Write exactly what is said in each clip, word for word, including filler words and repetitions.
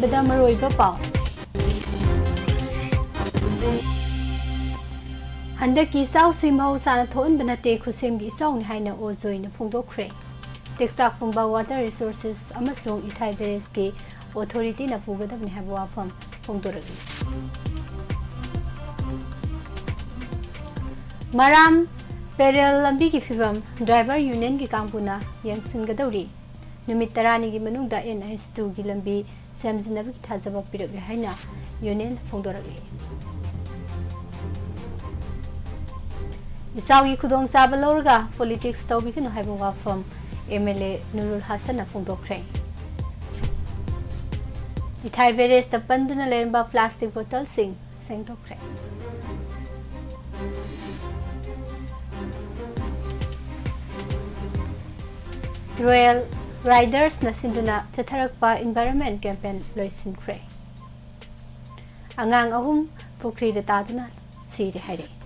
ꯕꯗ ꯃꯔꯨꯑꯣꯏꯕ ꯄꯥꯎ꯫ ꯍꯟꯗꯛꯀꯤ ꯏꯆꯥꯎꯁꯤ ꯃꯍꯧꯁꯥꯅ ꯊꯣꯛꯍꯟꯕ ꯅꯠꯇꯦ, ꯈꯨꯠꯁꯦꯝꯒꯤ ꯏꯆꯥꯎꯅꯤ ꯍꯥꯏꯅ ꯑꯣ ꯖꯣꯏꯅ ꯐꯣꯡꯗꯣꯛꯈ꯭ꯔꯦ꯫ ꯇꯦꯛꯆꯥꯛ ꯄꯨꯝꯕ Water Resources ꯑꯃꯁꯨꯡ ꯏꯊꯥꯏ Barrageꯀꯤ authorityꯅ ꯄꯨꯒꯗꯕꯅꯤ ꯍꯥꯏꯕ ꯋꯥꯐꯝ ꯐꯣꯡꯗꯣꯔꯛꯂꯤ꯫ ꯃꯔꯥꯝ ꯄꯦꯔꯦꯜ ꯂꯝꯕꯤꯒꯤ ꯐꯤꯕꯝ driver unionꯒꯤ ꯀꯥꯡꯕꯨꯅ ꯌꯦꯡꯁꯤꯟꯒꯗꯧꯔꯤ꯫ ꯅꯨꯃꯤꯠ ꯇꯔꯥꯅꯤꯒꯤ ꯃꯅꯨꯡꯗ N H twoꯒꯤ ꯂꯝꯕꯤ ꯁꯦꯝꯖꯤꯟꯅꯕꯒꯤ ꯊꯥꯖꯕ ꯄꯤꯔꯛꯂꯦ ꯍꯥꯏꯅ union ꯐꯣꯡꯗꯣꯔꯛꯂꯤ꯫ ꯏꯆꯥꯎꯒꯤ ꯈꯨꯗꯣꯡꯆꯥꯕ ꯂꯧꯔꯒ politics ꯇꯧꯕꯤꯒꯅꯨ ꯍꯥꯏꯕ ꯋꯥꯐꯝ M L A ꯅꯨꯔꯨꯜ ꯍꯥꯁꯟꯅ ꯐꯣꯡꯗꯣꯛꯈ꯭ꯔꯦ꯫ ꯏꯊꯥꯏ barrageꯇ ꯄꯟꯗꯨꯅ ꯂꯩꯔꯝꯕ plastic bottleꯁꯤꯡ ꯁꯦꯡꯗꯣꯛꯈ꯭ꯔꯦ꯫ Royal Riders ꯅ ꯁꯤꯟꯗꯨꯅ ꯆꯠꯊꯔꯛꯄ environment campaign ꯂꯣꯏꯁꯤꯟꯈ꯭ꯔꯦ꯫ ꯑꯉꯥꯡ ꯑꯍꯨꯝ ꯄꯨꯈ꯭ꯔꯤꯗ ꯇꯥꯗꯨꯅ ꯁꯤꯔꯦ ꯍꯥꯏꯔꯛꯏ꯫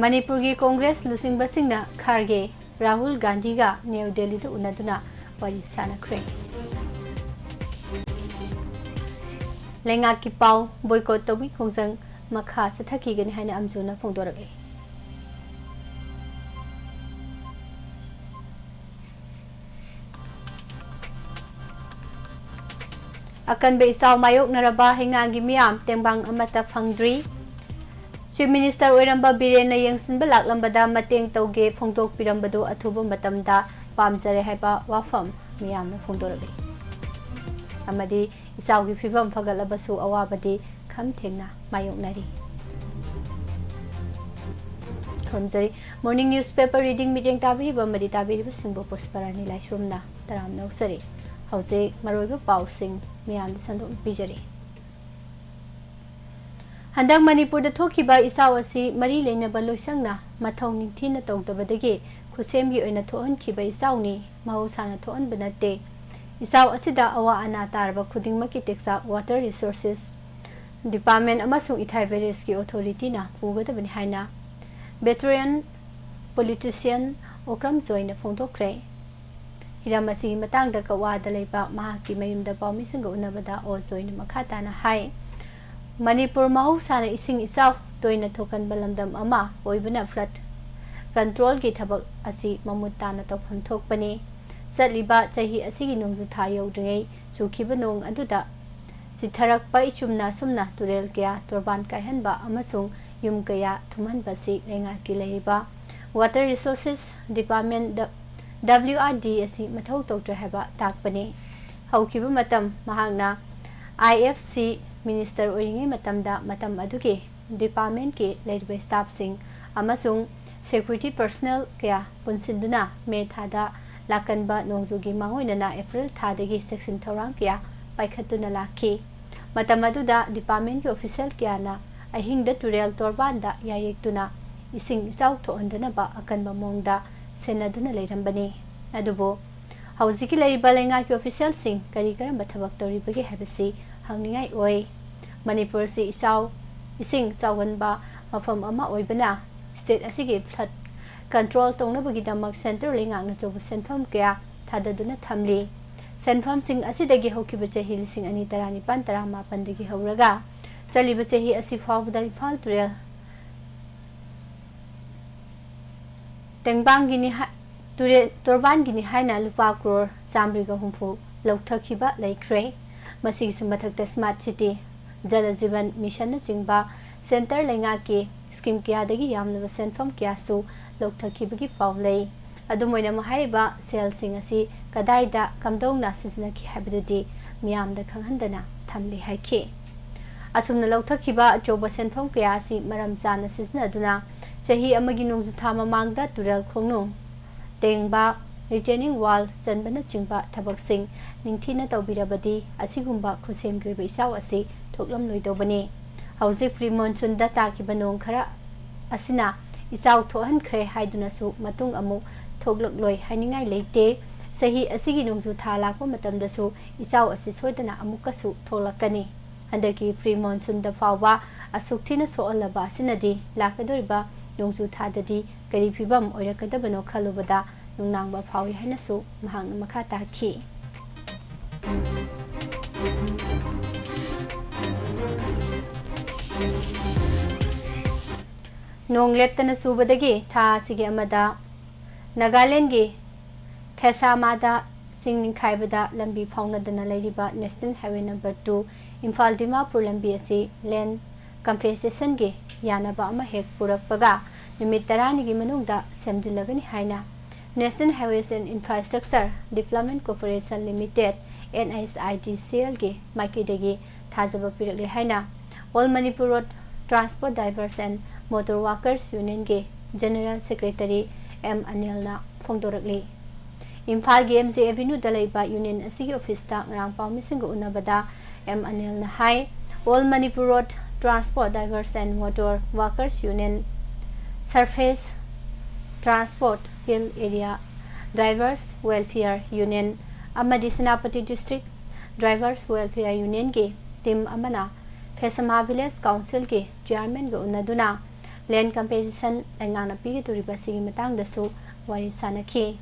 ꯃꯅꯤꯄꯨꯔꯒꯤ ꯀꯣꯡꯒ꯭ꯔꯦꯁ ꯂꯨꯆꯤꯡꯕꯁꯤꯡꯅ ꯈꯥꯔꯒꯦ, ꯔꯥꯍꯨꯜ ꯒꯥꯟꯙꯤꯒ ꯅ꯭ꯌꯨ ꯗꯦꯜꯂꯤꯗ ꯎꯅꯗꯨꯅ ꯋꯥꯔꯤ ꯁꯥꯟꯅꯈ꯭ꯔꯦ꯫ ꯂꯩꯉꯥꯛꯀꯤ ꯄꯥꯎ boycott ꯇꯧꯕꯒꯤ ꯈꯣꯡꯖꯪ ꯃꯈꯥ ꯆꯠꯊꯈꯤꯒꯅꯤ ꯍꯥꯏꯅ ꯑꯝꯖꯨꯅ ꯐꯣꯡꯗꯣꯔꯛꯂꯤ꯫ ꯑꯀꯟꯕ ꯏꯆꯥꯎ ꯃꯥꯌꯣꯛꯅꯔꯕ ꯍꯩꯉꯥꯡꯒꯤ ꯃꯤꯌꯥꯝ ꯇꯦꯡꯕꯥꯡ ꯑꯃꯠꯇ ꯐꯪꯗ꯭ꯔꯤ꯫ Chief Minister ꯑꯣꯏꯔꯝꯕ ꯕꯤꯔꯦꯟꯅ ꯌꯦꯡꯁꯤꯟꯕ ꯂꯥꯛꯂꯝꯕꯗ ꯃꯇꯦꯡ ꯇꯧꯒꯦ ꯐꯣꯡꯗꯣꯛꯄꯤꯔꯝꯕꯗꯨ ꯑꯊꯨꯕ ꯃꯇꯝꯗ ꯄꯥꯝꯖꯔꯦ ꯍꯥꯏꯕ ꯋꯥꯐꯝ ꯃꯤꯌꯥꯝꯅ ꯐꯣꯡꯗꯣꯔꯛꯂꯤ꯫ ꯑꯃꯗꯤ ꯏꯆꯥꯎꯒꯤ ꯐꯤꯕꯝ ꯐꯒꯠꯂꯕꯁꯨ ꯑꯋꯥꯕꯗꯤ ꯈꯝ ꯊꯦꯡꯅ ꯃꯥꯌꯣꯛꯅꯔꯤ꯫ ꯈꯨꯔꯨꯝꯖꯔꯤ꯫ Morning newspaper reading ꯃꯤꯠꯌꯦꯡ ꯇꯥꯕꯤꯔꯤꯕ ꯑꯃꯗꯤ ꯇꯥꯕꯤꯔꯤꯕꯁꯤꯡꯕꯨ ꯄꯨꯁꯄꯔꯥꯅꯤ ꯂꯥꯏꯁ꯭ꯔꯝꯅ ꯇꯔꯥꯝꯅ ꯑꯣꯛꯆꯔꯤ꯫ ꯍꯧꯖꯤꯛ ꯃꯔꯨꯑꯣꯏꯕ ꯄꯥꯎꯁꯤꯡ ꯃꯤꯌꯥꯝꯗ ꯁꯟꯗꯣꯛꯅ ꯄꯤꯖꯔꯤ꯫ ꯍꯟꯗꯛ ꯃꯅꯤꯄꯨꯔꯗ ꯊꯣꯛꯈꯤꯕ ꯏꯆꯥꯎ ꯑꯁꯤ ꯃꯔꯤ ꯂꯩꯅꯕ ꯂꯣꯏꯁꯪꯅ ꯃꯊꯧ ꯅꯤꯡꯊꯤꯅ ꯇꯧꯗꯕꯗꯒꯤ ꯈꯨꯠꯁꯦꯝꯒꯤ ꯑꯣꯏꯅ ꯊꯣꯛꯍꯟꯈꯤꯕ ꯏꯆꯥꯎꯅꯤ, ꯃꯍꯧꯁꯥꯅ ꯊꯣꯛꯍꯟꯕ ꯅꯠꯇꯦ꯫ ꯏꯆꯥꯎ ꯑꯁꯤꯗ ꯑꯋꯥ ꯑꯅꯥ ꯇꯥꯔꯕ ꯈꯨꯗꯤꯡꯃꯛꯀꯤ ꯇꯦꯛꯆꯥꯛ Water Resources Department ꯑꯃꯁꯨꯡ ꯏꯊꯥꯏ barrageꯀꯤ authorityꯅ ꯄꯨꯒꯗꯕꯅꯤ ꯍꯥꯏꯅ veteran politician ꯑꯣꯀ꯭ꯔꯝ ꯖꯣꯏꯅ ꯐꯣꯡꯗꯣꯛꯈ꯭ꯔꯦ꯫ ꯍꯤꯔꯝ ꯑꯁꯤꯒꯤ ꯃꯇꯥꯡꯗ ꯀꯛꯋꯥꯗ ꯂꯩꯕ ꯃꯍꯥꯛꯀꯤ ꯃꯌꯨꯝꯗ ꯄꯥꯎꯃꯤꯁꯤꯡꯒ ꯎꯅꯕꯗ ꯑꯣ ꯖꯣꯏꯅ ꯃꯈꯥ ꯇꯥꯅ ꯍꯥꯏ, ꯃꯅꯤꯄꯨꯔ ꯃꯍꯧꯁꯥꯅ ꯏꯁꯤꯡ ꯏꯆꯥꯎ ꯇꯣꯏꯅ ꯊꯣꯛꯀꯟꯕ ꯂꯝꯗꯝ ꯑꯃ ꯑꯣꯏꯕꯅ flood controlꯒꯤ ꯊꯕꯛ ꯑꯁꯤ ꯃꯃꯨꯠ ꯇꯥꯅ ꯇꯧꯐꯝ ꯊꯣꯛꯄꯅꯤ꯫ ꯆꯠꯂꯤꯕ ꯆꯍꯤ ꯑꯁꯤꯒꯤ ꯅꯣꯡꯖꯨ ꯊꯥ ꯌꯧꯗ꯭ꯔꯤꯉꯩ ꯆꯨꯈꯤꯕ ꯅꯣꯡ ꯑꯗꯨꯗ ꯆꯤꯊꯔꯛꯄ ꯏꯆꯨꯝꯅ ꯑꯁꯨꯝꯅ ꯇꯨꯔꯦꯜ ꯀꯌꯥ ꯇꯣꯔꯕꯥꯟ ꯀꯥꯏꯍꯟꯕ ꯑꯃꯁꯨꯡ ꯌꯨꯝ ꯀꯌꯥ ꯊꯨꯝꯍꯟꯕ ꯑꯁꯤ ꯂꯩꯉꯥꯛꯀꯤ ꯂꯩꯔꯤꯕ Water Resources Department, W R D, ꯑꯁꯤ ꯃꯊꯧ ꯇꯧꯗ꯭ꯔꯦ ꯍꯥꯏꯕ ꯇꯥꯛꯄꯅꯤ꯫ ꯍꯧꯈꯤꯕ ꯃꯇꯝ ꯃꯍꯥꯛꯅ I F C minister ꯑꯣꯏꯔꯤꯉꯩ ꯃꯇꯝꯗ ꯃꯇꯝ ꯑꯗꯨꯒꯤ departmentꯀꯤ ꯂꯩꯔꯤꯕ staffꯁꯤꯡ ꯑꯃꯁꯨꯡ security personnel ꯀꯌꯥ ꯄꯨꯟꯁꯤꯟꯗꯨꯅ ꯃꯦ ꯊꯥꯗ ꯂꯥꯛꯀꯟꯕ ꯅꯣꯡꯖꯨꯒꯤ ꯃꯥꯡꯑꯣꯏꯅꯅ ꯑꯦꯄ꯭ꯔꯤꯜ ꯊꯥꯗꯒꯤ ꯆꯦꯛꯁꯤꯟ ꯊꯧꯔꯥꯡ ꯀꯌꯥ ꯄꯥꯏꯈꯠꯇꯨꯅ ꯂꯥꯛꯈꯤ꯫ ꯃꯇꯝ ꯑꯗꯨꯗ departmentꯀꯤ official ꯀꯌꯥꯅ ꯑꯍꯤꯡꯗ ꯇꯨꯔꯦꯜ ꯇꯣꯔꯕꯥꯟꯗ ꯌꯥꯌꯦꯛꯇꯨꯅ ꯏꯁꯤꯡ ꯏꯆꯥꯎ ꯊꯣꯛꯍꯟꯗꯅꯕ ꯑꯀꯟꯕ ꯃꯑꯣꯡꯗ ꯁꯦꯟꯅꯗꯨꯅ ꯂꯩꯔꯝꯕꯅꯤ꯫ ꯑꯗꯨꯕꯨ ꯍꯧꯖꯤꯛꯀꯤ ꯂꯩꯔꯤꯕ ꯂꯩꯉꯥꯛꯀꯤ officialꯁꯤꯡ ꯀꯔꯤ ꯀꯔꯝꯕ ꯊꯕꯛ ꯇꯧꯔꯤꯕꯒꯦ ꯍꯥꯏꯕꯁꯤ ꯍꯪꯅꯤꯡꯉꯥꯏ ꯑꯣꯏ꯫ ꯃꯅꯤꯄꯨꯔ ꯑꯁꯤ ꯏꯆꯥꯎ, ꯏꯁꯤꯡ ꯆꯥꯎꯒꯟꯕ ꯃꯐꯝ ꯑꯃ ꯑꯣꯏꯕꯅ state ꯑꯁꯤꯒꯤ flood control ꯇꯧꯅꯕꯒꯤꯗꯃꯛ central ꯂꯩꯉꯥꯛꯅ ꯑꯆꯧꯕ ꯁꯦꯟꯐꯝ ꯀꯌꯥ ꯊꯥꯗꯗꯨꯅ ꯊꯝꯂꯤ꯫ ꯁꯦꯟꯐꯝꯁꯤꯡ ꯑꯁꯤꯗꯒꯤ ꯍꯧꯈꯤꯕ ꯆꯍꯤ ꯂꯤꯁꯤꯡ ꯑꯅꯤ ꯇꯔꯥꯅꯤꯄꯥꯟ ꯇꯔꯥꯃꯥꯄꯟꯗꯒꯤ ꯍꯧꯔꯒ ꯆꯠꯂꯤꯕ ꯆꯍꯤ ꯑꯁꯤ ꯐꯥꯎꯕꯗ ꯏꯝꯐꯥꯜ ꯇꯨꯔꯦꯜ ꯇꯦꯡꯕꯥꯡꯒꯤꯅꯤ ꯍꯥ-, ꯇꯨꯔꯦꯜ ꯇꯣꯔꯕꯥꯟꯒꯤꯅꯤ ꯍꯥꯏꯅ ꯂꯨꯄꯥ ꯀ꯭ꯔꯣꯔ ꯆꯥꯃꯔꯤꯒ ꯍꯨꯝꯐꯨ ꯂꯧꯊꯈꯤꯕ ꯂꯩꯈ꯭ꯔꯦ꯫ ꯃꯁꯤꯒꯤꯁꯨ ꯃꯊꯛꯇ smart city, ꯖꯂ ꯖꯤꯕꯟ ꯃꯤꯁꯟꯅꯆꯤꯡꯕ centre ꯂꯩꯉꯥꯛꯀꯤ scheme ꯀꯌꯥꯗꯒꯤ ꯌꯥꯝꯂꯕ ꯁꯦꯟꯐꯝ ꯀꯌꯥꯁꯨ ꯂꯧꯊꯈꯤꯕꯒꯤ ꯄꯥꯎ ꯂꯩ꯫ ꯑꯗꯨꯝ ꯑꯣꯏꯅꯃꯛ, ꯍꯥꯏꯔꯤꯕ ꯁꯦꯜꯁꯤꯡ ꯑꯁꯤ ꯀꯗꯥꯏꯗ ꯀꯝꯗꯧꯅ ꯁꯤꯖꯤꯟꯅꯈꯤ ꯍꯥꯏꯕꯗꯨꯗꯤ ꯃꯤꯌꯥꯝꯗ ꯈꯪꯍꯟꯗꯅ ꯊꯝꯂꯤ ꯍꯥꯏꯈꯤ꯫ ꯑꯁꯨꯝꯅ ꯂꯧꯊꯈꯤꯕ ꯑꯆꯧꯕ ꯁꯦꯟꯐꯝ ꯀꯌꯥ ꯑꯁꯤ ꯃꯔꯝ ꯆꯥꯅ ꯁꯤꯖꯤꯟꯅꯗꯨꯅ ꯆꯍꯤ ꯑꯃꯒꯤ ꯅꯣꯡꯖꯨꯊꯥ ꯃꯃꯥꯡꯗ ꯇꯨꯔꯦꯜ ꯈꯣꯡꯅꯨꯡ ꯇꯦꯡꯕ, retaining wall ꯆꯟꯕꯅꯆꯤꯡꯕ ꯊꯕꯛꯁꯤꯡ ꯅꯤꯡꯊꯤꯅ ꯇꯧꯕꯤꯔꯕꯗꯤ ꯑꯁꯤꯒꯨꯝꯕ ꯈꯨꯠꯁꯦꯝꯒꯤ ꯑꯣꯏꯕ ꯏꯆꯥꯎ ꯑꯁꯤ ꯊꯣꯛꯂꯝꯂꯣꯏꯗꯧꯕꯅꯤ꯫ ꯍꯧꯖꯤꯛ pre monsoonꯗ ꯇꯥꯈꯤꯕ ꯅꯣꯡ ꯈꯔ ꯑꯁꯤꯅ ꯏꯆꯥꯎ ꯊꯣꯛꯍꯟꯈ꯭ꯔꯦ ꯍꯥꯏꯗꯨꯅꯁꯨ ꯃꯇꯨꯡ ꯑꯃꯨꯛ ꯊꯣꯛꯂꯛꯂꯣꯏ ꯍꯥꯏꯅꯤꯡꯉꯥꯏ ꯂꯩꯇꯦ꯫ ꯆꯍꯤ ꯑꯁꯤꯒꯤ ꯅꯣꯡꯖꯨ ꯊꯥ ꯂꯥꯛꯄ ꯃꯇꯝꯗꯁꯨ ꯏꯆꯥꯎ ꯑꯁꯤ ꯁꯣꯏꯗꯅ ꯑꯃꯨꯛꯀꯁꯨ ꯊꯣꯛꯂꯛꯀꯅꯤ꯫ ꯍꯟꯗꯛꯀꯤ pre monsoonꯗ ꯐꯥꯎꯕ ꯑꯁꯨꯛ ꯊꯤꯅ ꯁꯣꯛꯍꯜꯂꯕ ꯑꯁꯤꯅꯗꯤ ꯂꯥꯛꯀꯗꯧꯔꯤꯕ ꯅꯣꯡꯖꯨ ꯊꯥꯗꯗꯤ ꯀꯔꯤ ꯐꯤꯕꯝ ꯑꯣꯏꯔꯛꯀꯗꯕꯅꯣ ꯈꯜꯂꯨꯕꯗ ꯅꯨꯡꯅꯥꯡꯕ ꯐꯥꯎꯏ ꯍꯥꯏꯅꯁꯨ ꯃꯍꯥꯛꯅ ꯃꯈꯥ ꯇꯥꯈꯤ꯫ ꯅꯣꯡ ꯂꯦꯞꯇꯅ ꯆꯨꯕꯗꯒꯤ ꯊꯥ ꯑꯁꯤꯒꯤ ꯑꯃꯗ ꯅꯥꯒꯥꯂꯦꯟꯒꯤ ꯐꯦꯁꯥꯃꯥꯗ ꯆꯤꯡ ꯅꯤꯡꯈꯥꯏꯕꯗ ꯂꯝꯕꯤ ꯐꯥꯎꯅꯗꯅ ꯂꯩꯔꯤꯕ national highway number two Imphal Dimapur ꯂꯝꯕꯤ ꯑꯁꯤ ꯂꯦꯟ ꯀꯝꯄꯦꯟꯁꯦꯁꯟꯒꯤ ꯌꯥꯅꯕ ꯑꯃ ꯍꯦꯛ ꯄꯨꯔꯛꯄꯒ ꯅꯨꯃꯤꯠ ꯇꯔꯥꯅꯤꯒꯤ ꯃꯅꯨꯡꯗ ꯁꯦꯝꯖꯤꯜꯂꯒꯅꯤ ꯍꯥꯏꯅ National Highways and Infrastructure Development Corporation Limited, N H I D C L ꯒꯤ ꯃꯥꯏꯀꯩꯗꯒꯤ ꯊꯥꯖꯕ ꯄꯤꯔꯛꯂꯦ ꯍꯥꯏꯅ All Manipur Road Transport Drivers and Motor Workers Union ꯒꯤ General Secretary M ꯑꯅꯤꯜꯅ ꯐꯣꯡꯗꯣꯔꯛꯂꯤ꯫ ꯏꯝꯐꯥꯜꯒꯤ M G Avenue ꯗ ꯂꯩꯕ ꯌꯨꯅꯤꯌꯟ ꯑꯁꯤꯒꯤ ꯑꯣꯐꯤꯁꯇ ꯉꯔꯥꯡ ꯄꯥꯎꯃꯤꯁꯤꯡꯒ ꯎꯅꯕꯗ M ꯑꯅꯤꯜꯅ high, All Manipur Road Transport Drivers and Motor Workers Union, Surface Transport Hill Area Drivers Welfare Union ꯑꯃꯗꯤ Senapati District Drivers Welfare Union ꯒꯤ team ꯑꯃꯅ ꯐꯦꯁꯃꯥ Village Council ꯒꯤ ꯆꯤꯌꯥꯔꯃꯦꯟꯒ ꯎꯅꯗꯨꯅ ꯂꯦꯟ ꯀꯝꯄꯦꯟꯁꯦꯁꯟ ꯂꯩꯉꯥꯛꯅ ꯄꯤꯒꯗꯧꯔꯤꯕ ꯑꯁꯤꯒꯤ ꯃꯇꯥꯡꯗꯁꯨ ꯋꯥꯔꯤ ꯁꯥꯅꯈꯤ꯫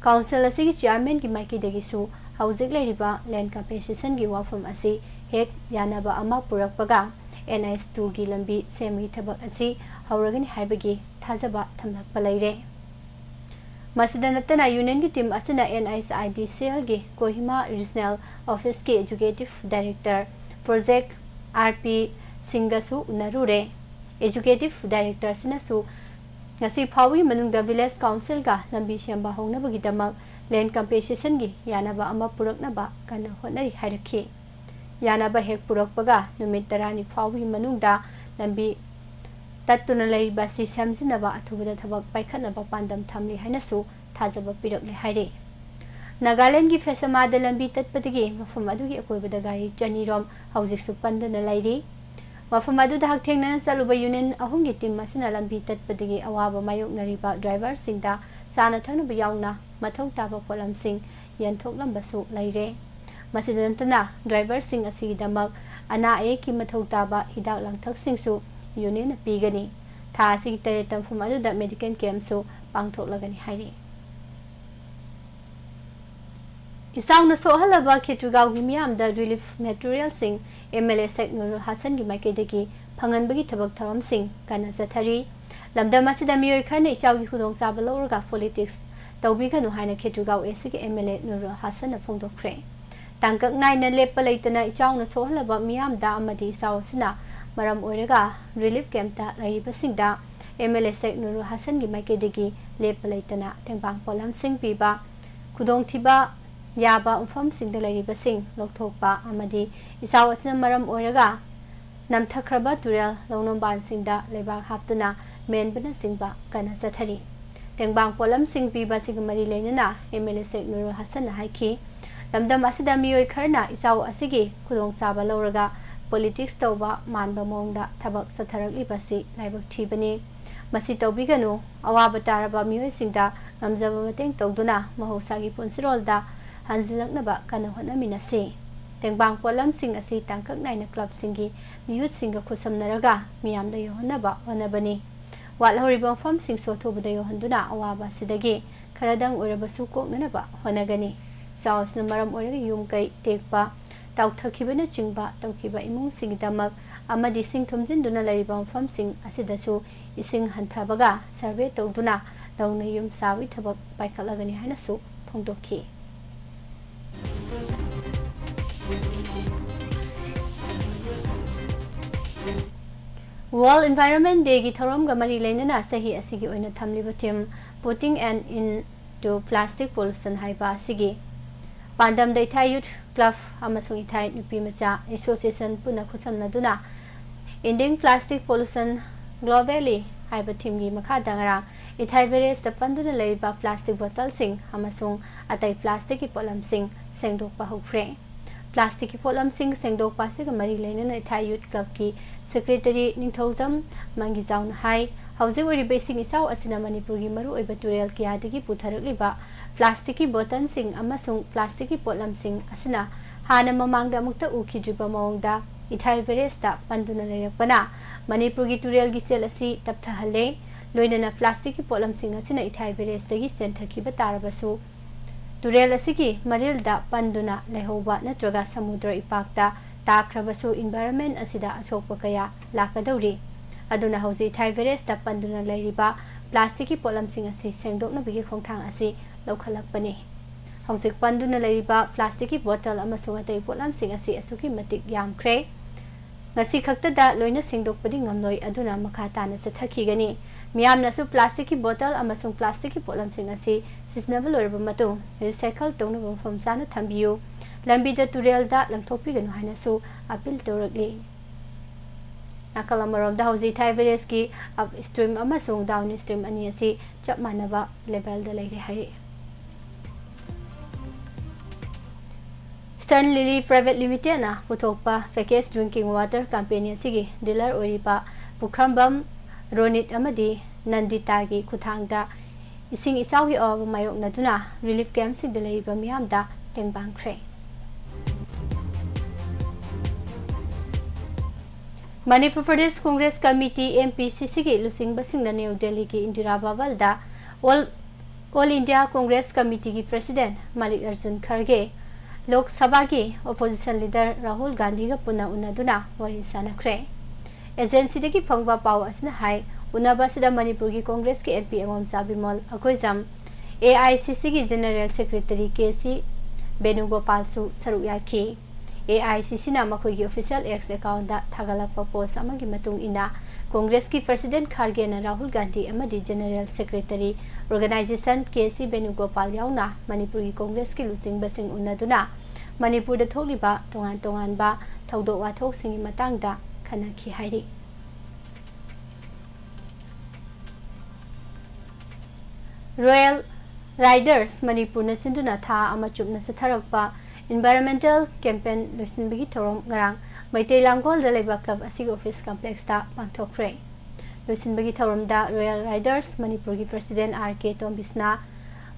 ꯀꯥꯎꯟꯁꯤꯜ ꯑꯁꯤꯒꯤ ꯆꯤꯌꯥꯔꯃꯦꯟꯒꯤ ꯃꯥꯏꯀꯩꯗꯒꯤꯁꯨ ꯍꯧꯖꯤꯛ ꯂꯩꯔꯤꯕ ꯂꯦꯟ ꯀꯝꯄꯦꯟꯁꯦꯁꯟꯒꯤ ꯋꯥꯐꯝ ꯑꯁꯤ ꯍꯦꯛ ꯌꯥꯅꯕ ꯑꯃ ꯄꯨꯔꯛꯄꯒ N H two ꯒꯤ ꯂꯝꯕꯤ ꯁꯦꯝꯕꯒꯤ ꯊꯕꯛ ꯑꯁꯤ ꯍꯧꯔꯒꯅꯤ ꯍꯥꯏꯕꯒꯤ ꯊꯥꯖꯕ ꯊꯝꯂꯛꯄ ꯂꯩꯔꯦ꯫ ꯃꯁꯤꯗ ꯅꯠꯇꯅ ꯌꯨꯅꯤꯌꯟꯒꯤ ꯇꯤꯝ ꯑꯁꯤꯅ N H I D C L ꯒꯤ ꯀꯣꯍꯤꯃꯥ ꯔꯤꯖꯅꯦꯜ ꯑꯣꯐꯤꯁꯀꯤ executive director project R P ꯁꯤꯡꯒꯁꯨ ꯎꯅꯔꯨꯔꯦ꯫ ꯑꯦꯖꯨꯀꯦꯇꯤꯚ ꯗꯥꯏꯔꯦꯛꯇꯔ ꯑꯁꯤꯅꯁꯨ ꯉꯁꯤ ꯐꯥꯎꯕꯒꯤ ꯃꯅꯨꯡꯗ ꯚꯤꯂꯦꯖ ꯀꯥꯎꯟꯁꯤꯜꯒ ꯂꯝꯕꯤ ꯁꯦꯝꯕ ꯍꯧꯅꯕꯒꯤꯗꯃꯛ ꯂꯦꯟ ꯀꯝꯄꯦꯟꯁꯦꯁꯟꯒꯤ ꯌꯥꯅꯕ ꯑꯃ ꯄꯨꯔꯛꯅꯕ ꯀꯟꯅ ꯍꯣꯠꯅꯔꯤ ꯍꯥꯏꯔꯛꯈꯤ꯫ ꯌꯥꯅꯕ ꯍꯦꯛ ꯄꯨꯔꯛꯄꯒ ꯅꯨꯃꯤꯠ ꯇꯔꯥꯅꯤ ꯐꯥꯎꯕꯒꯤ ꯃꯅꯨꯡꯗ ꯂꯝꯕꯤ ꯇꯠꯇꯨꯅ ꯂꯩꯔꯤꯕ ꯑꯁꯤ ꯁꯦꯝꯖꯤꯟꯅꯕ ꯑꯊꯨꯕꯗ ꯊꯕꯛ ꯄꯥꯏꯈꯠꯅꯕ ꯄꯥꯟꯗꯝ ꯊꯝꯂꯤ ꯍꯥꯏꯅꯁꯨ ꯊꯥꯖꯕ ꯄꯤꯔꯛꯂꯦ ꯍꯥꯏꯔꯤ꯫ ꯅꯥꯒꯥꯂꯦꯟꯒꯤ ꯐꯦꯁꯃꯥꯗ ꯂꯝꯕꯤ ꯇꯠꯄꯗꯒꯤ ꯃꯐꯝ ꯑꯗꯨꯒꯤ ꯑꯀꯣꯏꯕꯗ ꯒꯥꯔꯤ ꯆꯅꯤꯔꯣꯝ ꯍꯧꯖꯤꯛꯁꯨ ꯄꯟꯗꯨꯅ ꯂꯩꯔꯤ꯫ ꯃꯐꯝ ꯑꯗꯨꯗ ꯍꯛꯊꯦꯡꯅꯅ ꯆꯠꯂꯨꯕ ꯌꯨꯅꯤꯌꯟ ꯑꯍꯨꯝꯒꯤ ꯇꯤꯝ ꯑꯁꯤꯅ ꯂꯝꯕꯤ ꯇꯠꯄꯗꯒꯤ ꯑꯋꯥꯕ ꯃꯥꯌꯣꯛꯅꯔꯤꯕ ꯗ꯭ꯔꯥꯏꯚꯔꯁꯤꯡꯗ ꯆꯥꯅ ꯊꯛꯅꯕ ꯌꯥꯎꯅ ꯃꯊꯧ ꯇꯥꯕ ꯄꯣꯠꯂꯝꯁꯤꯡ ꯌꯦꯟꯊꯣꯛꯂꯝꯕꯁꯨ ꯂꯩꯔꯦ꯫ ꯃꯁꯤꯗ ꯅꯠꯇꯅ ꯗ꯭ꯔꯥꯏꯚꯔꯁꯤꯡ ꯑꯁꯤꯒꯤꯗꯃꯛ ꯑꯅꯥ ꯑꯌꯦꯛꯀꯤ ꯃꯊꯧ ꯇꯥꯕ ꯍꯤꯗꯥꯛ ꯂꯥꯡꯊꯛꯁꯤꯡꯁꯨ ꯌꯨꯅꯤꯌꯟꯅ ꯄꯤꯒꯅꯤ꯫ ꯊꯥ ꯑꯁꯤꯒꯤ ꯇꯔꯦꯠꯇ ꯃꯐꯝ ꯑꯗꯨꯗ ꯃꯦꯗꯤꯀꯦꯜ ꯀꯦꯝꯞꯁꯨ ꯄꯥꯡꯊꯣꯛꯂꯒꯅꯤ ꯍꯥꯏꯔꯤ꯫ ꯏꯆꯥꯎꯅ ꯁꯣꯛꯍꯜꯂꯕ ꯈꯦꯇ꯭ꯔꯤꯒꯥꯎꯒꯤ ꯃꯤꯌꯥꯝꯗ relief materialꯁꯤꯡ MLA ꯁꯦꯛ ꯅꯨꯔꯨꯜ ꯍꯥꯁꯟꯒꯤ ꯃꯥꯏꯀꯩꯗꯒꯤ ꯐꯪꯍꯟꯕꯒꯤ ꯊꯕꯛ ꯊꯧꯔꯝꯁꯤꯡ ꯀꯟꯅ ꯆꯠꯊꯔꯤ꯫ ꯂꯝꯗꯝ ꯑꯁꯤꯗ ꯃꯤꯑꯣꯏ ꯈꯔꯅ ꯏꯆꯥꯎꯒꯤ ꯈꯨꯗꯣꯡꯆꯥꯕ ꯂꯧꯔꯒ politics ꯇꯧꯕꯤꯒꯅꯨ ꯍꯥꯏꯅ ꯈꯦꯇ꯭ꯔꯤꯒꯥꯎ ACꯒꯤ MLA ꯅꯨꯔꯨꯜ ꯍꯥꯁꯟꯅ ꯐꯣꯡꯗꯣꯛꯈ꯭ꯔꯦ꯫ ꯇꯥꯡꯀꯛ ꯅꯥꯏꯅ ꯂꯦꯞꯄ ꯂꯩꯇꯅ ꯏꯆꯥꯎꯅ ꯁꯣꯛꯍꯜꯂꯕ ꯃꯤꯌꯥꯝꯗ ꯑꯃꯗꯤ ꯏꯆꯥꯎ ꯑꯁꯤꯅ ꯃꯔꯝ ꯑꯣꯏꯔꯒ relief campꯇ ꯂꯩꯔꯤꯕꯁꯤꯡꯗ MLA ꯁꯦꯛ ꯅꯨꯔꯨꯜ ꯍꯥꯁꯟꯒꯤ ꯃꯥꯏꯀꯩꯗꯒꯤ ꯂꯦꯞꯄ ꯂꯩꯇꯅ ꯇꯦꯡꯕꯥꯡ ꯄꯣꯠꯂꯝꯁꯤꯡ ꯄꯤꯕ, ꯈꯨꯗꯣꯡꯊꯤꯕ ꯌꯥꯕ ꯃꯐꯝꯁꯤꯡꯗ ꯂꯩꯔꯤꯕꯁꯤꯡ ꯂꯧꯊꯣꯛꯄ ꯑꯃꯗꯤ ꯏꯆꯥꯎ ꯑꯁꯤꯅ ꯃꯔꯝ ꯑꯣꯏꯔꯒ ꯅꯝꯊꯈ꯭ꯔꯕ ꯇꯨꯔꯦꯜ ꯂꯧꯅꯝꯕꯥꯟꯁꯤꯡꯗ ꯂꯩꯕꯥꯛ ꯍꯥꯞꯇꯨꯅ ꯃꯦꯟꯕꯅꯆꯤꯡꯕ ꯀꯟꯅ ꯆꯠꯊꯔꯤ꯫ ꯇꯦꯡꯕꯥꯡ ꯄꯣꯠꯂꯝꯁꯤꯡ ꯄꯤꯕ ꯑꯁꯤꯒ ꯃꯔꯤ ꯂꯩꯅꯅ MLA ꯁꯦꯛ ꯅꯨꯔꯨꯜ ꯍꯥꯁꯟꯅ ꯍꯥꯏꯈꯤ, ꯂꯝꯗꯝ ꯑꯁꯤꯗ ꯃꯤꯑꯣꯏ ꯈꯔꯅ ꯏꯆꯥꯎ ꯑꯁꯤꯒꯤ ꯈꯨꯗꯣꯡꯆꯥꯕ ꯂꯧꯔꯒ politics ꯇꯧꯕ ꯃꯥꯟꯕ ꯃꯑꯣꯡꯗ ꯊꯕꯛ ꯆꯠꯊꯔꯛꯂꯤꯕ ꯑꯁꯤ ꯂꯥꯏꯕꯛ ꯊꯤꯕꯅꯤ꯫ ꯃꯁꯤ ꯇꯧꯕꯤꯒꯅꯨ꯫ ꯑꯋꯥꯕ ꯇꯥꯔꯕ ꯃꯤꯑꯣꯏꯁꯤꯡꯗ ꯉꯝꯖꯕ ꯃꯇꯦꯡ ꯇꯧꯗꯨꯅ ꯃꯍꯧꯁꯥꯒꯤ ꯄꯨꯟꯁꯤꯔꯣꯜꯗ ꯍꯟꯖꯤꯜꯂꯛꯅꯕ ꯀꯟꯅ ꯍꯣꯠꯅꯃꯤꯟꯅꯁꯤ꯫ ꯇꯦꯡꯕꯥꯡ ꯄꯣꯠꯂꯝꯁꯤꯡ ꯑꯁꯤ ꯇꯥꯡꯀꯛ ꯅꯥꯏꯅ clubꯁꯤꯡꯒꯤ ꯃꯤꯍꯨꯠꯁꯤꯡꯒ ꯈꯨꯠꯁꯝꯅꯔꯒ ꯃꯤꯌꯥꯝꯗ ꯌꯧꯍꯟꯅꯕ ꯍꯣꯠꯅꯕꯅꯤ꯫ ꯋꯥꯠꯍꯧꯔꯤꯕ ꯃꯐꯝꯁꯤꯡꯁꯨ ꯑꯊꯨꯕꯗ ꯌꯧꯍꯟꯗꯨꯅ ꯑꯋꯥꯕ ꯑꯁꯤꯗꯒꯤ ꯈꯔꯗꯪ ꯑꯣꯏꯔꯕꯁꯨ ꯀꯣꯛꯅꯅꯕ ꯍꯣꯠꯅꯒꯅꯤ꯫ ꯏꯆꯥꯎ ꯑꯁꯤꯅ ꯃꯔꯝ ꯑꯣꯏꯔꯒ ꯌꯨꯝ ꯀꯩ ꯇꯦꯛꯄ, ꯇꯥꯎꯊꯈꯤꯕꯅꯆꯤꯡꯕ ꯇꯧꯈꯤꯕ ꯏꯃꯨꯡꯁꯤꯡꯒꯤꯗꯃꯛ ꯑꯃꯗꯤ ꯁꯤꯡ ꯊꯨꯝꯖꯤꯟꯗꯨꯅ ꯂꯩꯔꯤꯕ ꯃꯐꯝꯁꯤꯡ ꯑꯁꯤꯗꯁꯨ ꯏꯁꯤꯡ ꯍꯟꯊꯕꯒ survey ꯇꯧꯗꯨꯅ ꯅꯧꯅ ꯌꯨꯝ ꯁꯥꯕꯒꯤ ꯊꯕꯛ ꯄꯥꯏꯈꯠꯂꯒꯅꯤ ꯍꯥꯏꯅꯁꯨ ꯐꯣꯡꯗꯣꯛꯈꯤ꯫ World Environment Dayꯒꯤ ꯊꯧꯔꯝꯒ ꯃꯔꯤ ꯂꯩꯅꯅ ꯆꯍꯤ ꯑꯁꯤꯒꯤ ꯑꯣꯏꯅ ꯊꯝꯂꯤꯕ theme Putting an End to Plastic Pollution ꯍꯥꯏꯕ ꯑꯁꯤꯒꯤ ꯄꯥꯟꯗꯝꯗ ꯏꯊꯥꯏ Youth Club ꯑꯃꯁꯨꯡ ꯏꯊꯥꯏ ꯅꯨꯄꯤ ꯃꯆꯥ Association ꯄꯨꯟꯅ ꯈꯨꯠꯁꯝꯅꯗꯨꯅ Ending Plastic Pollution Globally ꯍꯥꯏꯕ themeꯒꯤ ꯃꯈꯥꯗ ꯉꯔꯥꯡ ꯏꯊꯥꯏ barrageꯇ ꯄꯟꯗꯨꯅ ꯂꯩꯔꯤꯕ plastic bottleꯁꯤꯡ ꯑꯃꯁꯨꯡ ꯑꯇꯩ plasticꯀꯤ ꯄꯣꯠꯂꯝꯁꯤꯡ ꯁꯦꯡꯗꯣꯛꯄ ꯍꯧꯈ꯭ꯔꯦ꯫ Plasticꯀꯤ ꯄꯣꯠꯂꯝꯁꯤꯡ ꯁꯦꯡꯗꯣꯛꯄ ꯑꯁꯤꯒ ꯃꯔꯤ ꯂꯩꯅꯅ ꯏꯊꯥꯏ Youth Clubꯀꯤ Secretary ꯅꯤꯡꯊꯧꯖꯝ ꯃꯪꯒꯤꯖꯥꯎꯅ ꯍꯥꯏ, ꯍꯧꯖꯤꯛ ꯑꯣꯏꯔꯤꯕ ꯏꯁꯤꯡ ꯏꯆꯥꯎ ꯑꯁꯤꯅ ꯃꯅꯤꯄꯨꯔꯒꯤ ꯃꯔꯨꯑꯣꯏꯕ ꯇꯨꯔꯦꯜ ꯀꯌꯥꯗꯒꯤ ꯄꯨꯊꯔꯛꯂꯤꯕ plasticꯀꯤ bottleꯁꯤꯡ ꯑꯃꯁꯨꯡ plasticꯀꯤ ꯄꯣꯠꯂꯝꯁꯤꯡ ꯑꯁꯤꯅ ꯍꯥꯟꯅ ꯃꯃꯥꯡꯗ ꯑꯃꯨꯛꯇ ꯎꯈꯤꯗ꯭ꯔꯤꯕ ꯃꯑꯣꯡꯗ ꯏꯊꯥꯏ barrageꯇ ꯄꯟꯗꯨꯅ ꯂꯩꯔꯛꯄꯅ ꯃꯅꯤꯄꯨꯔꯒꯤ ꯇꯨꯔꯦꯜꯒꯤ ꯏꯆꯦꯜ ꯑꯁꯤ ꯇꯞꯊꯍꯜꯂꯦ꯫ ꯂꯣꯏꯅꯅ plasticꯀꯤ ꯄꯣꯠꯂꯝꯁꯤꯡ ꯑꯁꯤꯅ ꯏꯊꯥꯏ barrageꯇꯒꯤ ꯆꯦꯟꯊꯈꯤꯕ ꯇꯥꯔꯕꯁꯨ, ꯇꯨꯔꯦꯜ ꯑꯁꯤꯒꯤ ꯃꯔꯤꯜꯗ ꯄꯟꯗꯨꯅ ꯂꯩꯍꯧꯕ ꯅꯠꯇ꯭ꯔꯒ ꯁꯃꯨꯗ꯭ꯔ ꯏꯄꯥꯛꯇ ꯇꯥꯈ꯭ꯔꯕꯁꯨ environment ꯑꯁꯤꯗ ꯑꯁꯣꯛꯄ ꯀꯌꯥ ꯂꯥꯛꯀꯗꯧꯔꯤ꯫ ꯑꯗꯨꯅ ꯍꯧꯖꯤꯛ ꯏꯊꯥꯏ ꯚꯦꯔꯦꯁꯇ ꯄꯟꯗꯨꯅ ꯂꯩꯔꯤꯕ plasticꯀꯤ ꯄꯣꯠꯂꯝꯁꯤꯡ ꯑꯁꯤ ꯁꯦꯡꯗꯣꯛꯅꯕꯒꯤ ꯈꯣꯡꯊꯥꯡ ꯑꯁꯤ ꯂꯧꯈꯠꯂꯛꯄꯅꯤ꯫ ꯍꯧꯖꯤꯛ ꯄꯟꯗꯨꯅ ꯂꯩꯔꯤꯕ plasticꯀꯤ bottle ꯑꯃꯁꯨꯡ ꯑꯇꯩ ꯄꯣꯠꯂꯝꯁꯤꯡ ꯑꯁꯤ ꯑꯁꯨꯛꯀꯤ ꯃꯇꯤꯛ ꯌꯥꯝꯈ꯭ꯔꯦ꯫ ꯉꯁꯤ ꯈꯛꯇꯗ ꯂꯣꯏꯅ ꯁꯦꯡꯗꯣꯛꯄꯗꯤ ꯉꯝꯂꯣꯏ, ꯑꯗꯨꯅ ꯃꯈꯥ ꯇꯥꯅ ꯆꯠꯊꯈꯤꯒꯅꯤ꯫ ꯃꯤꯌꯥꯝꯅꯁꯨ plasticꯀꯤ bottle ꯑꯃꯁꯨꯡ plasticꯀꯤ ꯄꯣꯠꯂꯝꯁꯤꯡ ꯑꯁꯤ ꯁꯤꯖꯤꯟꯅꯕ ꯂꯣꯏꯔꯕ ꯃꯇꯨꯡ recycle ꯇꯧꯅꯕ ꯃꯐꯝ ꯆꯥꯅ ꯊꯝꯕꯤꯌꯨ꯫ ꯂꯝꯕꯤꯗ ꯇꯨꯔꯦꯜꯗ ꯂꯪꯊꯣꯛꯄꯤꯒꯅꯨ ꯍꯥꯏꯅꯁꯨ appeal ꯇꯧꯔꯛꯂꯤ꯫ ꯅꯥꯀꯜ ꯑꯃꯔꯣꯝꯗ ꯍꯧꯖꯤꯛ ꯏꯊꯥꯏ ꯚꯦꯔꯦꯁꯀꯤ upstream ꯑꯃꯁꯨꯡ downstream ꯑꯅꯤ ꯑꯁꯤ ꯆꯞ ꯃꯥꯟꯅꯕ levelꯗ ꯂꯩꯔꯦ ꯍꯥꯏꯔꯤ꯫ Stern Lily Private Limitedꯅ ꯄꯨꯊꯣꯛꯄ package drinking water company ꯑꯁꯤꯒꯤ dealer ꯑꯣꯏꯔꯤꯕ ꯄꯨꯈ꯭ꯔꯝꯕꯝ ꯔꯣꯅꯤꯠ ꯑꯃꯗꯤ ꯅꯟꯗꯤꯇꯥꯒꯤ ꯈꯨꯠꯊꯥꯡꯗ ꯏꯁꯤꯡ ꯏꯆꯥꯎꯒꯤ ꯑꯋꯥꯕ ꯃꯥꯌꯣꯛꯅꯗꯨꯅ relief campꯁꯤꯡꯗ ꯂꯩꯔꯤꯕ ꯃꯤꯌꯥꯝꯗ ꯇꯦꯡꯕꯥꯡꯈ꯭ꯔꯦ꯫ ꯃꯅꯤꯄꯨꯔ ꯄ꯭ꯔꯗꯦꯁ ꯀꯣꯡꯒ꯭ꯔꯦꯁ ꯀꯃꯤꯇꯤ, MPCCꯒꯤ ꯂꯨꯆꯤꯡꯕꯁꯤꯡꯅ ꯅ꯭ꯌꯨ ꯗꯦꯜꯂꯤꯒꯤ Indira ꯚꯕꯟꯗ All, All India Congress Committeeꯒꯤ president ꯃꯜꯂꯤꯛ Arjun ꯈꯔꯒꯦ, ꯂꯣꯛ ꯁꯚꯥꯒꯤ opposition leader ꯔꯥꯍꯨꯜ ꯒꯥꯟꯙꯤꯒ ꯄꯨꯟꯅ ꯎꯅꯗꯨꯅ ꯋꯥꯔꯤ ꯁꯥꯅꯈ꯭ꯔꯦ꯫ Agencyꯗꯒꯤ ꯐꯪꯕ ꯄꯥꯎ ꯑꯁꯤꯅ ꯍꯥꯏ, ꯎꯅꯕ ꯑꯁꯤꯗ ꯃꯅꯤꯄꯨꯔꯒꯤ ꯀꯣꯡꯒ꯭ꯔꯦꯁꯀꯤ MP ꯑꯉꯣꯝꯆꯥ Bimol ꯑꯩꯈꯣꯏꯖꯝ, AICCꯒꯤ General Secretary KC ꯕꯦꯅꯨꯒꯣꯄꯥꯜꯁꯨ ꯁꯔꯨꯛ ꯌꯥꯈꯤ꯫ AICCꯅ ꯃꯈꯣꯏꯒꯤ official X accountꯗ ꯊꯥꯒꯠꯂꯛꯄ post ꯑꯃꯒꯤ ꯃꯇꯨꯡ ꯏꯟꯅ, ꯀꯣꯡꯒ꯭ꯔꯦꯁꯀꯤ president ꯈꯥꯔꯒꯦꯅ ꯔꯥꯍꯨꯜ ꯒꯥꯟꯙꯤ ꯑꯃꯗꯤ General Secretary Organisation KC ꯕꯦꯅꯨꯒꯣꯄꯥꯜ ꯌꯥꯎꯅ ꯃꯅꯤꯄꯨꯔꯒꯤ ꯀꯣꯡꯒ꯭ꯔꯦꯁꯀꯤ ꯂꯨꯆꯤꯡꯕꯁꯤꯡ ꯎꯅꯗꯨꯅ ꯃꯅꯤꯄꯨꯔꯗ ꯊꯣꯛꯂꯤꯕ ꯇꯣꯉꯥꯟ ꯇꯣꯉꯥꯟꯕ ꯊꯧꯗꯣꯛ ꯋꯥꯊꯣꯛꯁꯤꯡꯒꯤ ꯃꯇꯥꯡꯗ ꯈꯟꯅꯈꯤ ꯍꯥꯏꯔꯤ꯫ Royal Riders ꯃꯅꯤꯄꯨꯔꯅ ꯁꯤꯟꯗꯨꯅ ꯊꯥ ꯑꯃ ꯆꯨꯞꯅ ꯆꯠꯊꯔꯛꯄ environmental campaign ꯂꯣꯏꯁꯤꯟꯕꯒꯤ ꯊꯧꯔꯝ ꯉꯔꯥꯡ ꯃꯩꯇꯩ ꯂꯥꯡꯒꯣꯜꯗ ꯂꯩꯕ club ꯑꯁꯤꯒꯤ office complexꯇ ꯄꯥꯡꯊꯣꯛꯈ꯭ꯔꯦ꯫ ꯂꯣꯏꯁꯤꯟꯕꯒꯤ ꯊꯧꯔꯝꯗ Royal Riders ꯃꯅꯤꯄꯨꯔꯒꯤ president R K ꯇꯣꯝꯕꯤꯁꯅꯥ,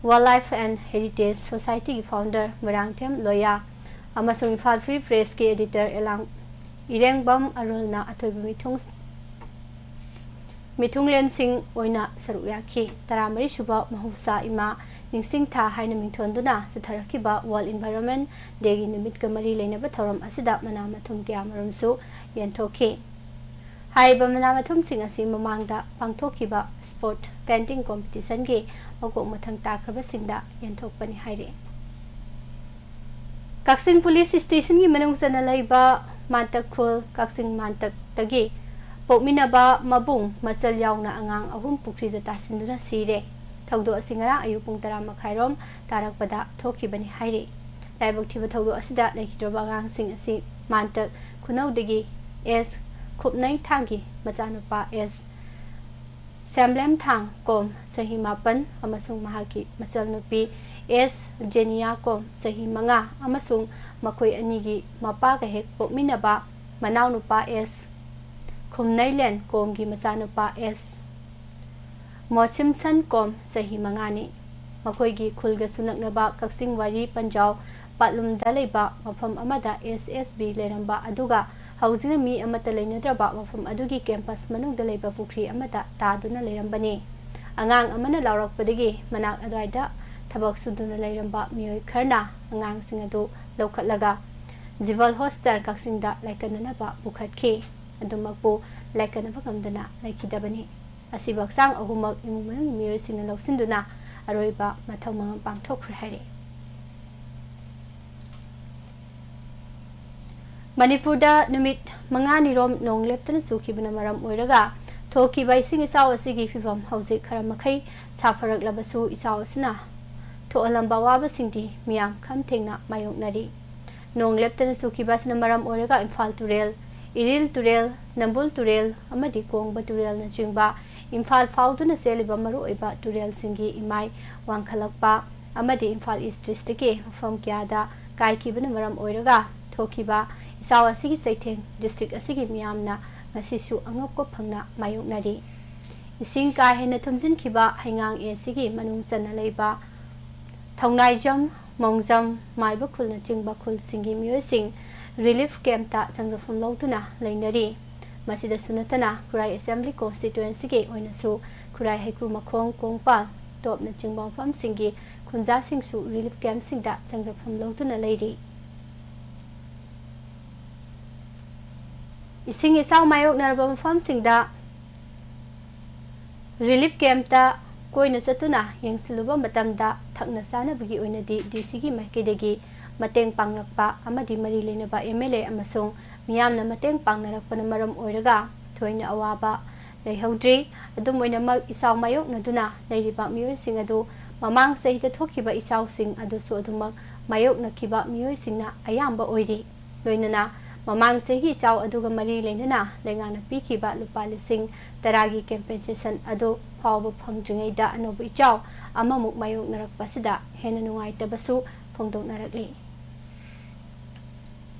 Wildlife and Heritage Societyꯒꯤ founder Moirangthem ꯂꯣꯌꯥ ꯑꯃꯁꯨꯡ ꯏꯝꯐꯥꯜ Free Pressꯀꯤ editor ꯏꯂꯥꯡ ꯏꯔꯦꯡꯕꯝ ꯑꯔꯨꯜꯅ ꯑꯊꯣꯏꯕ ꯃꯤꯊꯨꯡ ꯃꯤꯊꯨꯡꯂꯦꯟꯁꯤꯡ ꯑꯣꯏꯅ ꯁꯔꯨꯛ ꯌꯥꯈꯤ꯫ ꯇꯔꯥꯃꯔꯤ ꯁꯨꯕ ꯃꯍꯧꯁꯥ ꯏꯃꯥ ꯅꯤꯡꯁꯤꯡ ꯊꯥ ꯍꯥꯏꯅ ꯃꯤꯡꯊꯣꯟꯗꯨꯅ ꯆꯠꯊꯔꯛꯈꯤꯕ World Environment Dayꯒꯤ ꯅꯨꯃꯤꯠꯀ ꯃꯔꯤ ꯂꯩꯅꯕ ꯊꯧꯔꯝ ꯑꯁꯤꯗ ꯃꯅꯥ ꯃꯊꯨꯝ ꯀꯌꯥꯃꯔꯨꯝꯁꯨ ꯌꯦꯟꯊꯣꯛꯈꯤ꯫ ꯍꯥꯏꯔꯤꯕ ꯃꯅꯥ ꯃꯊꯨꯝꯁꯤꯡ ꯑꯁꯤ ꯃꯃꯥꯡꯗ ꯄꯥꯡꯊꯣꯛꯈꯤꯕ Spot Painting Competitionꯒꯤ ꯃꯀꯣꯛ ꯃꯊꯪ ꯇꯥꯈ꯭ꯔꯕꯁꯤꯡꯗ ꯌꯦꯟꯊꯣꯛꯄꯅꯤ ꯍꯥꯏꯔꯤ꯫ ꯀꯛꯆꯤꯡ ꯄꯨꯂꯤꯁ ꯁ꯭ꯇꯦꯁꯟꯒꯤ ꯃꯅꯨꯡ ꯆꯟꯅ ꯂꯩꯕ ꯃꯥꯟꯇꯛ ꯈꯨꯜ ꯀꯛꯆꯤꯡ ꯃꯥꯟꯇꯛꯇꯒꯤ ꯄꯣꯛꯃꯤꯟꯅꯕ ꯃꯕꯨꯡ ꯃꯆꯜ ꯌꯥꯎꯅ ꯑꯉꯥꯡ ꯑꯍꯨꯝ ꯄꯨꯈ꯭ꯔꯤꯗ ꯇꯥꯁꯤꯟꯗꯨꯅ ꯁꯤꯔꯦ꯫ ꯊꯧꯗꯣꯛ ꯑꯁꯤ ꯉꯔꯥꯡ ꯑꯌꯨꯛ ꯄꯨꯡ ꯇꯔꯥ ꯃꯈꯥꯏꯔꯣꯝ ꯇꯥꯔꯛꯄꯗ ꯊꯣꯛꯈꯤꯕꯅꯤ ꯍꯥꯏꯔꯤ꯫ ꯂꯥꯏꯕꯛ ꯊꯤꯕ ꯊꯧꯗꯣꯛ ꯑꯁꯤꯗ ꯂꯩꯈꯤꯗ꯭ꯔꯕ ꯑꯉꯥꯡꯁꯤꯡ ꯑꯁꯤ ꯃꯥꯟꯇꯛ ꯈꯨꯅꯧꯗꯒꯤ ꯑꯦꯁ ꯈꯨꯞꯅꯩ ꯊꯥꯡꯒꯤ ꯃꯆꯥꯅꯨꯄꯥ ꯑꯦꯁ ꯁꯦꯝꯂꯦꯝ ꯊꯥꯡ ꯀꯣꯝ ꯆꯍꯤ ꯃꯥꯄꯟ ꯑꯃꯁꯨꯡ ꯃꯍꯥꯛꯀꯤ ꯃꯆꯜꯅꯨꯄꯤ ꯑꯦꯁ ꯖꯦꯅꯤꯌꯥ ꯀꯣꯝ ꯆꯍꯤ ꯃꯉꯥ ꯑꯃꯁꯨꯡ ꯃꯈꯣꯏ ꯑꯅꯤꯒꯤ ꯃꯄꯥꯒ ꯍꯦꯛ ꯄꯣꯛꯃꯤꯟꯅꯕ ꯃꯅꯥꯎꯅꯨꯄꯥ ꯑꯦꯁ ꯈꯨꯝꯅꯩꯂꯦꯟ ꯀꯣꯝꯒꯤ ꯃꯆꯥꯅꯨꯄꯥ ꯑꯦꯁ ꯃꯣꯁꯤꯝꯁꯟ ꯀꯣꯝ ꯆꯍꯤ ꯃꯉꯥꯅꯤ꯫ ꯃꯈꯣꯏꯒꯤ ꯈꯨꯜꯒꯁꯨ ꯅꯛꯅꯕ ꯀꯛꯆꯤꯡ ꯋꯥꯏꯔꯤ ꯄꯟꯖꯥꯎ ꯄꯥꯠꯂꯨꯝꯗ ꯂꯩꯕ ꯃꯐꯝ ꯑꯃꯗ ꯑꯦꯁ ꯑꯦꯁ ꯕꯤ ꯂꯩꯔꯝꯕ ꯑꯗꯨꯒ ꯍꯧꯖꯤꯛꯅ ꯃꯤ ꯑꯃꯠꯇ ꯂꯩꯅꯗ꯭ꯔꯕ ꯃꯐꯝ ꯑꯗꯨꯒꯤ campus ꯃꯅꯨꯡꯗ ꯂꯩꯕ ꯄꯨꯈ꯭ꯔꯤ ꯑꯃꯗ ꯇꯥꯗꯨꯅ ꯂꯩꯔꯝꯕꯅꯤ꯫ ꯑꯉꯥꯡ ꯑꯃꯅ ꯂꯥꯎꯔꯛꯄꯗꯒꯤ ꯃꯅꯥꯛ ꯑꯗꯨꯋꯥꯏꯗ ꯊꯕꯛ ꯁꯨꯗꯨꯅ ꯂꯩꯔꯝꯕ ꯃꯤꯑꯣꯏ ꯈꯔꯅ ꯑꯉꯥꯡꯁꯤꯡ ꯑꯗꯨ ꯂꯧꯈꯠꯂꯒ ꯖꯤꯕꯜ ꯍꯣꯁꯄꯤꯇꯥꯜ ꯀꯛꯆꯤꯡꯗ ꯂꯥꯏꯀꯠꯅꯅꯕ ꯄꯨꯈꯠꯈꯤ꯫ ꯑꯗꯨꯃꯛꯄꯨ ꯂꯥꯏꯀꯠꯅꯕ ꯉꯝꯗꯅ ꯂꯩꯈꯤꯗꯕꯅꯤ꯫ ꯑꯁꯤꯕ ꯍꯛꯆꯥꯡ ꯑꯍꯨꯝꯃꯛ ꯏꯃꯨꯡ ꯃꯅꯨꯡꯒꯤ ꯃꯤꯑꯣꯏꯁꯤꯡꯅ ꯂꯧꯁꯤꯟꯗꯨꯅ ꯑꯔꯣꯏꯕ ꯃꯊꯧ ꯃꯉꯝ ꯄꯥꯡꯊꯣꯛꯈ꯭ꯔꯦ ꯍꯥꯏꯔꯤ꯫ ꯃꯅꯤꯄꯨꯔꯗ ꯅꯨꯃꯤꯠ ꯃꯉꯥꯅꯤꯔꯣꯝ ꯅꯣꯡ ꯂꯦꯞꯇꯅ ꯆꯨꯈꯤꯕꯅ ꯃꯔꯝ ꯑꯣꯏꯔꯒ ꯊꯣꯛꯈꯤꯕ ꯏꯁꯤꯡ ꯏꯆꯥꯎ ꯑꯁꯤꯒꯤ ꯐꯤꯚꯝ ꯍꯧꯖꯤꯛ ꯈꯔ ꯃꯈꯩ ꯁꯥꯐꯔꯛꯂꯕꯁꯨ, ꯏꯆꯥꯎ ꯑꯁꯤꯅ ꯊꯣꯛꯍꯜꯂꯝꯕ ꯑꯋꯥꯕꯁꯤꯡꯗꯤ ꯃꯤꯌꯥꯝ ꯈꯝ ꯊꯦꯡꯅ ꯃꯥꯌꯣꯛꯅꯔꯤ꯫ ꯅꯣꯡ ꯂꯦꯞꯇꯅ ꯆꯨꯈꯤꯕ ꯑꯁꯤꯅ ꯃꯔꯝ ꯑꯣꯏꯔꯒ ꯏꯝꯐꯥꯜ ꯇꯨꯔꯦꯜ, ꯏꯔꯤꯜ ꯇꯨꯔꯦꯜ, ꯅꯝꯕꯨꯜ ꯇꯨꯔꯦꯜ ꯑꯃꯗꯤ ꯀꯣꯡꯕ ꯇꯨꯔꯦꯜꯅꯆꯤꯡꯕ ꯏꯝꯐꯥꯜ ꯐꯥꯎꯗꯨꯅ ꯆꯦꯜꯂꯤꯕ ꯃꯔꯨꯑꯣꯏꯕ ꯇꯨꯔꯦꯜꯁꯤꯡꯒꯤ ꯏꯃꯥꯏ ꯋꯥꯡꯈꯠꯂꯛꯄ ꯑꯃꯗꯤ ꯏꯝꯐꯥꯜ ꯏꯁ ꯗꯤꯁꯇ꯭ꯔꯤꯛꯀꯤ ꯃꯐꯝ ꯀꯌꯥꯗ ꯀꯥꯏꯈꯤꯕꯅ ꯃꯔꯝ ꯑꯣꯏꯔꯒ ꯊꯣꯛꯈꯤꯕ ꯏꯆꯥꯎ ꯑꯁꯤꯒꯤ ꯆꯩꯊꯦꯡ ꯗꯤꯁꯇ꯭ꯔꯤꯛ ꯑꯁꯤꯒꯤ ꯃꯤꯌꯥꯝꯅ ꯉꯁꯤꯁꯨ ꯑꯉꯛꯄ ꯐꯪꯅ ꯃꯥꯌꯣꯛꯅꯔꯤ꯫ ꯏꯁꯤꯡ ꯀꯥ ꯍꯦꯟꯅ ꯊꯨꯝꯖꯤꯟꯈꯤꯕ ꯍꯩꯉꯥꯡ ꯑꯦ ꯁꯤꯒꯤ ꯃꯅꯨꯡ ꯆꯟꯅ ꯂꯩꯕ ꯊꯧꯅꯥꯏꯖꯝ, ꯃꯣꯡꯖꯝ, ꯃꯥꯏꯕ ꯈꯨꯜꯅꯆꯤꯡꯕ ꯈꯨꯜꯁꯤꯡꯒꯤ ꯃꯤꯑꯣꯏꯁꯤꯡ relief campꯇ ꯆꯪꯖꯐꯝ ꯂꯧꯗꯨꯅ ꯂꯩꯅꯔꯤ꯫ ꯃꯁꯤꯗꯁꯨ ꯅꯠꯇꯅ ꯈꯨꯔꯥꯏ Assembly Constituencyꯒꯤ ꯑꯣꯏꯅꯁꯨ ꯈꯨꯔꯥꯏ, ꯍꯩꯀ꯭ꯔꯨ ꯃꯈꯣꯡ, ꯀꯣꯡꯄꯥꯜ, ꯇꯣꯞꯅꯆꯤꯡꯕ ꯃꯐꯝꯁꯤꯡꯒꯤ ꯈꯨꯟꯖꯥꯁꯤꯡꯁꯨ relief campꯁꯤꯡꯗ ꯆꯪꯖꯐꯝ ꯂꯧꯗꯨꯅ ꯂꯩꯔꯤ꯫ ꯏꯁꯤꯡ ꯏꯆꯥꯎ ꯃꯥꯌꯣꯛꯅꯔꯕ ꯃꯐꯝꯁꯤꯡꯗ relief campꯇ ꯀꯣꯏꯅ ꯆꯠꯇꯨꯅ ꯌꯦꯡꯁꯤꯜꯂꯨꯕ ꯃꯇꯝꯗ ꯊꯛꯅ ꯆꯥꯅꯕꯒꯤ ꯑꯣꯏꯅꯗꯤ DCꯒꯤ ꯃꯥꯏꯀꯩꯗꯒꯤ ꯃꯇꯦꯡ ꯄꯥꯡꯂꯛꯄ ꯑꯃꯗꯤ ꯃꯔꯤ ꯂꯩꯅꯕ MLA ꯑꯃꯁꯨꯡ ꯃꯤꯌꯥꯝꯅ ꯃꯇꯦꯡ ꯄꯥꯡꯅꯔꯛꯄꯅ ꯃꯔꯝ ꯑꯣꯏꯔꯒ ꯊꯣꯏꯅ ꯑꯋꯥꯕ ꯂꯩꯍꯧꯗ꯭ꯔꯤ꯫ ꯑꯗꯨꯝ ꯑꯣꯏꯅꯃꯛ, ꯏꯆꯥꯎ ꯃꯥꯌꯣꯛꯅꯗꯨꯅ ꯂꯩꯔꯤꯕ ꯃꯤꯑꯣꯏꯁꯤꯡ ꯑꯗꯨ ꯃꯃꯥꯡ ꯆꯍꯤꯗ ꯊꯣꯛꯈꯤꯕ ꯏꯆꯥꯎꯁꯤꯡ ꯑꯗꯨꯁꯨ ꯑꯗꯨꯃꯛ ꯃꯥꯌꯣꯛꯅꯈꯤꯕ ꯃꯤꯑꯣꯏꯁꯤꯡꯅ ꯑꯌꯥꯝꯕ ꯑꯣꯏꯔꯤ꯫ ꯂꯣꯏꯅꯅ ꯃꯃꯥꯡ ꯆꯍꯤꯒꯤ ꯏꯆꯥꯎ ꯑꯗꯨꯒ ꯃꯔꯤ ꯂꯩꯅꯅ ꯂꯩꯉꯥꯛꯅ ꯄꯤꯈꯤꯕ ꯂꯨꯄꯥ ꯂꯤꯁꯤꯡ ꯇꯔꯥꯒꯤ compensation ꯑꯗꯨ ꯐꯥꯎꯕ ꯐꯪꯗ꯭ꯔꯤꯉꯩꯗ ꯑꯅꯧꯕ ꯏꯆꯥꯎ ꯑꯃꯃꯨꯛ ꯃꯥꯌꯣꯛꯅꯔꯛꯄ ꯑꯁꯤꯗ ꯍꯦꯟꯅ ꯅꯨꯡꯉꯥꯏꯇꯕꯁꯨ ꯐꯣꯡꯗꯣꯛꯅꯔꯛꯂꯤ꯫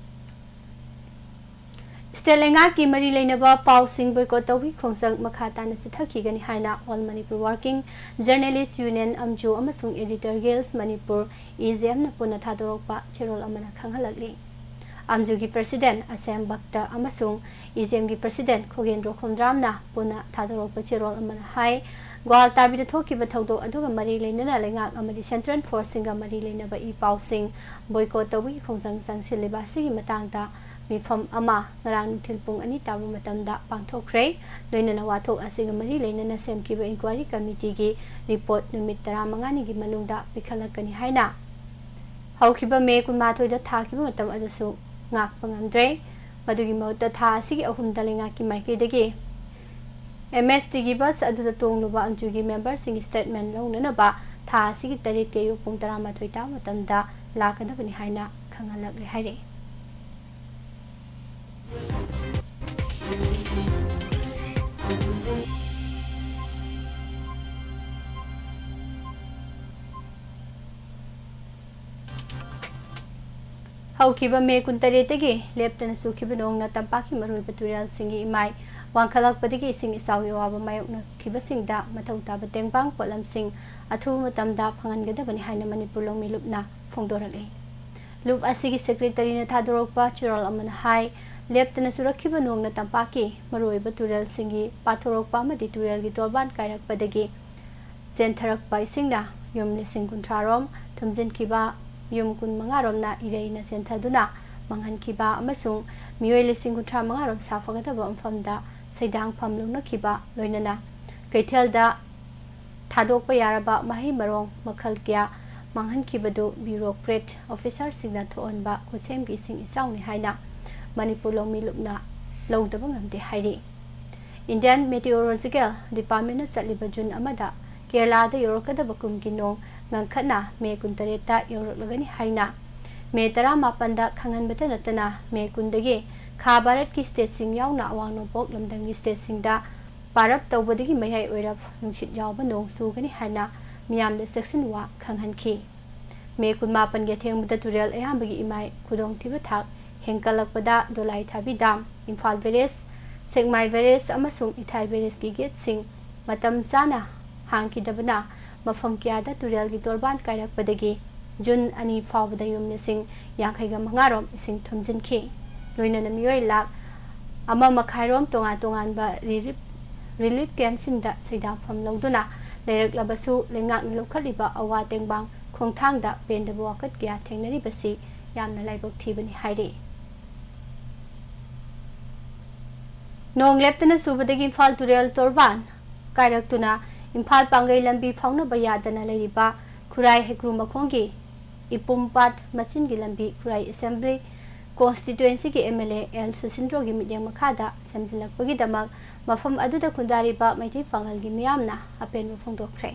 State ꯂꯩꯉꯥꯛꯀꯤ ꯃꯔꯤ ꯂꯩꯅꯕ ꯄꯥꯎꯁꯤꯡ boycott ꯇꯧꯕꯒꯤ ꯈꯣꯡꯖꯪ ꯃꯈꯥ ꯇꯥꯅ ꯆꯠꯊꯈꯤꯒꯅꯤ ꯍꯥꯏꯅ All Manipur Working Journalist Union, ꯑꯝꯖꯨ, ꯑꯃꯁꯨꯡ Editor Guild Manipur, AJMꯅ ꯄꯨꯟꯅ ꯊꯥꯗꯣꯔꯛꯄ ꯆꯦꯔꯣꯜ ꯑꯃꯅ ꯈꯪꯍꯜꯂꯛꯂꯤ꯫ ꯑꯝꯖꯨꯒꯤ President ꯑꯁꯦꯝ ꯚꯛꯇ ꯑꯃꯁꯨꯡ AJMꯒꯤ President ꯈꯣꯒꯦꯟꯗ꯭ꯔꯣ ꯈꯣꯝꯗ꯭ꯔꯥꯝꯅ ꯄꯨꯟꯅ ꯊꯥꯗꯣꯔꯛꯄ ꯆꯦꯔꯣꯜ ꯑꯃꯅ ꯍꯥꯏ, ꯒ꯭ꯋꯥꯜꯇꯥꯕꯤꯗ ꯊꯣꯛꯈꯤꯕ ꯊꯧꯗꯣꯛ ꯑꯗꯨꯒ ꯃꯔꯤ ꯂꯩꯅꯅ ꯂꯩꯉꯥꯛ ꯑꯃꯗꯤ Central Forceꯁꯤꯡꯒ ꯃꯔꯤ ꯂꯩꯅꯕ ꯏ ꯄꯥꯎꯁꯤꯡ boycott ꯇꯧꯕꯒꯤ ꯈꯣꯡꯖꯪ ꯆꯪꯁꯤꯜꯂꯤꯕ ꯑꯁꯤꯒꯤ ꯃꯇꯥꯡꯗ ꯃꯤꯐꯝ ꯑꯃ ꯉꯔꯥꯡ ꯅꯨꯡꯊꯤꯜ ꯄꯨꯡ ꯑꯅꯤ ꯇꯥꯕ ꯃꯇꯝꯗ ꯄꯥꯡꯊꯣꯛꯈ꯭ꯔꯦ꯫ ꯂꯣꯏꯅꯅ ꯋꯥꯊꯣꯛ ꯑꯁꯤꯒ ꯃꯔꯤ ꯂꯩꯅꯅ ꯁꯦꯝꯈꯤꯕ inquiry committeeꯒꯤ report ꯅꯨꯃꯤꯠ ꯇꯔꯥꯃꯉꯥꯅꯤꯒꯤ ꯃꯅꯨꯡꯗ ꯄꯤꯈꯠꯂꯛꯀꯅꯤ ꯍꯥꯏꯅ ꯍꯧꯈꯤꯕ May ꯀꯨꯟꯃꯥꯊꯣꯏꯗ ꯊꯥꯈꯤꯕ ꯃꯇꯝ ꯑꯗꯨꯁꯨ ꯉꯥꯛꯄ ꯉꯝꯗ꯭ꯔꯦ꯫ ꯃꯗꯨꯒꯤ ꯃꯍꯨꯠꯇ ꯊꯥ ꯑꯁꯤꯒꯤ ꯑꯍꯨꯝꯗ ꯂꯩꯉꯥꯛꯀꯤ ꯃꯥꯏꯀꯩꯗꯒꯤ MSTꯒꯤ bus ꯑꯗꯨꯗ ꯇꯣꯡꯂꯨꯕ ꯑꯝꯖꯨꯒꯤ memberꯁꯤꯡꯒꯤ statement ꯂꯧꯅꯅꯕ ꯊꯥ ꯑꯁꯤꯒꯤ ꯇꯔꯦꯠꯀꯤ ꯑꯌꯨꯛ ꯄꯨꯡ ꯇꯔꯥꯃꯥꯊꯣꯏ ꯇꯥꯕ ꯃꯇꯝꯗ ꯂꯥꯛꯀꯗꯕꯅꯤ ꯍꯥꯏꯅ ꯈꯪꯍꯜꯂꯛꯂꯦ ꯍꯥꯏꯔꯤ꯫ ꯍꯧꯈꯤꯕ May ꯀꯨꯟꯇꯔꯦꯠꯇꯒꯤ ꯂꯦꯞꯇꯅ ꯆꯨꯈꯤꯕ ꯅꯣꯡꯅ ꯇꯝꯄꯥꯛꯀꯤ ꯃꯔꯨꯑꯣꯏꯕ ꯇꯨꯔꯦꯜꯁꯤꯡꯒꯤ ꯏꯃꯥꯏ ꯋꯥꯡꯈꯠꯂꯛꯄꯗꯒꯤ ꯏꯁꯤꯡ ꯏꯆꯥꯎꯒꯤ ꯑꯋꯥꯕ ꯃꯥꯌꯣꯛꯅꯈꯤꯕꯁꯤꯡꯗ ꯃꯊꯧ ꯇꯥꯕ ꯇꯦꯡꯕꯥꯡ ꯄꯣꯠꯂꯝꯁꯤꯡ ꯑꯊꯨꯕ ꯃꯇꯝꯗ ꯐꯪꯍꯟꯒꯗꯕꯅꯤ ꯍꯥꯏꯅ ꯃꯅꯤꯄꯨꯔ ꯂꯧꯃꯤ ꯂꯨꯞꯅ ꯐꯣꯡꯗꯣꯔꯛꯂꯤ꯫ ꯂꯨꯞ ꯑꯁꯤꯒꯤ secretaryꯅ ꯊꯥꯗꯣꯔꯛꯄ ꯆꯦꯔꯣꯜ ꯑꯃꯅ ꯍꯥꯏ, ꯂꯦꯞꯇꯅ ꯆꯨꯔꯛꯈꯤꯕ ꯅꯣꯡꯅ ꯇꯝꯄꯥꯛꯀꯤ ꯃꯔꯨꯑꯣꯏꯕ ꯇꯨꯔꯦꯜꯁꯤꯡꯒꯤ ꯄꯥꯊꯣꯔꯛꯄ ꯑꯃꯗꯤ ꯇꯨꯔꯦꯜꯒꯤ ꯇꯣꯔꯕꯥꯟ ꯀꯥꯏꯔꯛꯄꯗꯒꯤ ꯆꯦꯟꯊꯔꯛꯄ ꯏꯁꯤꯡꯅ ꯌꯨꯝ ꯂꯤꯁꯤꯡ ꯀꯨꯟꯊ꯭ꯔꯥ ꯔꯣꯝ ꯊꯨꯝꯖꯤꯟꯈꯤꯕ, ꯌꯨꯝ ꯀꯨꯟꯃꯉꯥ ꯔꯣꯝꯅ ꯏꯔꯩꯅ ꯆꯦꯟꯊꯗꯨꯅ ꯃꯥꯡꯍꯟꯈꯤꯕ ꯑꯃꯁꯨꯡ ꯃꯤꯑꯣꯏ ꯂꯤꯁꯤꯡ ꯀꯨꯟꯊ꯭ꯔꯥ ꯃꯉꯥ ꯔꯣꯝ ꯁꯥꯐꯒꯗꯕ ꯃꯐꯝꯗ ꯁꯩꯗꯥꯡꯐꯝ ꯂꯧꯅꯈꯤꯕ, ꯂꯣꯏꯅꯅ ꯀꯩꯊꯦꯜꯗ ꯊꯥꯗꯣꯛꯄ ꯌꯥꯔꯕ ꯃꯍꯩ ꯃꯔꯣꯡ ꯃꯈꯜ ꯀꯌꯥ ꯃꯥꯡꯍꯟꯈꯤꯕꯗꯨ bureaucrat officerꯁꯤꯡꯅ ꯊꯣꯛꯍꯟꯕ ꯈꯨꯠꯁꯦꯝꯒꯤ ꯏꯁꯤꯡ ꯏꯆꯥꯎꯅꯤ ꯍꯥꯏꯅ ꯃꯅꯤꯄꯨꯔ ꯂꯧꯃꯤ ꯂꯨꯞꯅ ꯂꯧꯗꯕ ꯉꯝꯗꯦ ꯍꯥꯏꯔꯤ꯫ Indian Meteorological Departmentꯅ ꯆꯠꯂꯤꯕ ꯖꯨꯟ ꯑꯃꯗ ꯀꯦꯔꯂꯥꯗ ꯌꯧꯔꯛꯀꯗꯕ ꯀꯨꯝꯒꯤ ꯅꯣꯡ ꯉꯟꯈꯠꯅ ꯃꯦ ꯀꯨꯟꯇꯔꯦꯠꯇ ꯌꯧꯔꯛꯂꯒꯅꯤ ꯍꯥꯏꯅ ꯃꯦ ꯇꯔꯥꯃꯥꯄꯟꯗ ꯈꯪꯍꯟꯕꯇ ꯅꯠꯇꯅ ꯃꯦ ꯀꯨꯟꯗꯒꯤ ꯈꯥ ꯚꯥꯔꯠꯀꯤ stateꯁꯤꯡ ꯌꯥꯎꯅ ꯑꯋꯥꯡ ꯅꯣꯡꯄꯣꯛ ꯂꯝꯗꯝꯒꯤ stateꯁꯤꯡꯗ ꯄꯥꯔꯞ ꯇꯧꯕꯗꯒꯤ ꯃꯌꯥꯏ ꯑꯣꯏꯔꯞ ꯅꯨꯡꯁꯤꯠ ꯌꯥꯎꯕ ꯅꯣꯡ ꯆꯨꯒꯅꯤ ꯍꯥꯏꯅ ꯃꯤꯌꯥꯝꯗ ꯆꯦꯛꯁꯤꯟꯋꯥ ꯈꯪꯍꯟꯈꯤ꯫ ꯃꯦ ꯀꯨꯟꯃꯥꯄꯟꯒꯤ ꯑꯊꯦꯡꯕꯗ ꯇꯨꯔꯦꯜ ꯑꯌꯥꯝꯕꯒꯤ ꯏꯃꯥꯏ ꯈꯨꯗꯣꯡꯊꯤꯕ ꯊꯥꯛ ꯍꯦꯟꯒꯠꯂꯛꯄꯗ ꯗꯣꯂꯥꯏ ꯊꯥꯕꯤ dam, ꯏꯝꯐꯥꯜ barrage, ꯁꯦꯛꯃꯥꯏ barrage ꯑꯃꯁꯨꯡ ꯏꯊꯥꯏ barrageꯀꯤ gateꯁꯤꯡ ꯃꯇꯝ ꯆꯥꯅ ꯍꯥꯡꯈꯤꯗꯕꯅ ꯃꯐꯝ ꯀꯌꯥꯗ ꯇꯨꯔꯦꯜꯒꯤ ꯇꯣꯔꯕꯥꯟ ꯀꯥꯏꯔꯛꯄꯗꯒꯤ ꯖꯨꯟ ꯑꯅꯤ ꯐꯥꯎꯕꯗ ꯌꯨꯝ ꯂꯤꯁꯤꯡ ꯌꯥꯡꯈꯩꯒ ꯃꯉꯥ ꯔꯣꯝ ꯏꯁꯤꯡ ꯊꯨꯝꯖꯤꯟꯈꯤ꯫ ꯂꯣꯏꯅꯅ ꯃꯤꯑꯣꯏ ꯂꯥꯈ ꯑꯃ ꯃꯈꯥꯏ ꯔꯣꯝ ꯇꯣꯉꯥꯟ ꯇꯣꯉꯥꯟꯕ relief, relief campꯁꯤꯡꯗ ꯁꯩꯗꯥꯡꯐꯝ ꯂꯧꯗꯨꯅ ꯂꯩꯔꯛꯂꯕꯁꯨ, ꯂꯩꯉꯥꯛꯅ ꯂꯧꯈꯠꯂꯤꯕ ꯑꯋꯥ ꯇꯦꯡꯕꯥꯡ ꯈꯣꯡꯊꯥꯡꯗ ꯄꯦꯟꯗꯕ ꯋꯥꯀꯠ ꯀꯌꯥ ꯊꯦꯡꯅꯔꯤꯕꯁꯤ ꯌꯥꯝꯅ ꯂꯥꯏꯕꯛ ꯊꯤꯕꯅꯤ ꯍꯥꯏꯔꯤ꯫ ꯅꯣꯡ ꯂꯦꯞꯇꯅ ꯆꯨꯕꯗꯒꯤ ꯏꯝꯐꯥꯜ ꯇꯨꯔꯦꯜ ꯇꯣꯔꯕꯥꯟ ꯀꯥꯏꯔꯛꯇꯨꯅ ꯏꯝꯐꯥꯜ ꯄꯥꯡꯒꯩ ꯂꯝꯕꯤ ꯐꯥꯎꯅꯕ ꯌꯥꯗꯅ ꯂꯩꯔꯤꯕ ꯈꯨꯔꯥꯏ ꯍꯩꯀ꯭ꯔꯨ ꯃꯈꯣꯡꯒꯤ ꯏꯄꯨꯝꯄꯥꯠ ꯃꯆꯤꯟꯒꯤ ꯂꯝꯕꯤ ꯈꯨꯔꯥꯏ Assembly Constituencyꯒꯤ MLA ꯑꯦꯜ ꯁꯨꯁꯤꯟꯗ꯭ꯔꯣꯒꯤ ꯃꯤꯠꯌꯦꯡ ꯃꯈꯥꯗ ꯁꯦꯝꯖꯤꯜꯂꯛꯄꯒꯤꯗꯃꯛ ꯃꯐꯝ ꯑꯗꯨꯗ ꯈꯨꯟꯗꯥꯔꯤꯕ ꯃꯩꯇꯩ ꯄꯥꯉꯜꯒꯤ ꯃꯤꯌꯥꯝꯅ ꯑꯄꯦꯟꯕ ꯐꯣꯡꯗꯣꯛꯈ꯭ꯔꯦ꯫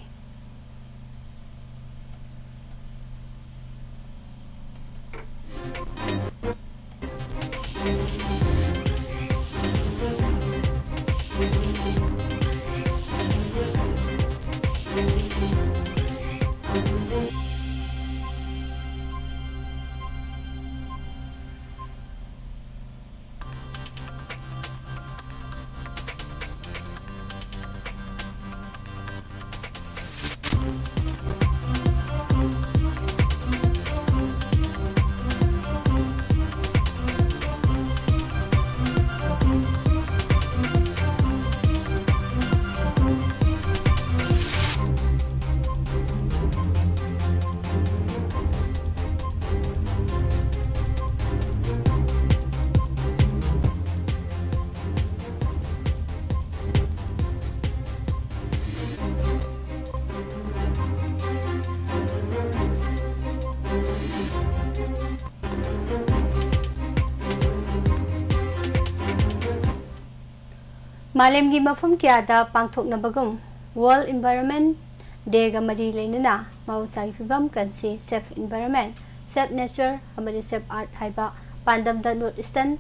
ꯃꯥꯂꯦꯝꯒꯤ ꯃꯐꯝ ꯀꯌꯥꯗ ꯄꯥꯡꯊꯣꯛꯅꯕꯒꯨꯝ, World Environment Day-ꯒ ꯃꯔꯤ ꯂꯩꯅꯅ ꯃꯍꯧꯁꯥꯒꯤ ꯐꯤꯕꯝ ꯀꯟꯁꯤ, Save Environment, Save Nature ꯑꯃꯗꯤ Save Earth ꯍꯥꯏꯕ ꯄꯥꯟꯗꯝꯗ North Eastern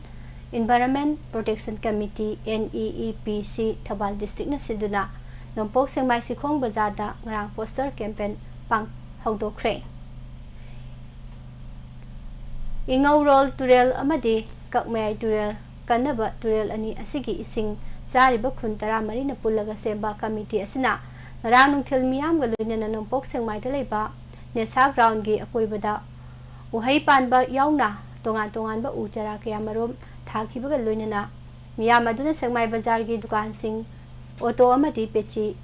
Environment Protection Committee, N E E P C, Thoubal district-ꯅ ꯁꯤꯟꯗꯨꯅ ꯅꯣꯡꯄꯣꯛ ꯁꯦꯛꯃꯥꯏ ꯁꯤꯈꯣꯡ ꯕꯖꯥꯔꯗ ꯉꯔꯥꯡ poster campaign ꯄꯥꯡ-, ꯍꯧꯗꯣꯛꯈ꯭ꯔꯦ꯫ ꯏꯉꯧꯔꯣꯜ ꯇꯨꯔꯦꯜ ꯑꯃꯗꯤ ꯀꯛꯃꯌꯥꯏ ꯇꯨꯔꯦꯜ ꯀꯟꯅꯕ ꯇꯨꯔꯦꯜ ꯑꯅꯤ ꯑꯁꯤꯒꯤ ꯏꯁꯤꯡ ꯆꯥꯔꯤꯕ ꯈꯨꯟ ꯇꯔꯥꯃꯔꯤꯅ ꯄꯨꯜꯂꯒ ꯁꯦꯝꯕ committee ꯑꯁꯤꯅ ꯉꯔꯥꯡ ꯅꯨꯡꯊꯤꯜ ꯃꯤꯌꯥꯝꯒ ꯂꯣꯏꯅꯅ ꯅꯣꯡꯄꯣꯛ ꯁꯦꯛꯃꯥꯏꯗ ꯂꯩꯕ ꯅꯦꯁꯥ ground-ꯒꯤ ꯑꯀꯣꯏꯕꯗ ꯎꯍꯩ ꯄꯥꯟꯕ ꯌꯥꯎꯅ ꯇꯣꯉꯥꯟ ꯇꯣꯉꯥꯟꯕ ꯎ ꯆꯥꯔꯥ ꯀꯌꯥꯃꯔꯨꯝ ꯊꯥꯈꯤꯕꯒ ꯂꯣꯏꯅꯅ ꯃꯤꯌꯥꯝ ꯑꯗꯨꯅ ꯁꯦꯛꯃꯥꯏ ꯕꯖꯥꯔꯒꯤ ꯗꯨꯀꯥꯟꯁꯤꯡ, ꯑꯣꯇꯣ ꯑꯃꯗꯤ ꯄꯦꯆꯤ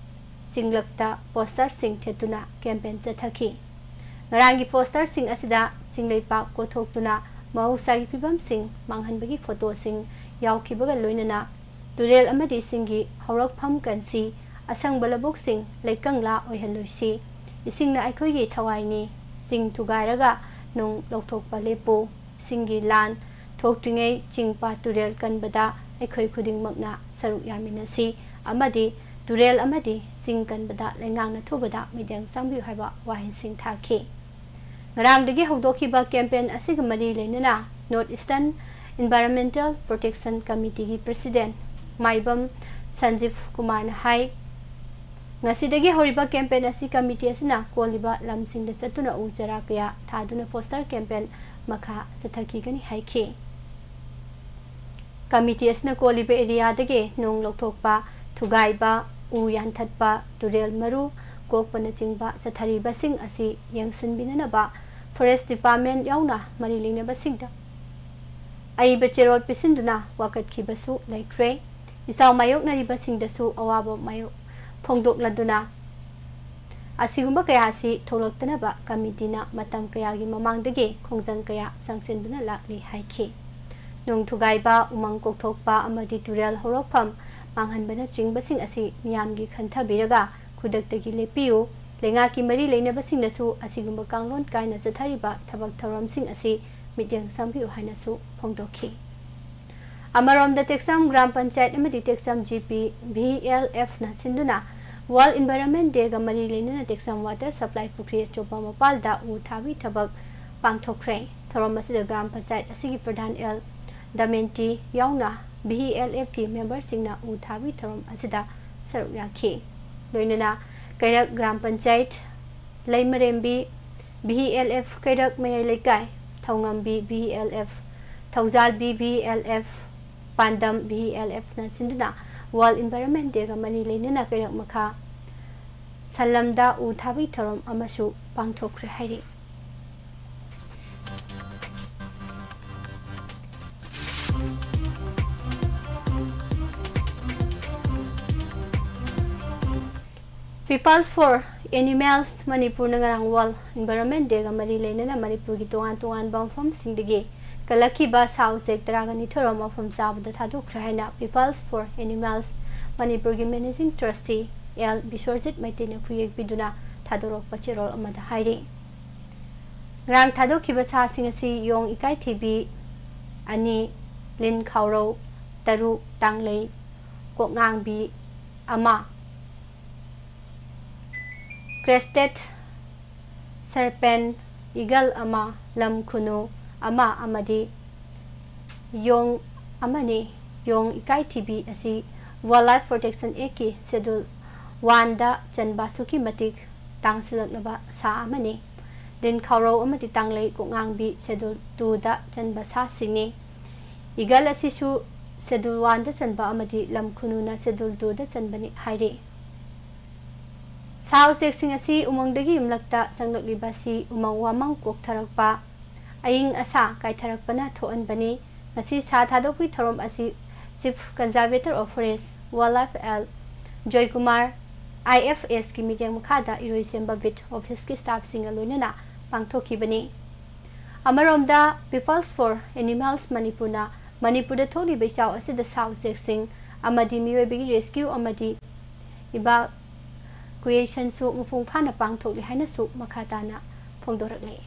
ꯆꯤꯡꯂꯛꯇ poster-ꯁꯤꯡ ꯊꯦꯠꯇꯨꯅ campaign ꯆꯠꯊꯈꯤ꯫ ꯉꯔꯥꯡꯒꯤ poster-ꯁꯤꯡ ꯑꯁꯤꯗ ꯆꯤꯡꯂꯩꯄꯥꯛ ꯀꯣꯊꯣꯛꯇꯨꯅ ꯃꯍꯧꯁꯥꯒꯤ ꯐꯤꯕꯝꯁꯤꯡ ꯃꯥꯡꯍꯟꯕꯒꯤ photo-ꯁꯤꯡ ꯌꯥꯎꯈꯤꯕꯒ ꯂꯣꯏꯅꯅ ꯇꯨꯔꯦꯜ ꯑꯃꯗꯤ ꯏꯁꯤꯡꯒꯤ ꯍꯧꯔꯛꯐꯝ ꯀꯟꯁꯤ, ꯑꯁꯪꯕ ꯂꯧꯕꯨꯛꯁꯤꯡ ꯂꯩꯀꯪꯂꯥ ꯑꯣꯏꯍꯜꯂꯣꯏꯁꯤ, ꯏꯁꯤꯡꯅ ꯑꯩꯈꯣꯏꯒꯤ ꯊꯋꯥꯏꯅꯤ, ꯆꯤꯡ ꯊꯨꯒꯥꯏꯔꯒ ꯅꯨꯡ ꯂꯧꯊꯣꯛꯄ ꯂꯦꯞꯄꯨ, ꯏꯁꯤꯡꯒꯤ ꯂꯥꯟ ꯊꯣꯛꯇ꯭ꯔꯤꯉꯩ ꯆꯤꯡ ꯄꯥꯠ ꯇꯨꯔꯦꯜ ꯀꯟꯕꯗ ꯑꯩꯈꯣꯏ ꯈꯨꯗꯤꯡꯃꯛꯅ ꯁꯔꯨꯛ ꯌꯥꯃꯤꯟꯅꯁꯤ ꯑꯃꯗꯤ ꯇꯨꯔꯦꯜ ꯑꯃꯗꯤ ꯆꯤꯡ ꯀꯟꯕꯗ ꯂꯩꯉꯥꯛꯅ ꯊꯨꯕꯗ ꯃꯤꯠꯌꯦꯡ ꯆꯪꯕꯤꯌꯨ ꯍꯥꯏꯕ ꯋꯥꯍꯩꯁꯤꯡ ꯊꯥꯈꯤ꯫ ꯉꯔꯥꯡꯗꯒꯤ ꯍꯧꯗꯣꯛꯈꯤꯕ campaign ꯑꯁꯤꯒ ꯃꯔꯤ ꯂꯩꯅꯅ North Eastern Environmental Protection Committee-ꯒꯤ president ꯃꯥꯏꯕꯝ ꯁꯟꯖꯤꯕ ꯀꯨꯃꯥꯔꯅ ꯍꯥꯏ, ꯉꯁꯤꯗꯒꯤ ꯍꯧꯔꯤꯕ campaign ꯑꯁꯤ committee ꯑꯁꯤꯅ ꯀꯣꯜꯂꯤꯕ ꯂꯝꯁꯤꯡꯗ ꯆꯠꯇꯨꯅ ꯎ ꯆꯥꯔꯥ ꯀꯌꯥ ꯊꯥꯗꯨꯅ poster campaign ꯃꯈꯥ ꯆꯠꯊꯈꯤꯒꯅꯤ ꯍꯥꯏꯈꯤ꯫ Committee ꯑꯁꯤꯅ ꯀꯣꯜꯂꯤꯕ area-ꯗꯒꯤ ꯅꯨꯡ ꯂꯧꯊꯣꯛꯄ, ꯊꯨꯒꯥꯏꯕ, ꯎ ꯌꯥꯟꯊꯠꯄ, ꯇꯨꯔꯦꯜ ꯃꯔꯨ ꯀꯣꯛꯄꯅꯆꯤꯡꯕ ꯆꯠꯊꯔꯤꯕꯁꯤꯡ ꯑꯁꯤ ꯌꯦꯡꯁꯤꯟꯕꯤꯅꯅꯕ Forest Department ꯌꯥꯎꯅ ꯃꯔꯤ ꯂꯩꯅꯕꯁꯤꯡꯗ ꯑꯏꯕ ꯆꯦꯔꯣꯜ ꯄꯤꯁꯤꯟꯗꯨꯅ ꯋꯥꯀꯠꯈꯤꯕꯁꯨ ꯂꯩꯈ꯭ꯔꯦ꯫ ꯏꯆꯥꯎ ꯃꯥꯌꯣꯛꯅꯔꯤꯕꯁꯤꯡꯗꯁꯨ ꯑꯋꯥꯕ ꯃꯥꯌꯣꯛ ꯐꯣꯡꯗꯣꯛꯂꯗꯨꯅ ꯑꯁꯤꯒꯨꯝꯕ ꯀꯌꯥ ꯑꯁꯤ ꯊꯣꯛꯂꯛꯇꯅꯕ committee-ꯅ ꯃꯇꯝ ꯀꯌꯥꯒꯤ ꯃꯃꯥꯡꯗꯒꯤ ꯈꯣꯡꯖꯪ ꯀꯌꯥ ꯆꯪꯁꯤꯟꯗꯨꯅ ꯂꯥꯛꯂꯤ ꯍꯥꯏꯈꯤ꯫ ꯅꯨꯡ ꯊꯨꯒꯥꯏꯕ, ꯎꯃꯪ ꯀꯣꯛꯊꯣꯛꯄ ꯑꯃꯗꯤ ꯇꯨꯔꯦꯜ ꯍꯧꯔꯛꯐꯝ ꯃꯥꯡꯍꯟꯕꯅꯆꯤꯡꯕꯁꯤꯡ ꯑꯁꯤ ꯃꯤꯌꯥꯝꯒꯤ ꯈꯟꯊꯕꯤꯔꯒ ꯈꯨꯗꯛꯇꯒꯤ ꯂꯦꯞꯄꯤꯌꯨ꯫ ꯂꯩꯉꯥꯛꯀꯤ ꯃꯔꯤ ꯂꯩꯅꯕꯁꯤꯡꯅꯁꯨ ꯑꯁꯤꯒꯨꯝꯕ ꯀꯥꯡꯂꯣꯟ ꯀꯥꯏꯅ ꯆꯠꯊꯔꯤꯕ ꯊꯕꯛ ꯊꯧꯔꯝꯁꯤꯡ ꯑꯁꯤ ꯃꯤꯠꯌꯦꯡ ꯆꯪꯕꯤꯌꯨ ꯍꯥꯏꯅꯁꯨ ꯐꯣꯡꯗꯣꯛꯈꯤ꯫ ꯑꯃꯔꯣꯝꯗ ꯇꯦꯛꯆꯝ ꯒ꯭ꯔꯥꯝ ꯄꯟꯆꯥꯌꯠ ꯑꯃꯗꯤ ꯇꯦꯛꯆꯝ ꯖꯤ ꯄꯤ ꯚꯤ ꯑꯦꯜ ꯑꯦꯐꯅ ꯁꯤꯟꯗꯨꯅ World Environment Day ꯒ ꯃꯔꯤ ꯂꯩꯅꯅ ꯇꯦꯛꯆꯝ ꯋꯥꯇꯔ ꯁꯄ꯭ꯂꯥꯏ ꯄꯨꯈ꯭ꯔꯤ ꯑꯆꯧꯕ ꯃꯄꯥꯜꯗ ꯎ ꯊꯥꯕꯒꯤ ꯊꯕꯛ ꯄꯥꯡꯊꯣꯛꯈ꯭ꯔꯦ꯫ ꯊꯧꯔꯝ ꯑꯁꯤꯗ ꯒ꯭ꯔꯥꯝ ꯄꯟꯆꯥꯌꯠ ꯑꯁꯤꯒꯤ ꯄ꯭ꯔꯙꯥꯟ ꯑꯦꯜ ꯗꯃꯦꯟꯇꯤ ꯌꯥꯎꯅ ꯚꯤ ꯑꯦꯜ ꯑꯦꯐꯀꯤ ꯃꯦꯝꯕꯔꯁꯤꯡꯅ ꯎ ꯊꯥꯕꯒꯤ ꯊꯧꯔꯝ ꯑꯁꯤꯗ ꯁꯔꯨꯛ ꯌꯥꯈꯤ꯫ ꯂꯣꯏꯅꯅ Keirak gram panchayat, Leimarembi V L F Keirak Mayai Leikai, Thoungambi V L F, Thoujalbi V L F, Pandam V L ꯑꯦꯐꯅ ꯁꯤꯟꯗꯨꯅ World Environment Day ꯒ ꯃꯔꯤ ꯂꯩꯅꯅ ꯀꯩꯔꯛ ꯃꯈꯥ ꯁꯟꯂꯝꯗ ꯎ ꯊꯥꯕꯒꯤ ꯊꯧꯔꯝ ꯑꯃꯁꯨ ꯄꯥꯡꯊꯣꯛꯈ꯭ꯔꯦ ꯍꯥꯏꯔꯤ꯫ Peoples for Animals ꯃꯅꯤꯄꯨꯔꯅ ꯉꯔꯥꯡ World Environment Day ꯒ ꯃꯔꯤ ꯂꯩꯅꯅ ꯃꯅꯤꯄꯨꯔꯒꯤ ꯇꯣꯉꯥꯟ ꯇꯣꯉꯥꯟꯕ ꯃꯐꯝꯁꯤꯡꯗꯒꯤ ꯀꯜꯂꯛꯈꯤꯕ ꯁꯥ ꯎꯆꯦꯛ ꯇꯔꯥꯒ ꯅꯤꯊꯣꯏ ꯔꯣꯝ ꯃꯐꯝ ꯆꯥꯕꯗ ꯊꯥꯗꯣꯛꯈ꯭ꯔꯦ ꯍꯥꯏꯅ Peoples for Animals ꯃꯅꯤꯄꯨꯔꯒꯤ Managing Trustee ꯑꯦꯜ ꯕꯤꯁ꯭ꯋꯔꯖꯤꯠ ꯃꯩꯇꯩꯅ ꯈꯨꯌꯦꯛ ꯄꯤꯗꯨꯅ ꯊꯥꯗꯣꯔꯛꯄ ꯆꯦꯔꯣꯜ ꯑꯃꯗ ꯍꯥꯏꯔꯤ꯫ ꯉꯔꯥꯡ ꯊꯥꯗꯣꯛꯈꯤꯕ ꯁꯥꯁꯤꯡ ꯑꯁꯤ ꯌꯣꯡ ꯏꯀꯥꯏꯊꯤꯕꯤ ꯑꯅꯤ, ꯂꯤꯟ ꯈꯥꯎꯔꯧ ꯇꯔꯨꯛ, ꯇꯥꯡꯂꯩ ꯀꯣꯛꯉꯥꯡꯕꯤ ꯑꯃ, crested serpent eagle ꯑꯃ, ꯂꯝ ꯈꯨꯅꯨ ꯑꯃ ꯑꯃꯗꯤ ꯌꯣꯡ ꯑꯃꯅꯤ꯫ ꯌꯣꯡ ꯏꯀꯥꯏꯊꯤꯕꯤ ꯑꯁꯤ Wildlife Protection Act ꯀꯤ Schedule one ꯗ ꯆꯟꯕ ꯑꯁꯨꯛꯀꯤ ꯃꯇꯤꯛ ꯇꯥꯡꯁꯤꯜꯂꯛꯂꯕ ꯁꯥ ꯑꯃꯅꯤ꯫ ꯂꯤꯟ ꯈꯥꯎꯔꯧ ꯑꯃꯗꯤ ꯇꯥꯡꯂꯩ ꯀꯣꯛꯉꯥꯡꯕꯤ Schedule two ꯗ ꯆꯟꯕ ꯁꯥꯁꯤꯡꯅꯤ꯫ Eagle ꯑꯁꯤꯁꯨ Schedule one ꯗ ꯆꯟꯕ ꯑꯃꯗꯤ ꯂꯝ ꯈꯨꯅꯨꯅ Schedule two ꯗ ꯆꯟꯕꯅꯤ ꯍꯥꯏꯔꯤ꯫ ꯁꯥ ꯎꯆꯦꯛꯁꯤꯡ ꯑꯁꯤ ꯎꯃꯪꯗꯒꯤ ꯌꯨꯝꯂꯛꯇ ꯆꯪꯂꯛꯂꯤꯕ ꯑꯁꯤ ꯎꯃꯪ ꯋꯥꯃꯪ ꯀꯣꯛꯊꯔꯛꯄ, ꯑꯏꯪ ꯑꯁꯥ ꯀꯥꯏꯊꯔꯛꯄꯅ ꯊꯣꯛꯍꯟꯕꯅꯤ꯫ ꯉꯁꯤ ꯁꯥ ꯊꯥꯗꯣꯛꯄꯒꯤ ꯊꯧꯔꯝ ꯑꯁꯤ Chief Conservator of Forest Wildlife L Joykumar, I F ꯑꯦꯁꯀꯤ ꯃꯤꯠꯌꯦꯡ ꯃꯈꯥꯗ ꯏꯔꯣꯏꯁꯦꯝꯕ ꯕꯤꯠ ꯑꯣꯐꯤꯁꯀꯤ ꯁ꯭ꯇꯥꯐꯁꯤꯡꯒ ꯂꯣꯏꯅꯅ ꯄꯥꯡꯊꯣꯛꯈꯤꯕꯅꯤ꯫ ꯑꯃꯔꯣꯝꯗ Peoples for Animals ꯃꯅꯤꯄꯨꯔꯅ ꯃꯅꯤꯄꯨꯔꯗ ꯊꯣꯛꯂꯤꯕ ꯏꯆꯥꯎ ꯑꯁꯤꯗ ꯁꯥ ꯎꯆꯦꯛꯁꯤꯡ ꯑꯃꯗꯤ ꯃꯤꯑꯣꯏꯕꯒꯤ rescue ꯑꯃꯗꯤ evacuation ꯁꯨ ꯃꯄꯨꯡ ꯐꯥꯅ ꯄꯥꯡꯊꯣꯛꯂꯤ ꯍꯥꯏꯅꯁꯨ ꯃꯈꯥ ꯇꯥꯅ ꯐꯣꯡꯗꯣꯔꯛꯂꯤ꯫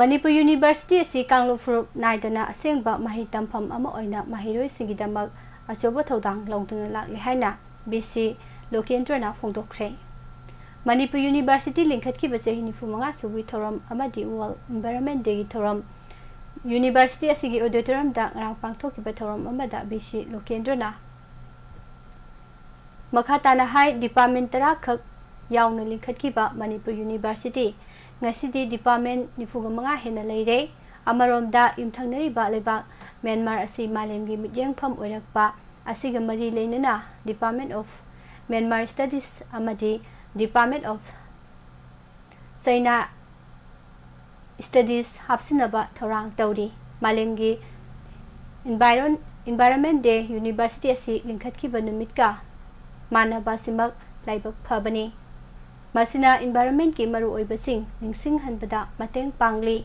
ꯃꯅꯤꯄꯨꯔ ꯌꯨꯅꯤꯚꯔꯁꯤꯇꯤ ꯑꯁꯤ ꯀꯥꯡꯂꯨꯞ ꯐꯨꯔꯨꯞ ꯅꯥꯏꯗꯅ ꯑꯁꯦꯡꯕ ꯃꯍꯩ ꯇꯝꯐꯝ ꯑꯃ ꯑꯣꯏꯅ ꯃꯍꯩꯔꯣꯏꯁꯤꯡꯒꯤꯗꯃꯛ ꯑꯆꯧꯕ ꯊꯧꯗꯥꯡ ꯂꯧꯗꯨꯅ ꯂꯥꯛꯂꯤ ꯍꯥꯏꯅ ꯚꯤ ꯁꯤ ꯂꯣꯀꯦꯟꯗ꯭ꯔꯅ ꯐꯣꯡꯗꯣꯛꯈ꯭ꯔꯦ꯫ ꯃꯅꯤꯄꯨꯔ ꯌꯨꯅꯤꯚꯔꯁꯤꯇꯤ ꯂꯤꯡꯈꯠꯈꯤꯕ ꯆꯍꯤ ꯅꯤꯐꯨ ꯃꯉꯥ ꯁꯨꯕꯒꯤ ꯊꯧꯔꯝ ꯑꯃꯗꯤ ꯋꯥꯔꯜ ꯏꯟꯚꯥꯏꯔꯣꯟꯃꯦꯟ ꯗꯦꯒꯤ ꯊꯧꯔꯝ ꯌꯨꯅꯤꯚꯔꯁꯤꯇꯤ ꯑꯁꯤꯒꯤ ꯑꯣꯗꯤꯇꯣꯔꯤꯌꯝꯗ ꯉꯔꯥꯡ ꯄꯥꯡꯊꯣꯛꯈꯤꯕ ꯊꯧꯔꯝ ꯑꯃꯗ ꯚꯤ ꯁꯤ ꯂꯣꯀꯦꯟꯗ꯭ꯔꯅ ꯃꯈꯥ ꯇꯥꯅ ꯍꯥꯏ, ꯗꯤꯄꯥꯔꯠꯃꯦꯟ ꯇꯔꯥ ꯈꯛ ꯌꯥꯎꯅ ꯂꯤꯡꯈꯠꯈꯤꯕ ꯃꯅꯤꯄꯨꯔ ꯌꯨꯅꯤꯚꯔꯁꯤꯇꯤ ꯉꯁꯤꯗꯤ ꯗꯤꯄꯥꯔꯠꯃꯦꯟ ꯅꯤꯐꯨꯒ ꯃꯉꯥ ꯍꯦꯟꯅ ꯂꯩꯔꯦ꯫ ꯑꯃꯔꯣꯝꯗ, ꯌꯨꯝꯊꯪꯅꯔꯤꯕ ꯂꯩꯕꯥꯛ ꯃ꯭ꯌꯥꯟꯃꯥꯔ ꯑꯁꯤ ꯃꯥꯂꯦꯝꯒꯤ ꯃꯤꯠꯌꯦꯡꯐꯝ ꯑꯣꯏꯔꯛꯄ ꯑꯁꯤꯒ ꯃꯔꯤ ꯂꯩꯅꯅ Department of Myanmar Studies ꯑꯃꯗꯤ Department of China Studies ꯍꯥꯞꯆꯤꯟꯅꯕ ꯊꯧꯔꯥꯡ ꯇꯧꯔꯤ꯫ ꯃꯥꯂꯦꯝꯒꯤ ꯏꯟꯚꯥꯏꯔꯣꯟ-, ꯏꯟꯚꯥꯏꯔꯣꯟꯃꯦꯟ ꯗꯦ ꯌꯨꯅꯤꯚꯔꯁꯤꯇꯤ ꯑꯁꯤ ꯂꯤꯡꯈꯠꯈꯤꯕ ꯅꯨꯃꯤꯠꯀ ꯃꯥꯟꯅꯕ ꯑꯁꯤꯃꯛ ꯂꯥꯏꯕꯛ ꯐꯕꯅꯤ꯫ ꯃꯁꯤꯅ ꯏꯟꯚꯥꯏꯔꯣꯟꯃꯦꯟꯒꯤ ꯃꯔꯨꯑꯣꯏꯕꯁꯤꯡ ꯅꯤꯡꯁꯤꯡꯍꯟꯕꯗ ꯃꯇꯦꯡ ꯄꯥꯡꯂꯤ꯫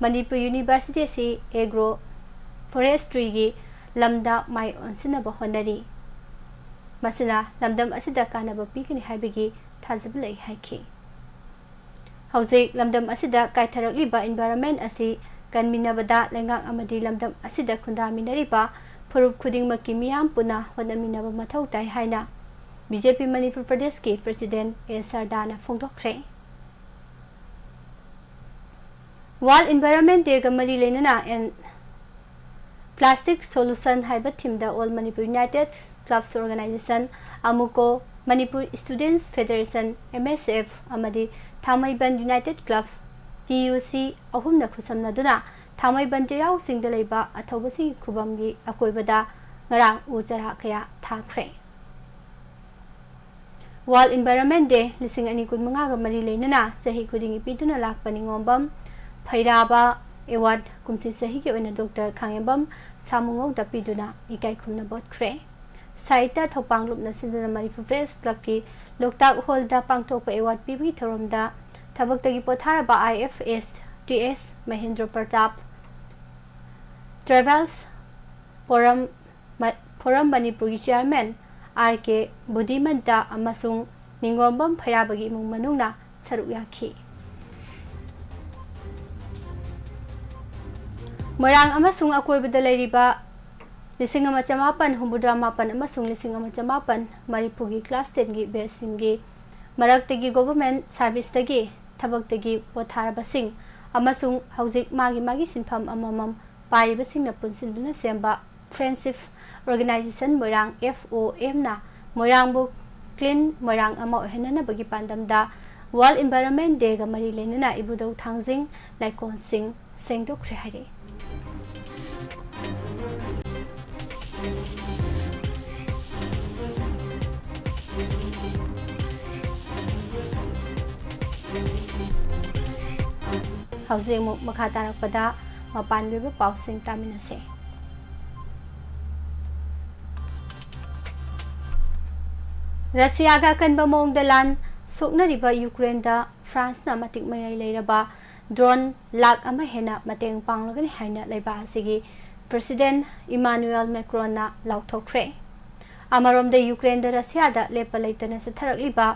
ꯃꯅꯤꯄꯨꯔ ꯌꯨꯅꯤꯚꯔꯁꯤꯇꯤ ꯑꯁꯤ ꯑꯦꯒ꯭ꯔꯣ ꯐꯣꯔꯦꯁꯇ꯭ꯔꯤꯒꯤ ꯂꯝꯗ ꯃꯥꯏ ꯑꯣꯟꯁꯤꯟꯅꯕ ꯍꯣꯠꯅꯔꯤ꯫ ꯃꯁꯤꯅ ꯂꯝꯗꯝ ꯑꯁꯤꯗ ꯀꯥꯟꯅꯕ ꯄꯤꯒꯅꯤ ꯍꯥꯏꯕꯒꯤ ꯊꯥꯖꯕ ꯂꯩ ꯍꯥꯏꯈꯤ꯫ ꯍꯧꯖꯤꯛ ꯂꯝꯗꯝ ꯑꯁꯤꯗ ꯀꯥꯏꯊꯔꯛꯂꯤꯕ ꯏꯟꯚꯥꯏꯔꯣꯟꯃꯦꯟ ꯑꯁꯤ ꯀꯟꯃꯤꯟꯅꯕꯗ ꯂꯩꯉꯥꯛ ꯑꯃꯗꯤ ꯂꯝꯗꯝ ꯑꯁꯤꯗ ꯈꯨꯟꯗꯥꯃꯤꯟꯅꯔꯤꯕ ꯐꯨꯔꯨꯞ ꯈꯨꯗꯤꯡꯃꯛꯀꯤ ꯃꯤꯌꯥꯝ ꯄꯨꯟꯅ ꯍꯣꯠꯅꯃꯤꯟꯅꯕ ꯃꯊꯧ ꯇꯥꯏ ꯍꯥꯏꯅ ꯕꯤ ꯖꯦ ꯄꯤ ꯃꯅꯤꯄꯨꯔ ꯄ꯭ꯔꯗꯦꯁꯀꯤ ꯄ꯭ꯔꯁꯤꯗꯦꯟ ꯑꯦ ꯁꯔꯗꯥꯅ ꯐꯣꯡꯗꯣꯛꯈ꯭ꯔꯦ꯫ ꯋꯥꯔꯜ ꯏꯟꯚꯥꯏꯔꯣꯟꯃꯦꯟ ꯗꯦꯒ ꯃꯔꯤ ꯂꯩꯅꯅ ꯑꯦꯟ ꯄ꯭ꯂꯥꯁꯇꯤꯛ ꯁꯣꯂꯨꯁꯟ ꯍꯥꯏꯕ ꯊꯤꯝꯗ All Manipur United Clubs Organization, AMUCO, Manipur students federation, M S F, ꯑꯃꯗꯤ Thangmeiband united club, T U C, ꯑꯍꯨꯝꯅ ꯈꯨꯠꯁꯝꯅꯗꯨꯅ ꯊꯥꯡꯃꯩꯕꯟ ꯆꯩꯔꯥꯎ ꯆꯤꯡꯗ ꯂꯩꯕ ꯑꯊꯧꯕꯁꯤꯡꯒꯤ ꯈꯨꯕꯝꯒꯤ ꯑꯀꯣꯏꯕꯗ ꯉꯔꯥꯡ ꯎ ꯆꯥꯔꯥ ꯀꯌꯥ ꯊꯥꯈ꯭ꯔꯦ꯫ ꯋꯥꯔꯜ ꯏꯟꯚꯥꯏꯔꯣꯟꯃꯦꯟ ꯗꯦ ꯂꯤꯁꯤꯡ ꯑꯅꯤ ꯀꯨꯟꯃꯉꯥꯒ ꯃꯔꯤ ꯂꯩꯅꯅ ꯆꯍꯤ ꯈꯨꯗꯤꯡꯒꯤ ꯄꯤꯗꯨꯅ ꯂꯥꯛꯄ ꯅꯤꯉꯣꯝꯕꯝ ꯐꯩꯔꯥꯕ ꯑꯦꯋꯥꯔꯗ ꯀꯨꯝꯁꯤ ꯆꯍꯤꯒꯤ ꯑꯣꯏꯅ ꯗꯣꯛꯇꯔ ꯈꯥꯉꯦꯝꯕꯝ ꯁꯥꯃꯨꯉꯧꯗ ꯄꯤꯗꯨꯅ ꯏꯀꯥꯏ ꯈꯨꯝꯅꯕ ꯎꯠꯈ꯭ꯔꯦ꯫ ꯁꯥꯍꯤꯇ꯭ꯌ ꯊꯧꯄꯥꯡꯂꯨꯞꯅ ꯁꯤꯟꯗꯨꯅ ꯃꯅꯤꯄꯨꯔ ꯄ꯭ꯔꯦꯁ ꯀ꯭ꯂꯕꯀꯤ ꯂꯣꯛꯇꯥꯛ ꯍꯣꯜꯗ ꯄꯥꯡꯊꯣꯛꯄ ꯑꯦꯋꯥꯔꯗ ꯄꯤꯕꯒꯤ ꯊꯧꯔꯝꯗ ꯊꯕꯛꯇꯒꯤ ꯄꯣꯊꯥꯔꯕ ꯑꯥꯏ ꯑꯦꯐ ꯑꯦꯁ ꯇꯤ ꯑꯦꯁ ꯃꯍꯦꯟꯗ꯭ꯔ ꯄ꯭ꯔꯇꯥꯞ, ꯇ꯭ꯔꯥꯏꯕꯦꯜꯁ ꯐꯣꯔꯝ ꯃ-, ꯐꯣꯔꯝ ꯃꯅꯤꯄꯨꯔꯒꯤ ꯆꯤꯌꯥꯔꯃꯦꯟ ꯑꯥꯔ ꯀꯦ ꯕꯨꯙꯤꯃꯟꯇ ꯑꯃꯁꯨꯡ ꯅꯤꯡꯉꯣꯝꯕꯝ ꯐꯩꯔꯥꯕꯒꯤ ꯏꯃꯨꯡ ꯃꯅꯨꯡꯅ ꯁꯔꯨꯛ ꯌꯥꯈꯤ꯫ ꯃꯣꯏꯔꯥꯡ ꯑꯃꯁꯨꯡ ꯑꯀꯣꯏꯕꯗ ꯂꯩꯔꯤꯕ ꯂꯤꯁꯤꯡ ꯑꯃ ꯆꯃꯥꯄꯟ ꯍꯨꯝꯐꯨꯇꯔꯥ ꯃꯥꯄꯟ ꯑꯃꯁꯨꯡ ꯂꯤꯁꯤꯡ ꯑꯃ ꯆꯃꯥꯄꯟ ꯃꯔꯤꯐꯨꯒꯤ class tenꯒꯤ batchꯁꯤꯡꯒꯤ ꯃꯔꯛꯇꯒꯤ government serviceꯇꯒꯤ ꯊꯕꯛꯇꯒꯤ ꯄꯣꯊꯥꯔꯕꯁꯤꯡ ꯑꯃꯁꯨꯡ ꯍꯧꯖꯤꯛ ꯃꯥꯒꯤ ꯃꯥꯒꯤ ꯁꯤꯟꯐꯝ ꯑꯃꯃꯝ ꯄꯥꯏꯔꯤꯕꯁꯤꯡꯅ ꯄꯨꯟꯁꯤꯟꯗꯨꯅ ꯁꯦꯝꯕ Friendship Organization ꯃꯣꯏꯔꯥꯡ, F O Mꯅ ꯃꯣꯏꯔꯥꯡꯕꯨ clean ꯃꯣꯏꯔꯥꯡ ꯑꯃ ꯑꯣꯏꯍꯟꯅꯅꯕꯒꯤ ꯄꯥꯟꯗꯝꯗ World Environment Dayꯒ ꯃꯔꯤ ꯂꯩꯅꯅ ꯏꯕꯨꯙꯧ ꯊꯥꯡꯖꯤꯡ ꯂꯩꯀꯣꯜꯁꯤꯡ ꯁꯦꯡꯗꯣꯛꯈ꯭ꯔꯦ ꯍꯥꯏꯔꯤ꯫ ꯍꯧꯖꯤꯛ ꯑꯃꯨꯛ ꯃꯈꯥ ꯇꯥꯔꯛꯄꯗ ꯃꯄꯥꯟꯒꯤ ꯑꯣꯏꯕ ꯄꯥꯎꯁꯤꯡ ꯇꯥꯃꯤꯟꯅꯁꯦ꯫ ꯔꯁꯤꯌꯥꯒ ꯑꯀꯟꯕ ꯃꯑꯣꯡꯗ ꯂꯥꯟ ꯁꯣꯛꯅꯔꯤꯕ ꯌꯨꯀ꯭ꯔꯦꯟꯗ ꯐ꯭ꯔꯥꯟꯁꯅ ꯃꯇꯤꯛ ꯃꯌꯥꯏ ꯂꯩꯔꯕ drone ꯂꯥꯈ ꯑꯃ ꯍꯦꯟꯅ ꯃꯇꯦꯡ ꯄꯥꯡꯂꯒꯅꯤ ꯍꯥꯏꯅ ꯂꯩꯕꯥꯛ ꯑꯁꯤꯒꯤ President Emmanuel Macronꯅ ꯂꯥꯎꯊꯣꯛꯈ꯭ꯔꯦ꯫ ꯑꯃꯔꯣꯝꯗ ꯌꯨꯀ꯭ꯔꯦꯟꯗ ꯔꯁꯤꯌꯥꯗ ꯂꯦꯞꯄ ꯂꯩꯇꯅ ꯆꯠꯊꯔꯛꯂꯤꯕ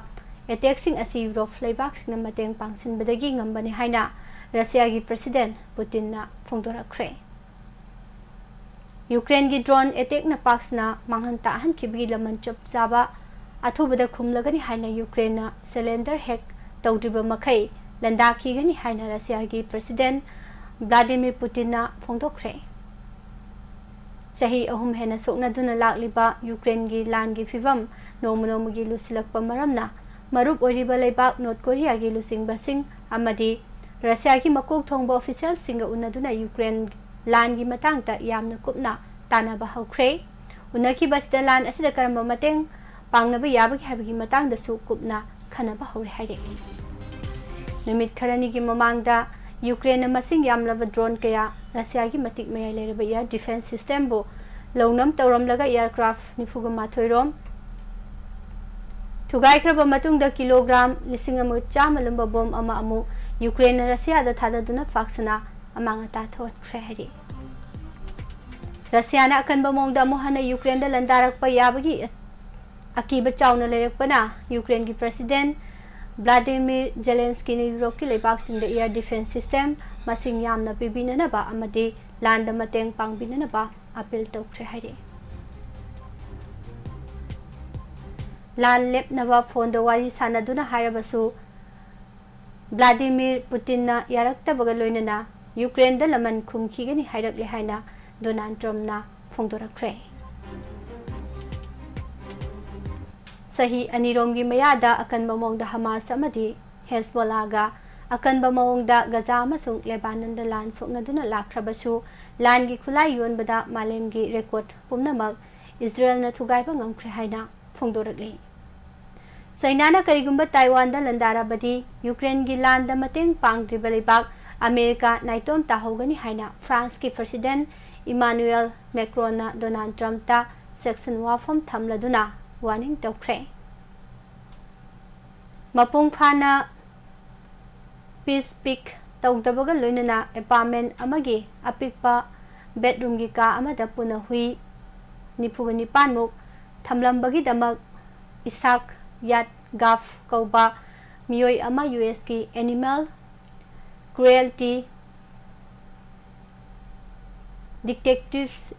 attackꯁꯤꯡ ꯑꯁꯤ ꯌꯨꯔꯣꯞ ꯂꯩꯕꯥꯛꯁꯤꯡꯅ ꯃꯇꯦꯡ ꯄꯥꯡꯁꯤꯟꯕꯗꯒꯤ ꯉꯝꯕꯅꯤ ꯍꯥꯏꯅ ꯔꯁꯤꯌꯥꯒꯤ President ꯄꯨꯇꯤꯟꯅ ꯐꯣꯡꯗꯣꯔꯛꯈ꯭ꯔꯦ꯫ ꯌꯨꯀ꯭ꯔꯦꯟꯒꯤ drone attackꯅ ꯄꯥꯛ ꯁꯟꯅ ꯃꯥꯡꯍꯟ ꯇꯥꯛꯍꯟꯈꯤꯕꯒꯤ ꯂꯃꯟ ꯆꯞ ꯆꯥꯕ ꯑꯊꯨꯕꯗ ꯈꯨꯝꯂꯒꯅꯤ ꯍꯥꯏꯅ ꯌꯨꯀ꯭ꯔꯦꯟꯅ surrender ꯍꯦꯛ ꯇꯧꯗ꯭ꯔꯤꯕ ꯃꯈꯩ ꯂꯥꯟꯗꯥꯈꯤꯒꯅꯤ ꯍꯥꯏꯅ ꯔꯁꯤꯌꯥꯒꯤ President Vladimir ꯄꯨꯇꯤꯟꯅ ꯐꯣꯡꯗꯣꯛꯈ꯭ꯔꯦ꯫ ꯆꯍꯤ ꯑꯍꯨꯝ ꯍꯦꯟꯅ ꯁꯣꯛꯅꯗꯨꯅ ꯂꯥꯛꯂꯤꯕ ꯌꯨꯀ꯭ꯔꯦꯟꯒꯤ ꯂꯥꯟꯒꯤ ꯐꯤꯚꯝ ꯅꯣꯡꯃ ꯅꯣꯡꯃꯒꯤ ꯂꯨꯁꯤꯜꯂꯛꯄ ꯃꯔꯝꯅ ꯃꯔꯨꯞ ꯑꯣꯏꯔꯤꯕ ꯂꯩꯕꯥꯛ ꯅꯣꯔꯠ ꯀꯣꯔꯤꯌꯥꯒꯤ ꯂꯨꯆꯤꯡꯕꯁꯤꯡ ꯑꯃꯗꯤ ꯔꯁꯤꯌꯥꯒꯤ ꯃꯀꯣꯛ ꯊꯣꯡꯕ officialꯁꯤꯡꯒ ꯎꯅꯗꯨꯅ ꯌꯨꯀ꯭ꯔꯦꯟ ꯂꯥꯟꯒꯤ ꯃꯇꯥꯡꯗ ꯌꯥꯝꯅ ꯀꯨꯞꯅ ꯇꯥꯟꯅꯕ ꯍꯧꯈ꯭ꯔꯦ꯫ ꯎꯅꯈꯤꯕ ꯑꯁꯤꯗ ꯂꯥꯟ ꯑꯁꯤꯗ ꯀꯔꯝꯕ ꯃꯇꯦꯡ ꯄꯥꯡꯅꯕ ꯌꯥꯕꯒꯦ ꯍꯥꯏꯕꯒꯤ ꯃꯇꯥꯡꯗꯁꯨ ꯀꯨꯞꯅ ꯈꯟꯅꯕ ꯍꯧꯔꯦ ꯍꯥꯏꯔꯤ꯫ ꯅꯨꯃꯤꯠ ꯈꯔꯅꯤꯒꯤ ꯃꯃꯥꯡꯗ ꯌꯨꯀ꯭ꯔꯦꯟꯅ ꯃꯁꯤꯡ ꯌꯥꯝꯂꯕ drone ꯀꯌꯥ ꯔꯁꯤꯌꯥꯒꯤ ꯃꯇꯤꯛ ꯃꯌꯥꯏ ꯂꯩꯔꯕ air defence systemꯕꯨ ꯂꯧꯅꯝ ꯇꯧꯔꯝꯂꯒ aircraft ꯅꯤꯐꯨꯒ ꯃꯥꯊꯣꯏ ꯔꯣꯝ ꯊꯨꯒꯥꯏꯈ꯭ꯔꯕ ꯃꯇꯨꯡꯗ kilogram ꯂꯤꯁꯤꯡ ꯑꯃꯒ ꯆꯥꯝꯃ ꯂꯨꯝꯕ bomb ꯑꯃ ꯑꯃꯨꯛ ꯌꯨꯀ꯭ꯔꯦꯟꯅ ꯔꯁꯤꯌꯥꯗ ꯊꯥꯗꯗꯨꯅ ꯄꯥꯛ ꯁꯟꯅ ꯑꯃꯥꯡ ꯑꯇꯥ ꯊꯣꯛꯍꯟꯈ꯭ꯔꯦ ꯍꯥꯏꯔꯤ꯫ ꯔꯁꯤꯌꯥꯅ ꯑꯀꯟꯕ ꯃꯑꯣꯡꯗ ꯑꯃꯨꯛ ꯍꯟꯅ ꯌꯨꯀ꯭ꯔꯦꯟꯗ ꯂꯥꯟꯗꯥꯔꯛꯄ ꯌꯥꯕꯒꯤ ꯑꯀꯤꯕ ꯆꯥꯎꯅ ꯂꯩꯔꯛꯄꯅ ꯌꯨꯀ꯭ꯔꯦꯟꯒꯤ President Vladimir Zelenskyꯅ ꯌꯨꯔꯣꯞꯀꯤ ꯂꯩꯕꯥꯛꯁꯤꯡꯗ air defence system ꯃꯁꯤꯡ ꯌꯥꯝꯅ ꯄꯤꯕꯤꯅꯅꯕ ꯑꯃꯗꯤ ꯂꯥꯟꯗ ꯃꯇꯦꯡ ꯄꯥꯡꯕꯤꯅꯅꯕ ꯑꯥꯄꯤꯜ ꯇꯧꯈ꯭ꯔꯦ ꯍꯥꯏꯔꯤ꯫ ꯂꯥꯟ ꯂꯦꯞꯅꯕ ꯐꯣꯟꯗ ꯋꯥꯔꯤ ꯁꯥꯟꯅꯗꯨꯅ ꯍꯥꯏꯔꯕꯁꯨ ꯚ꯭ꯂꯥꯗꯤꯃꯤꯔ ꯄꯨꯇꯤꯟꯅ ꯌꯥꯔꯛꯇꯕꯒ ꯂꯣꯏꯅꯅ ꯌꯨꯀ꯭ꯔꯦꯟꯗ ꯂꯃꯟ ꯈꯨꯝꯈꯤꯒꯅꯤ ꯍꯥꯏꯔꯛꯂꯦ ꯍꯥꯏꯅ ꯗꯣꯅꯥꯜꯗ ꯇ꯭ꯔꯝꯞꯅ ꯐꯣꯡꯗꯣꯔꯛꯈ꯭ꯔꯦ꯫ ꯆꯍꯤ ꯑꯅꯤꯔꯣꯝꯒꯤ ꯃꯌꯥꯗ ꯑꯀꯟꯕ ꯃꯑꯣꯡꯗ ꯍꯃꯥꯁ ꯑꯃꯗꯤ ꯍꯦꯖꯕꯣꯂꯥꯒ ꯑꯀꯟꯕ ꯃꯑꯣꯡꯗ ꯒꯖꯥ ꯑꯃꯁꯨꯡ ꯂꯦꯕꯥꯅꯟꯗ ꯂꯥꯟ ꯁꯣꯛꯅꯗꯨꯅ ꯂꯥꯛꯈ꯭ꯔꯕꯁꯨ, ꯂꯥꯟꯒꯤ ꯈꯨꯠꯂꯥꯏ ꯌꯣꯟꯕꯗ ꯃꯥꯂꯦꯝꯒꯤ ꯔꯦꯀꯣꯔꯗ ꯄꯨꯝꯅꯃꯛ ꯏꯖꯔꯦꯜꯅ ꯊꯨꯒꯥꯏꯕ ꯉꯝꯈ꯭ꯔꯦ ꯍꯥꯏꯅ ꯐꯣꯡꯗꯣꯔꯛꯂꯤ꯫ ꯆꯩꯅꯥꯅ ꯀꯔꯤꯒꯨꯝꯕ ꯇꯥꯏꯋꯥꯟꯗ ꯂꯥꯟꯗꯥꯔꯕꯗꯤ ꯌꯨꯀ꯭ꯔꯦꯟꯒꯤ ꯂꯥꯟꯗ ꯃꯇꯦꯡ ꯄꯥꯡꯗ꯭ꯔꯤꯕ ꯂꯩꯕꯥꯛ ꯑꯃꯦꯔꯤꯀꯥ ꯅꯥꯏꯇꯣꯝ ꯇꯥꯍꯧꯒꯅꯤ ꯍꯥꯏꯅ ꯐ꯭ꯔꯥꯟꯁꯀꯤ ꯄ꯭ꯔꯁꯤꯗꯦꯟꯠ ꯏꯃꯥꯅꯨꯑꯦꯜ ꯃꯦꯀ꯭ꯔꯣꯟꯅ ꯗꯣꯅꯥꯜꯗ ꯇ꯭ꯔꯝꯞꯇ ꯁꯦꯛꯁꯟ ꯋꯥꯐꯝ ꯊꯝꯂꯗꯨꯅ ꯋꯥꯔꯅꯤꯡ ꯇꯧꯈ꯭ꯔꯦ꯫ ꯃꯄꯨꯡ ꯐꯥꯅ ꯄꯤꯁ ꯄꯤꯛ ꯇꯧꯗꯕꯒ ꯂꯣꯏꯅꯅ ꯑꯦꯄꯥꯔꯠꯃꯦꯟꯠ ꯑꯃꯒꯤ ꯑꯄꯤꯛꯄ ꯕꯦꯗꯔꯨꯝꯒꯤ ꯀꯥ ꯑꯃꯗ ꯄꯨꯟꯅ ꯍꯨꯏ ꯅꯤꯐꯨꯒ ꯅꯤꯄꯥꯟꯃꯨꯛ ꯊꯝꯂꯝꯕꯒꯤꯗꯃꯛ ꯏꯁꯥꯛ ꯌꯥꯠꯒꯥꯐ ꯀꯧꯕ ꯃꯤꯑꯣꯏ ꯑꯃ ꯌꯨ ꯑꯦꯁꯀꯤ ꯑꯦꯅꯤꯃꯦꯜ ꯀ꯭ꯔꯨꯑꯦꯜꯇꯤ ꯗꯤꯇꯦꯛꯇꯤꯚꯁ,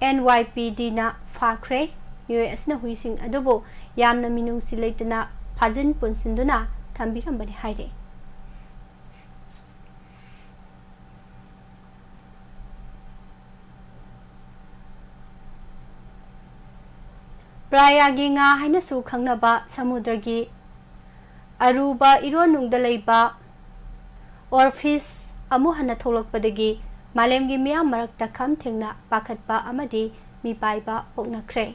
ꯑꯦꯟ ꯋꯥꯏ ꯄꯤ ꯗꯤꯅ ꯐꯥꯈ꯭ꯔꯦ꯫ ꯃꯤꯑꯣꯏ ꯑꯁꯤꯅ ꯍꯨꯏꯁꯤꯡ ꯑꯗꯨꯕꯨ ꯌꯥꯝꯅ ꯃꯤꯅꯨꯡꯁꯤ ꯂꯩꯇꯅ ꯐꯥꯖꯤꯟ ꯄꯨꯟꯁꯤꯟꯗꯨꯅ ꯊꯝꯕꯤꯔꯝꯕꯅꯤ ꯍꯥꯏꯔꯤ꯫ ꯄ꯭ꯔꯥꯌꯥꯒꯤ ꯉꯥ ꯍꯥꯏꯅꯁꯨ ꯈꯪꯅꯕ ꯁꯃꯨꯗ꯭ꯔꯒꯤ ꯑꯔꯨꯕ ꯏꯔꯣꯟꯅꯨꯡꯗ ꯂꯩꯕ ꯑꯣꯔꯐꯤꯁ ꯑꯃꯨꯛ ꯍꯟꯅ ꯊꯣꯛꯂꯛꯄꯗꯒꯤ ꯃꯥꯂꯦꯝꯒꯤ ꯃꯤꯌꯥꯝ ꯃꯔꯛꯇ ꯈꯝ ꯊꯦꯡꯅ ꯄꯥꯈꯠꯄ ꯑꯃꯗꯤ ꯃꯤꯄꯥꯏꯕ ꯄꯣꯛꯅꯈ꯭ꯔꯦ꯫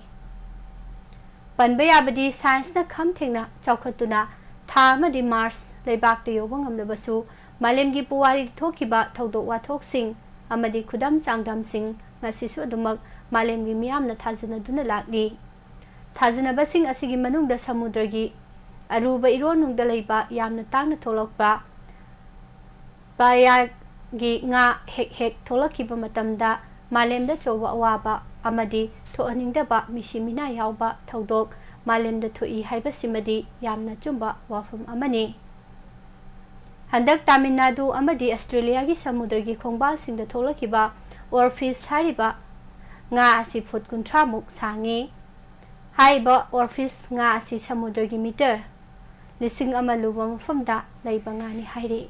ꯄꯟꯕ ꯌꯥꯕꯗꯤ ꯁꯥꯏꯟꯁꯅ ꯈꯝ ꯊꯦꯡꯅ ꯆꯥꯎꯈꯠꯇꯨꯅ ꯊꯥ ꯑꯃꯗꯤ ꯃꯥꯔꯁ ꯂꯩꯕꯥꯛꯇ ꯌꯧꯕ ꯉꯝꯂꯕꯁꯨ, ꯃꯥꯂꯦꯝꯒꯤ ꯄꯨꯋꯥꯔꯤꯗ ꯊꯣꯛꯈꯤꯕ ꯊꯧꯗꯣꯛ ꯋꯥꯊꯣꯛꯁꯤꯡ ꯑꯃꯗꯤ ꯈꯨꯗꯝ ꯆꯥꯡꯗꯝꯁꯤꯡ ꯉꯁꯤꯁꯨ ꯑꯗꯨꯃꯛ ꯃꯥꯂꯦꯝꯒꯤ ꯃꯤꯌꯥꯝꯅ ꯊꯥꯖꯅꯗꯨꯅ ꯂꯥꯛꯂꯤ꯫ ꯊꯥꯖꯅꯕꯁꯤꯡ ꯑꯁꯤꯒꯤ ꯃꯅꯨꯡꯗ ꯁꯃꯨꯗ꯭ꯔꯒꯤ ꯑꯔꯨꯕ ꯏꯔꯣꯟꯅꯨꯡꯗ ꯂꯩꯕ ꯌꯥꯝꯅ ꯇꯥꯡꯅ ꯊꯣꯛꯂꯛꯄ ꯄ꯭ꯔꯥꯌꯥꯒꯤ ꯉꯥ ꯍꯦꯛ ꯍꯦꯛ ꯊꯣꯛꯂꯛꯈꯤꯕ ꯃꯇꯝꯗ ꯃꯥꯂꯦꯝꯗ ꯑꯆꯧꯕ ꯑꯋꯥꯕ ꯑꯃꯗꯤ ꯊꯣꯛꯍꯟꯅꯤꯡꯗꯕ ꯃꯤꯁꯤ ꯃꯤꯅꯥ ꯌꯥꯎꯕ ꯊꯧꯗꯣꯛ ꯃꯥꯂꯦꯝꯗ ꯊꯣꯛꯏ ꯍꯥꯏꯕꯁꯤꯃꯗꯤ ꯌꯥꯝꯅ ꯑꯆꯨꯝꯕ ꯋꯥꯐꯝ ꯑꯃꯅꯤ꯫ ꯍꯟꯗꯛ ꯇꯥꯃꯤꯜ ꯅꯥꯗꯨ ꯑꯃꯗꯤ ꯑꯁꯇ꯭ꯔꯦꯂꯤꯌꯥꯒꯤ ꯁꯃꯨꯗ꯭ꯔꯒꯤ ꯈꯣꯡꯕꯥꯜꯁꯤꯡꯗ ꯊꯣꯛꯂꯛꯈꯤꯕ ꯑꯣꯔꯐꯤꯁ ꯍꯥꯏꯔꯤꯕ ꯉꯥ ꯑꯁꯤ ꯐꯨꯠ ꯀꯨꯟꯊ꯭ꯔꯥꯃꯨꯛ ꯁꯥꯡꯉꯤ꯫ ꯍꯥꯏꯔꯤꯕ ꯑꯣꯔꯐꯤꯁ ꯉꯥ ꯑꯁꯤ ꯁꯃꯨꯗ꯭ꯔꯒꯤ ꯃꯤꯇꯔ ꯂꯤꯁꯤꯡ ꯑꯃ ꯂꯨꯕ ꯃꯐꯝꯗ ꯂꯩꯕ ꯉꯥꯅꯤ ꯍꯥꯏꯔꯤ꯫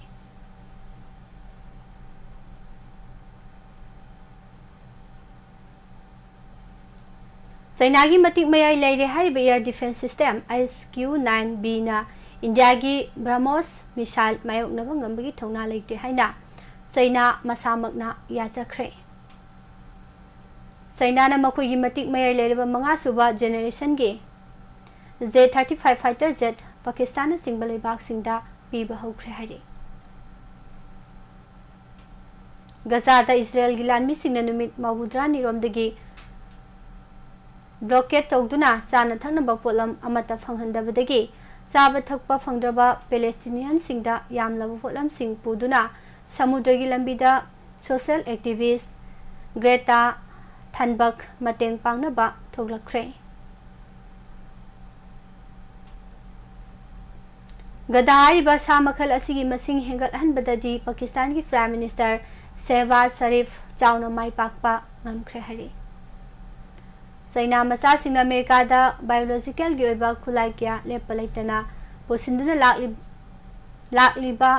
ꯆꯩꯅꯥꯒꯤ ꯃꯇꯤꯛ ꯃꯌꯥꯏ ꯂꯩꯔꯦ ꯍꯥꯏꯔꯤꯕ air defence system S Q nine B ꯅ ꯏꯟꯗꯤꯌꯥꯒꯤ BrahMos missile ꯃꯥꯌꯣꯛꯅꯕ ꯉꯝꯕꯒꯤ ꯊꯧꯅꯥ ꯂꯩꯇꯦ ꯍꯥꯏꯅ ꯆꯩꯅꯥ ꯃꯁꯥꯃꯛꯅ ꯌꯥꯖꯈ꯭ꯔꯦ꯫ ꯆꯩꯅꯥꯅ ꯃꯈꯣꯏꯒꯤ ꯃꯇꯤꯛ ꯃꯌꯥꯏ ꯂꯩꯔꯕ ꯃꯉꯥꯁꯨꯕ generation ꯒꯤ J thirty five fighter jet ꯄꯥꯀꯤꯁꯇꯥꯟꯅꯆꯤꯡꯕ ꯂꯩꯕꯥꯛꯁꯤꯡꯗ ꯄꯤꯕ ꯍꯧꯈ꯭ꯔꯦ ꯍꯥꯏꯔꯤ꯫ ꯒꯖꯥꯗ ꯏꯖꯔꯦꯜꯒꯤ ꯂꯥꯟꯃꯤꯁꯤꯡꯅ ꯅꯨꯃꯤꯠ ꯃꯧꯗ꯭ꯔꯥꯅꯤꯔꯣꯝꯗꯒꯤ blockade ꯇꯧꯗꯨꯅ ꯆꯥꯅ ꯊꯛꯅꯕ ꯄꯣꯠꯂꯝ ꯑꯃꯠꯇ ꯐꯪꯍꯟꯗꯕꯗꯒꯤ ꯆꯥꯕ ꯊꯛꯄ ꯐꯪꯗ꯭ꯔꯕ ꯄꯦꯂꯦꯁꯇꯤꯅꯤꯌꯟꯁꯤꯡꯗ ꯌꯥꯝꯂꯕ ꯄꯣꯠꯂꯝꯁꯤꯡ ꯄꯨꯗꯨꯅ ꯁꯃꯨꯗ꯭ꯔꯒꯤ ꯂꯝꯕꯤꯗ social activist Greta Thunberg ꯃꯇꯦꯡ ꯄꯥꯡꯅꯕ ꯊꯣꯛꯂꯛꯈ꯭ꯔꯦ꯫ ꯒꯙꯥ ꯍꯥꯏꯔꯤꯕ ꯁꯥ ꯃꯈꯜ ꯑꯁꯤꯒꯤ ꯃꯁꯤꯡ ꯍꯦꯟꯒꯠꯍꯟꯕꯗꯗꯤ ꯄꯥꯀꯤꯁꯇꯥꯟꯒꯤ Prime Minister ꯁꯦꯍꯕꯥꯖ ꯁꯔꯤꯐ ꯆꯥꯎꯅ ꯃꯥꯏ ꯄꯥꯛꯄ ꯉꯝꯈ꯭ꯔꯦ ꯍꯥꯏꯔꯤ꯫ ꯆꯩꯅꯥ ꯃꯆꯥꯁꯤꯡꯅ ꯑꯃꯦꯔꯤꯀꯥꯗ biological ꯒꯤ ꯑꯣꯏꯕ ꯈꯨꯠꯂꯥꯏ ꯀꯌꯥ ꯂꯦꯞꯄ ꯂꯩꯇꯅ ꯄꯨꯁꯤꯟꯗꯨꯅ ꯂꯥꯛꯂꯤ-, ꯂꯥꯛꯂꯤꯕ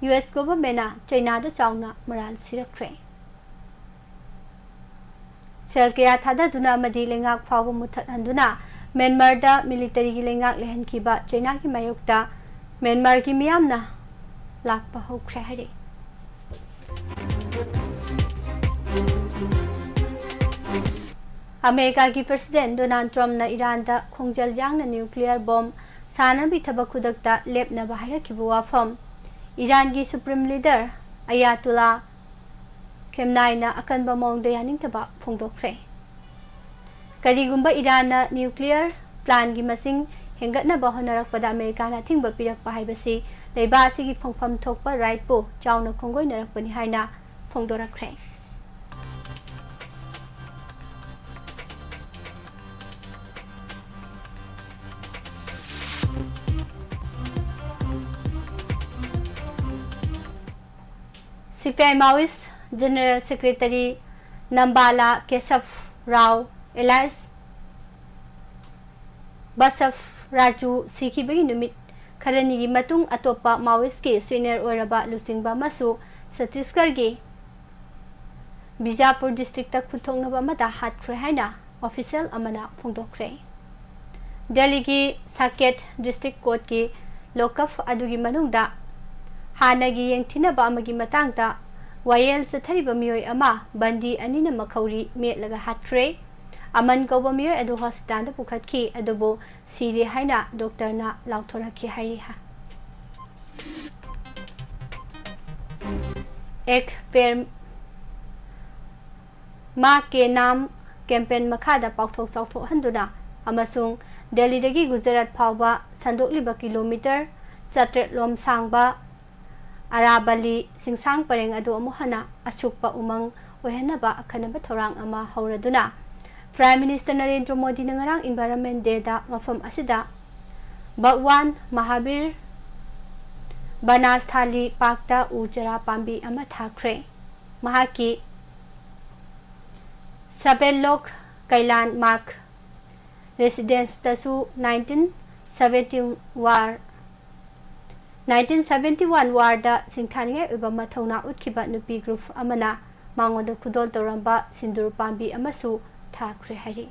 U S government ꯅ ꯆꯩꯅꯥꯗ ꯆꯥꯎꯅ ꯃꯔꯥꯜ ꯁꯤꯔꯛꯈ꯭ꯔꯦ꯫ ꯁꯦꯜ ꯀꯌꯥ ꯊꯥꯗꯗꯨꯅ ꯑꯃꯗꯤ ꯂꯩꯉꯥꯛ ꯐꯥꯎꯕ ꯃꯨꯠꯊꯠꯍꯟꯗꯨꯅ ꯃ꯭ꯌꯥꯟꯃꯥꯔꯗ military ꯒꯤ ꯂꯩꯉꯥꯛ ꯂꯩꯍꯟꯈꯤꯕ ꯆꯩꯅꯥꯒꯤ ꯃꯥꯌꯣꯛꯇ ꯃ꯭ꯌꯥꯟꯃꯥꯔꯒꯤ ꯃꯤꯌꯥꯝꯅ ꯂꯥꯛꯄ ꯍꯧꯈ꯭ꯔꯦ ꯍꯥꯏꯔꯤ꯫ ꯑꯃꯦꯔꯤꯀꯥꯒꯤ President ꯗꯣꯅꯥꯜꯗ ꯇ꯭ꯔꯝꯞꯅ ꯏꯔꯥꯟꯗ ꯈꯣꯡꯖꯦꯜ ꯌꯥꯡꯅ nuclear bomb ꯁꯥꯅꯕꯒꯤ ꯊꯕꯛ ꯈꯨꯗꯛꯇ ꯂꯦꯞꯅꯕ ꯍꯥꯏꯔꯛꯈꯤꯕ ꯋꯥꯐꯝ ꯏꯔꯥꯟꯒꯤ Supreme Leader ꯑꯌꯥꯇꯨꯂꯥ ꯈꯦꯝꯅꯥꯏꯅ ꯑꯀꯟꯕ ꯃꯑꯣꯡꯗ ꯌꯥꯅꯤꯡꯗꯕ ꯐꯣꯡꯗꯣꯛꯈ꯭ꯔꯦ꯫ ꯀꯔꯤꯒꯨꯝꯕ ꯏꯔꯥꯟꯅ nuclear plant ꯒꯤ ꯃꯁꯤꯡ ꯍꯦꯟꯒꯠꯅꯕ ꯍꯣꯠꯅꯔꯛꯄꯗ ꯑꯃꯦꯔꯤꯀꯥꯅ ꯑꯊꯤꯡꯕ ꯄꯤꯔꯛꯄ ꯍꯥꯏꯕꯁꯤ ꯂꯩꯕꯥꯛ ꯑꯁꯤꯒꯤ ꯐꯪꯐꯝ ꯊꯣꯛꯄ right ꯄꯨ ꯆꯥꯎꯅ ꯈꯣꯡꯒꯣꯏꯅꯔꯛꯄꯅꯤ ꯍꯥꯏꯅ ꯐꯣꯡꯗꯣꯔꯛꯈ꯭ꯔꯦ꯫ C P I Maoist General Secretary Nambala Keshav Rao alias Bashav Raju ꯁꯤꯈꯤꯕꯒꯤ ꯅꯨꯃꯤꯠ ꯈꯔꯅꯤꯒꯤ ꯃꯇꯨꯡ ꯑꯇꯣꯞꯄ Maoist ꯀꯤ senior ꯑꯣꯏꯔꯕ ꯂꯨꯆꯤꯡꯕ ꯑꯃꯁꯨ ꯆꯇꯤꯁꯒꯔꯒꯤ ꯕꯤꯖꯥꯄꯨꯔ district ꯇ ꯈꯨꯠꯊꯣꯛꯅꯕ ꯑꯃꯗ ꯍꯥꯠꯈ꯭ꯔꯦ ꯍꯥꯏꯅ official ꯑꯃꯅ ꯐꯣꯡꯗꯣꯛꯈ꯭ꯔꯦ꯫ ꯗꯦꯜꯂꯤꯒꯤ ꯁꯥꯀꯦꯠ district court ꯀꯤ lockup ꯑꯗꯨꯒꯤ ꯃꯅꯨꯡꯗ ꯍꯥꯟꯅꯒꯤ ꯌꯦꯡꯊꯤꯅꯕ ꯑꯃꯒꯤ ꯃꯇꯥꯡꯗ ꯋꯥꯌꯦꯜ ꯆꯠꯊꯔꯤꯕ ꯃꯤꯑꯣꯏ ꯑꯃ ꯕꯟꯗꯤ ꯑꯅꯤꯅ ꯃꯈꯧꯔꯤ ꯃꯦꯠꯂꯒ ꯍꯥꯠꯈ꯭ꯔꯦ꯫ ꯑꯃꯟ ꯀꯧꯕ ꯃꯤꯑꯣꯏ ꯑꯗꯨ hospital ꯗ ꯄꯨꯈꯠꯈꯤ, ꯑꯗꯨꯕꯨ ꯁꯤꯔꯦ ꯍꯥꯏꯅ doctor ꯅ ꯂꯥꯎꯊꯣꯔꯛꯈꯤ ꯍꯥꯏꯔꯤ꯫ ꯑꯦꯛ ꯄꯦꯔ ꯃꯥ ꯀꯦ ꯅꯥꯝ campaign ꯃꯈꯥꯗ ꯄꯥꯛꯊꯣꯛ ꯆꯥꯎꯊꯣꯛꯍꯟꯗꯨꯅ ꯑꯃꯁꯨꯡ ꯗꯦꯜꯂꯤꯗꯒꯤ ꯒꯨꯖꯔꯥꯠ ꯐꯥꯎꯕ ꯁꯟꯗꯣꯛꯂꯤꯕ kilometre ꯆꯥꯇ꯭ꯔꯦꯠ ꯂꯣꯝ ꯁꯥꯡꯕ ꯑꯔꯥꯕꯂꯤ ꯆꯤꯡꯁꯥꯡ ꯄꯔꯦꯡ ꯑꯗꯨ ꯑꯃꯨꯛ ꯍꯟꯅ ꯑꯁꯨꯛꯄ ꯎꯃꯪ ꯑꯣꯏꯍꯟꯅꯕ ꯑꯈꯟꯅꯕ ꯊꯧꯔꯥꯡ ꯑꯃ ꯍꯧꯔꯗꯨꯅ Prime Minister ꯅꯔꯦꯟꯗ꯭ꯔ ꯃꯣꯗꯤꯅ ꯉꯔꯥꯡ Environment Day ꯗ ꯃꯐꯝ ꯑꯁꯤꯗ ꯚꯒꯋꯥꯟ ꯃꯍꯥꯕꯤꯔ ꯕꯅꯥꯁꯊꯥꯂꯤ park ꯇ ꯎ ꯆꯥꯔꯥ ꯄꯥꯝꯕꯤ ꯑꯃ ꯊꯥꯈ꯭ꯔꯦ꯫ ꯃꯍꯥꯛꯀꯤ ꯁꯕꯦꯜꯂꯣꯛ ꯀꯩꯂꯥꯟ ꯃꯥꯔꯛ residence ꯇꯁꯨ nineteen seventy war, nineteen seventy one war ꯗ ꯁꯤꯡꯊꯥꯅꯤꯡꯉꯥꯏ ꯑꯣꯏꯕ ꯃꯊꯧꯅꯥ ꯎꯠꯈꯤꯕ ꯅꯨꯄꯤ group ꯑꯃꯅ ꯃꯉꯣꯟꯗ ꯈꯨꯗꯣꯜ ꯇꯧꯔꯝꯕ ꯁꯤꯟꯗꯨꯔ ꯄꯥꯝꯕꯤ ꯑꯃꯁꯨ ꯊꯥꯈ꯭ꯔꯦ ꯍꯥꯏꯔꯤ꯫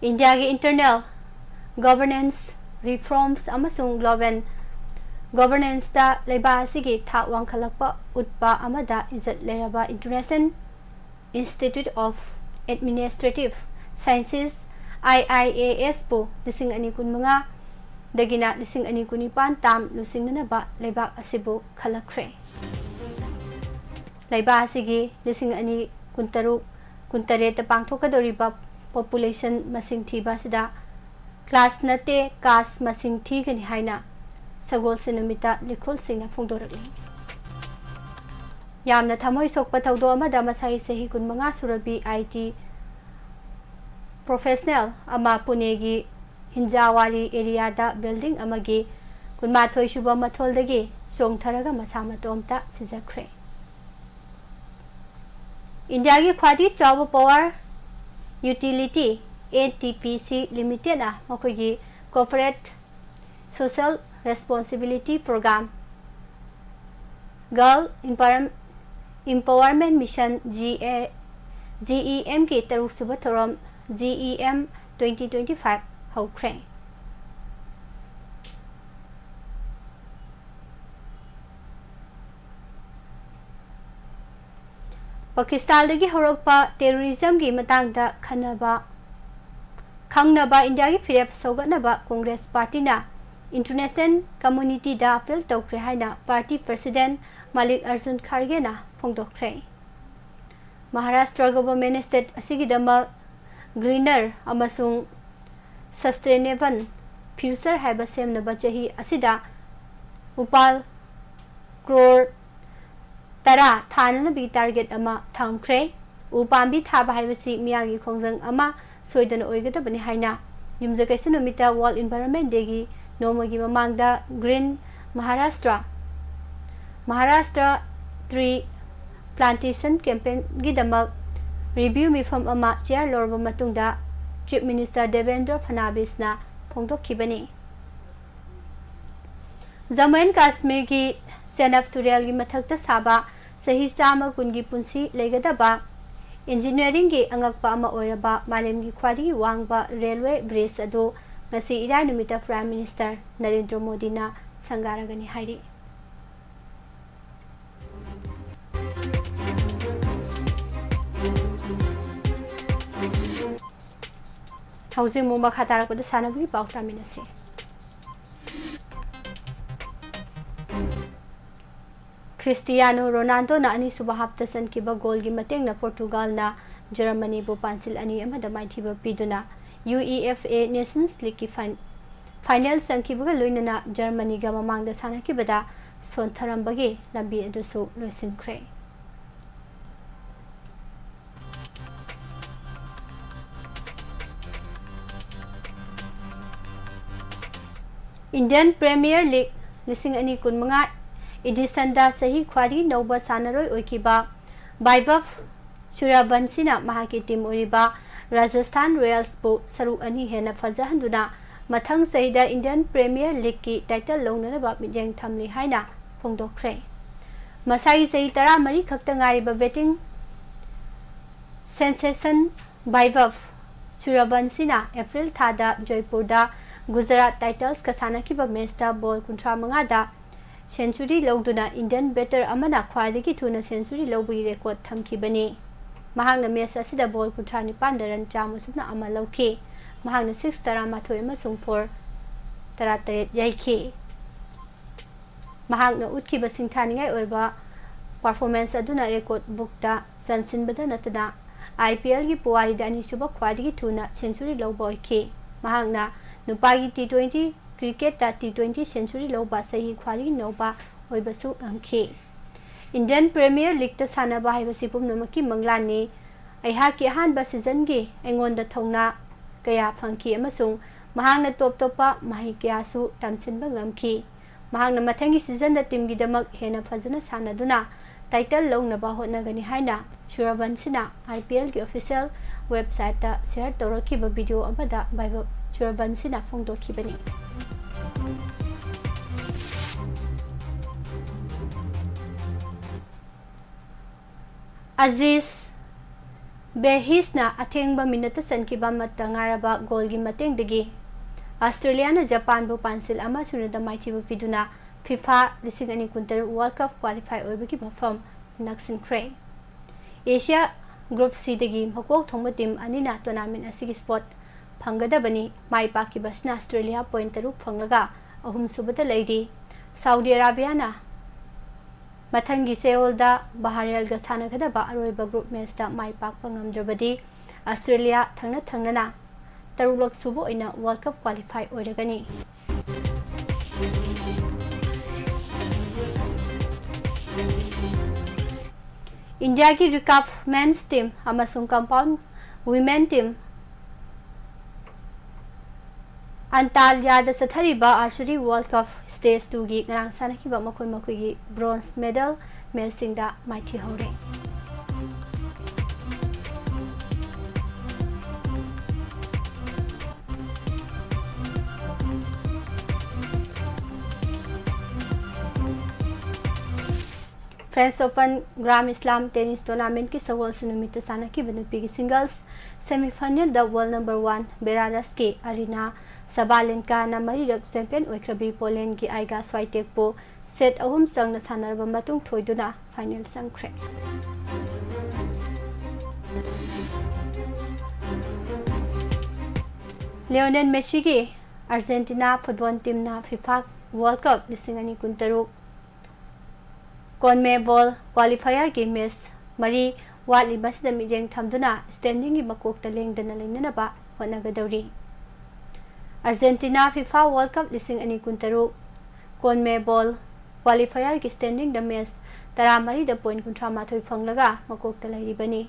ꯏꯟꯗꯤꯌꯥꯒꯤ internal governance reforms ꯑꯃꯁꯨꯡ global governance ꯇ ꯂꯩꯕꯥꯛ ꯑꯁꯤꯒꯤ ꯊꯥꯛ ꯋꯥꯡꯈꯠꯂꯛꯄ ꯎꯠꯄ ꯑꯃꯗ ꯏꯖꯠ ꯂꯩꯔꯕ International Institute of Administrative Sciences, I I A S ꯄꯨ ꯂꯤꯁꯤꯡ ꯑꯅꯤ ꯀꯨꯟꯃꯉꯥ ꯗꯒꯤꯅ ꯂꯤꯁꯤꯡ ꯑꯅꯤ ꯀꯨꯟꯅꯤꯄꯥꯟ term ꯂꯨꯆꯤꯡꯅꯅꯕ ꯂꯩꯕꯥꯛ ꯑꯁꯤꯕꯨ ꯈꯜꯂꯛꯈ꯭ꯔꯦ꯫ ꯂꯩꯕꯥꯛ ꯑꯁꯤꯒꯤ ꯂꯤꯁꯤꯡ ꯑꯅꯤ ꯀꯨꯟꯇꯔꯨꯛ ꯀꯨꯟꯇꯔꯦꯠꯇ ꯄꯥꯡꯊꯣꯛꯀꯗꯧꯔꯤꯕ population ꯃꯁꯤꯡ ꯊꯤꯕ ꯑꯁꯤꯗ class ꯅꯠꯇꯦ, caste ꯃꯁꯤꯡ ꯊꯤꯒꯅꯤ ꯍꯥꯏꯅ ꯁꯒꯣꯜꯁꯦꯟ ꯅꯨꯃꯤꯠꯇ ꯂꯤꯈꯨꯜꯁꯤꯡꯅ ꯐꯣꯡꯗꯣꯔꯛꯂꯤ꯫ ꯌꯥꯝꯅ ꯊꯃꯣꯏ ꯁꯣꯛꯄ ꯊꯧꯗꯣꯛ ꯑꯃꯗ ꯃꯁꯥꯒꯤ ꯆꯍꯤ ꯀꯨꯟꯃꯉꯥ ꯁꯨꯔꯕꯤ I T professional ꯑꯃ ꯄꯨꯅꯦꯒꯤ ꯍꯤꯟꯖꯥꯋꯥꯂꯤ areaꯗ building ꯑꯃꯒꯤ ꯀꯨꯟꯃꯥꯊꯣꯏ ꯁꯨꯕ ꯃꯊꯣꯜꯗꯒꯤ ꯆꯣꯡꯊꯔꯒ ꯃꯁꯥ ꯃꯇꯣꯝꯇ ꯁꯤꯖꯈ꯭ꯔꯦ꯫ ꯏꯟꯗꯤꯌꯥꯒꯤ ꯈ꯭ꯋꯥꯏꯗꯒꯤ ꯆꯥꯎꯕ power utility NTPC Limitedꯅ ꯃꯈꯣꯏꯒꯤ corporate social responsibility program, Girl Empower-, Empowerment Mission, G A, GEMꯒꯤ ꯇꯔꯨꯛ ꯁꯨꯕ ꯊꯧꯔꯝ, GEM twenty twenty-five, ꯍꯧꯈ꯭ꯔꯦ꯫ ꯄꯥꯀꯤꯁꯇꯥꯟꯗꯒꯤ ꯍꯧꯔꯛꯄ terrorismꯒꯤ ꯃꯇꯥꯡꯗ ꯈꯟꯅꯕ, ꯈꯪꯅꯕ ꯏꯟꯗꯤꯌꯥꯒꯤ ꯐꯤꯔꯦꯞ ꯁꯧꯒꯠꯅꯕ ꯀꯣꯡꯒ꯭ꯔꯦꯁ ꯄꯥꯔꯇꯤꯅ international communityꯗ appeal ꯇꯧꯈ꯭ꯔꯦ ꯍꯥꯏꯅ party president ꯃꯥꯂꯤꯛ ꯑꯔꯖꯨꯟ ꯈꯥꯔꯒꯦꯅ ꯐꯣꯡꯗꯣꯛꯈ꯭ꯔꯦ꯫ ꯃꯍꯥꯔꯥꯁꯇ꯭ꯔ government state ꯑꯁꯤꯒꯤꯗꯃꯛ greener ꯑꯃꯁꯨꯡ sustainable future ꯍꯥꯏꯕ ꯁꯦꯝꯅꯕ ꯆꯍꯤ ꯑꯁꯤꯗ ꯎꯄꯥꯜ crore ꯇꯔꯥ ꯊꯥꯅꯅꯕꯒꯤ target ꯑꯃ ꯊꯝꯈ꯭ꯔꯦ꯫ ꯎ ꯄꯥꯝꯕꯤ ꯊꯥꯕ ꯍꯥꯏꯕꯁꯤ ꯃꯤꯌꯥꯝꯒꯤ ꯈꯣꯡꯖꯪ ꯑꯃ ꯁꯣꯏꯗꯅ ꯑꯣꯏꯒꯗꯕꯅꯤ ꯍꯥꯏꯅ ꯌꯨꯝꯖꯀꯩꯁ ꯅꯨꯃꯤꯠꯇ World Environment Dayꯒꯤ ꯅꯣꯡꯃꯒꯤ ꯃꯃꯥꯡꯗ Green Maharashtra, Maharashtra Tree Plantation Campaignꯒꯤꯗꯃꯛ review ꯃꯤꯐꯝ ꯑꯃ chair ꯂꯧꯔꯕ ꯃꯇꯨꯡꯗ Chief Minister Debendra ꯐꯅꯥꯕꯤꯁꯅ ꯐꯣꯡꯗꯣꯛꯈꯤꯕꯅꯤ꯫ Jammu and ꯀꯥꯁꯃꯤꯔꯒꯤ ꯆꯦꯅꯕ ꯇꯨꯔꯦꯜꯒꯤ ꯃꯊꯛꯇ ꯁꯥꯕ ꯆꯍꯤ ꯆꯥꯝꯃ ꯀꯨꯟꯒꯤ ꯄꯨꯟꯁꯤ ꯂꯩꯒꯗꯕ engineeringꯒꯤ ꯑꯉꯛꯄ ꯑꯃ ꯑꯣꯏꯔꯕ ꯃꯥꯂꯦꯝꯒꯤ ꯈ꯭ꯋꯥꯏꯗꯒꯤ ꯋꯥꯡꯕ railway bridge ꯑꯗꯨ ꯉꯁꯤ ꯏꯔꯥꯏ ꯅꯨꯃꯤꯠꯇ Prime Minister ꯅꯔꯦꯟꯗ꯭ꯔ ꯃꯣꯗꯤꯅ ꯁꯪꯒꯥꯔꯒꯅꯤ ꯍꯥꯏꯔꯤ꯫ ꯍꯧꯖꯤꯛ ꯑꯃꯨꯛ ꯃꯈꯥ ꯇꯥꯔꯛꯄꯗ ꯁꯥꯟꯅꯕꯒꯤ ꯄꯥꯎ ꯇꯥꯃꯤꯟꯅꯁꯤ꯫ ꯈ꯭ꯔꯤꯁꯇꯤꯌꯥꯅꯣ ꯔꯣꯅꯥꯜꯗꯣꯅ ꯑꯅꯤꯁꯨꯕ halfꯇ ꯆꯟꯈꯤꯕ goalꯒꯤ ꯃꯇꯦꯡꯅ ꯄꯣꯔꯇꯨꯒꯥꯜꯅ ꯖꯔꯃꯅꯤꯕꯨ ꯄꯥꯟꯁꯤꯜ ꯑꯅꯤ ꯑꯃꯗ ꯃꯥꯏꯊꯤꯕ ꯄꯤꯗꯨꯅ UEFA Nations Leagueꯀꯤ ꯐꯥꯏꯟ-, final ꯆꯪꯈꯤꯕꯒ ꯂꯣꯏꯅꯅ ꯖꯔꯃꯅꯤꯒ ꯃꯃꯥꯡꯗ ꯁꯥꯟꯅꯈꯤꯕꯗ ꯁꯣꯟꯊꯔꯝꯕꯒꯤ ꯂꯝꯕꯤ ꯑꯗꯨꯁꯨ ꯂꯣꯏꯁꯤꯟꯈ꯭ꯔꯦ꯫ Indian Premier League ꯂꯤꯁꯤꯡ ꯑꯅꯤ ꯀꯨꯟꯃꯉꯥ editionꯗ ꯆꯍꯤ ꯈ꯭ꯋꯥꯏꯗꯒꯤ ꯅꯧꯕ ꯁꯥꯟꯅꯔꯣꯏ ꯑꯣꯏꯈꯤꯕ ꯕꯥꯏꯚꯕ ꯁꯨꯔꯌꯕꯟꯁꯤꯅ ꯃꯍꯥꯛꯀꯤ team ꯑꯣꯏꯔꯤꯕ ꯔꯥꯖꯁꯊꯥꯟ ꯔꯣꯌꯦꯜꯁꯄꯨ ꯁꯔꯨꯛ ꯑꯅꯤ ꯍꯦꯟꯅ ꯐꯖꯍꯟꯗꯨꯅ ꯃꯊꯪ ꯆꯍꯤꯗ Indian Premier Leagueꯀꯤ title ꯂꯧꯅꯅꯕ ꯃꯤꯠꯌꯦꯡ ꯊꯝꯂꯤ ꯍꯥꯏꯅ ꯐꯣꯡꯗꯣꯛꯈ꯭ꯔꯦ꯫ ꯃꯁꯥꯒꯤ ꯆꯍꯤ ꯇꯔꯥꯃꯔꯤ ꯈꯛꯇ ꯉꯥꯏꯔꯤꯕ batting sensation ꯕꯥꯏꯚꯕ ꯁꯨꯔꯌꯕꯟꯁꯤꯅ ꯑꯦꯄ꯭ꯔꯤꯜ ꯊꯥꯗ ꯖꯣꯏꯄꯨꯔꯗ ꯒꯨꯖꯔꯥꯠ ꯇꯥꯏꯇꯟꯁꯀ ꯁꯥꯟꯅꯈꯤꯕ ꯃꯦꯆꯇ ꯕꯣꯜ ꯀꯨꯟꯊ꯭ꯔꯥ ꯃꯉꯥꯗ century ꯂꯧꯗꯨꯅ Indian batter ꯑꯃꯅ ꯈ꯭ꯋꯥꯏꯗꯒꯤ ꯊꯨꯅ century ꯂꯧꯕꯒꯤ record ꯊꯝꯈꯤꯕꯅꯤ꯫ ꯃꯍꯥꯛꯅ ꯃꯦꯆ ꯑꯁꯤꯗ ꯕꯣꯜ ꯀꯨꯟꯊ꯭ꯔꯥ ꯅꯤꯄꯥꯟꯗ run ꯆꯥꯝꯃ ꯁꯨꯞꯅ ꯑꯃ ꯂꯧꯈꯤ꯫ ꯃꯍꯥꯛꯅ six ꯇꯔꯥꯃꯥꯊꯣꯏ ꯑꯃꯁꯨꯡ four ꯇꯔꯥꯇꯔꯦꯠ ꯌꯩꯈꯤ꯫ ꯃꯍꯥꯛꯅ ꯎꯠꯈꯤꯕ ꯁꯤꯡꯊꯥꯅꯤꯡꯉꯥꯏ ꯑꯣꯏꯕ performance ꯑꯗꯨꯅ record bookꯇ ꯆꯟꯁꯤꯟꯕꯗ ꯅꯠꯇꯅ IPLꯒꯤ ꯄꯨꯋꯥꯔꯤꯗ ꯑꯅꯤꯁꯨꯕ ꯈ꯭ꯋꯥꯏꯗꯒꯤ ꯊꯨꯅ century ꯂꯧꯕ ꯑꯣꯏꯈꯤ꯫ ꯃꯍꯥꯛꯅ ꯅꯨꯄꯥꯒꯤ T twenty cricketꯇ T twenty century ꯂꯧꯕ ꯆꯍꯤ ꯈ꯭ꯋꯥꯏꯗꯒꯤ ꯅꯧꯕ ꯑꯣꯏꯕꯁꯨ ꯉꯝꯈꯤ꯫ Indian Premier Leagueꯇ ꯁꯥꯟꯅꯕ ꯍꯥꯏꯕꯁꯤ ꯄꯨꯝꯅꯃꯛꯀꯤ ꯃꯪꯂꯥꯟꯅꯤ꯫ ꯑꯩꯍꯥꯛꯀꯤ ꯑꯍꯥꯟꯕ seasonꯒꯤ ꯑꯩꯉꯣꯟꯗ ꯊꯧꯅꯥ ꯀꯌꯥ ꯐꯪꯈꯤ ꯑꯃꯁꯨꯡ ꯃꯍꯥꯛꯅ ꯇꯣꯞ ꯇꯣꯞꯄ ꯃꯍꯩ ꯀꯌꯥꯁꯨ ꯇꯝꯁꯤꯟꯕ ꯉꯝꯈꯤ꯫ ꯃꯍꯥꯛꯅ ꯃꯊꯪꯒꯤ seasonꯗ teamꯒꯤꯗꯃꯛ ꯍꯦꯟꯅ ꯐꯖꯅ ꯁꯥꯟꯅꯗꯨꯅ title ꯂꯧꯅꯕ ꯍꯣꯠꯅꯒꯅꯤ ꯍꯥꯏꯅ ꯁꯨꯔꯌꯕꯟꯁꯤꯅ IPLꯒꯤ official websiteꯇ share ꯇꯧꯔꯛꯈꯤꯕ video ꯑꯃꯗ ꯕꯥꯏꯚꯕ ꯁꯨꯔꯌꯕꯟꯁꯤꯅ ꯐꯣꯡꯗꯣꯛꯈꯤꯕꯅꯤ꯫ ꯑꯖꯤꯖ ꯕꯦꯍꯤꯁꯅ ꯑꯊꯦꯡꯕ minuteꯇ ꯆꯟꯈꯤꯕ ꯑꯃꯠꯇ ꯉꯥꯏꯔꯕ goalꯒꯤ ꯃꯇꯦꯡꯗꯒꯤ ꯑꯁꯇ꯭ꯔꯦꯂꯤꯌꯥꯅ ꯖꯄꯥꯟꯕꯨ ꯄꯥꯟꯁꯤꯜ ꯑꯃ ꯁꯨꯅꯗ ꯃꯥꯏꯊꯤꯕ ꯄꯤꯗꯨꯅ FIFA ꯂꯤꯁꯤꯡ ꯑꯅꯤ ꯀꯨꯟꯇꯔꯨꯛ World Cup qualify ꯑꯣꯏꯕꯒꯤ ꯃꯐꯝ ꯅꯛꯁꯤꯟꯈ꯭ꯔꯦ꯫ Asia Group Cꯗꯒꯤ ꯃꯀꯣꯛ ꯊꯣꯡꯕ team ꯑꯅꯤꯅ tournament ꯑꯁꯤꯒꯤ spot ꯐꯪꯒꯗꯕꯅꯤ꯫ ꯃꯥꯏ ꯄꯥꯛꯈꯤꯕ ꯑꯁꯤꯅ ꯑꯁꯇ꯭ꯔꯦꯂꯤꯌꯥ point ꯇꯔꯨꯛ ꯐꯪꯂꯒ ꯑꯍꯨꯝꯁꯨꯕꯗ ꯂꯩꯔꯤ꯫ ꯁꯥꯎꯗꯤ ꯑꯔꯥꯕꯤꯌꯥꯅ ꯃꯊꯪꯒꯤ ꯆꯌꯣꯜꯗ ꯕꯍꯔꯦꯜꯒ ꯁꯥꯟꯅꯒꯗꯕ ꯑꯔꯣꯏꯕ group matchꯇ ꯃꯥꯏ ꯄꯥꯛꯄ ꯉꯝꯗ꯭ꯔꯕꯗꯤ ꯑꯁꯇ꯭ꯔꯦꯂꯤꯌꯥ ꯊꯪꯅ ꯊꯪꯅꯅ ꯇꯔꯨꯛꯂꯛ ꯁꯨꯕ ꯑꯣꯏꯅ World Cup qualify ꯑꯣꯏꯔꯒꯅꯤ꯫ ꯏꯟꯗꯤꯌꯥꯒꯤ recurve men's team ꯑꯃꯁꯨꯡ compound women team ꯑꯟꯇꯥꯂꯤꯌꯥꯗ ꯆꯠꯊꯔꯤꯕ Archery World Cup Stage two ꯒꯤ ꯉꯔꯥꯡ ꯁꯥꯟꯅꯈꯤꯕ ꯃꯈꯣꯏ ꯃꯈꯣꯏꯒꯤ bronze medal match ꯁꯤꯡꯗ ꯃꯥꯏꯊꯤꯍꯧꯔꯦ꯫ French Open Grand Slam tennis tournament ꯀꯤ ꯁꯒꯣꯜꯁꯦꯟ ꯅꯨꯃꯤꯠꯇ ꯁꯥꯟꯅꯈꯤꯕ ꯅꯨꯄꯤꯒꯤ singles semi final ꯗ world number one Belarus ꯀꯤ Aryna Sabalenka ꯅ ꯃꯔꯤꯔꯛ champion ꯑꯣꯏꯈ꯭ꯔꯕꯤ Poland ꯒꯤ Iga Swiatek ꯄꯨ set ꯑꯍꯨꯝ ꯆꯪꯅ ꯁꯥꯟꯅꯔꯕ ꯃꯇꯨꯡ ꯊꯣꯏꯗꯨꯅ final ꯆꯪꯈ꯭ꯔꯦ꯫ Lionel Messi ꯒꯤ Argentina football team ꯅ FIFA World Cup ꯂꯤꯁꯤꯡ ꯑꯅꯤ ꯀꯨꯟꯇꯔꯨꯛ CONMEBOL qualifier ꯒꯤ match ꯃꯔꯤ ꯋꯥꯠꯂꯤꯕꯁꯤꯗ ꯃꯤꯠꯌꯦꯡ ꯊꯝꯗꯨꯅ standing ꯒꯤ ꯃꯀꯣꯛꯇ ꯂꯦꯡꯗꯅ ꯂꯩꯅꯅꯕ ꯍꯣꯠꯅꯒꯗꯧꯔꯤ꯫ Argentina FIFA World Cup ꯂꯤꯁꯤꯡ ꯑꯅꯤ ꯀꯨꯟꯇꯔꯨꯛ CONMEBOL qualifier ꯒꯤ standing ꯗ match ꯇꯔꯥꯃꯔꯤꯗ point ꯀꯨꯟꯊ꯭ꯔꯥ ꯃꯥꯊꯣꯏ ꯐꯪꯂꯒ ꯃꯀꯣꯛꯇ ꯂꯩꯔꯤꯕꯅꯤ꯫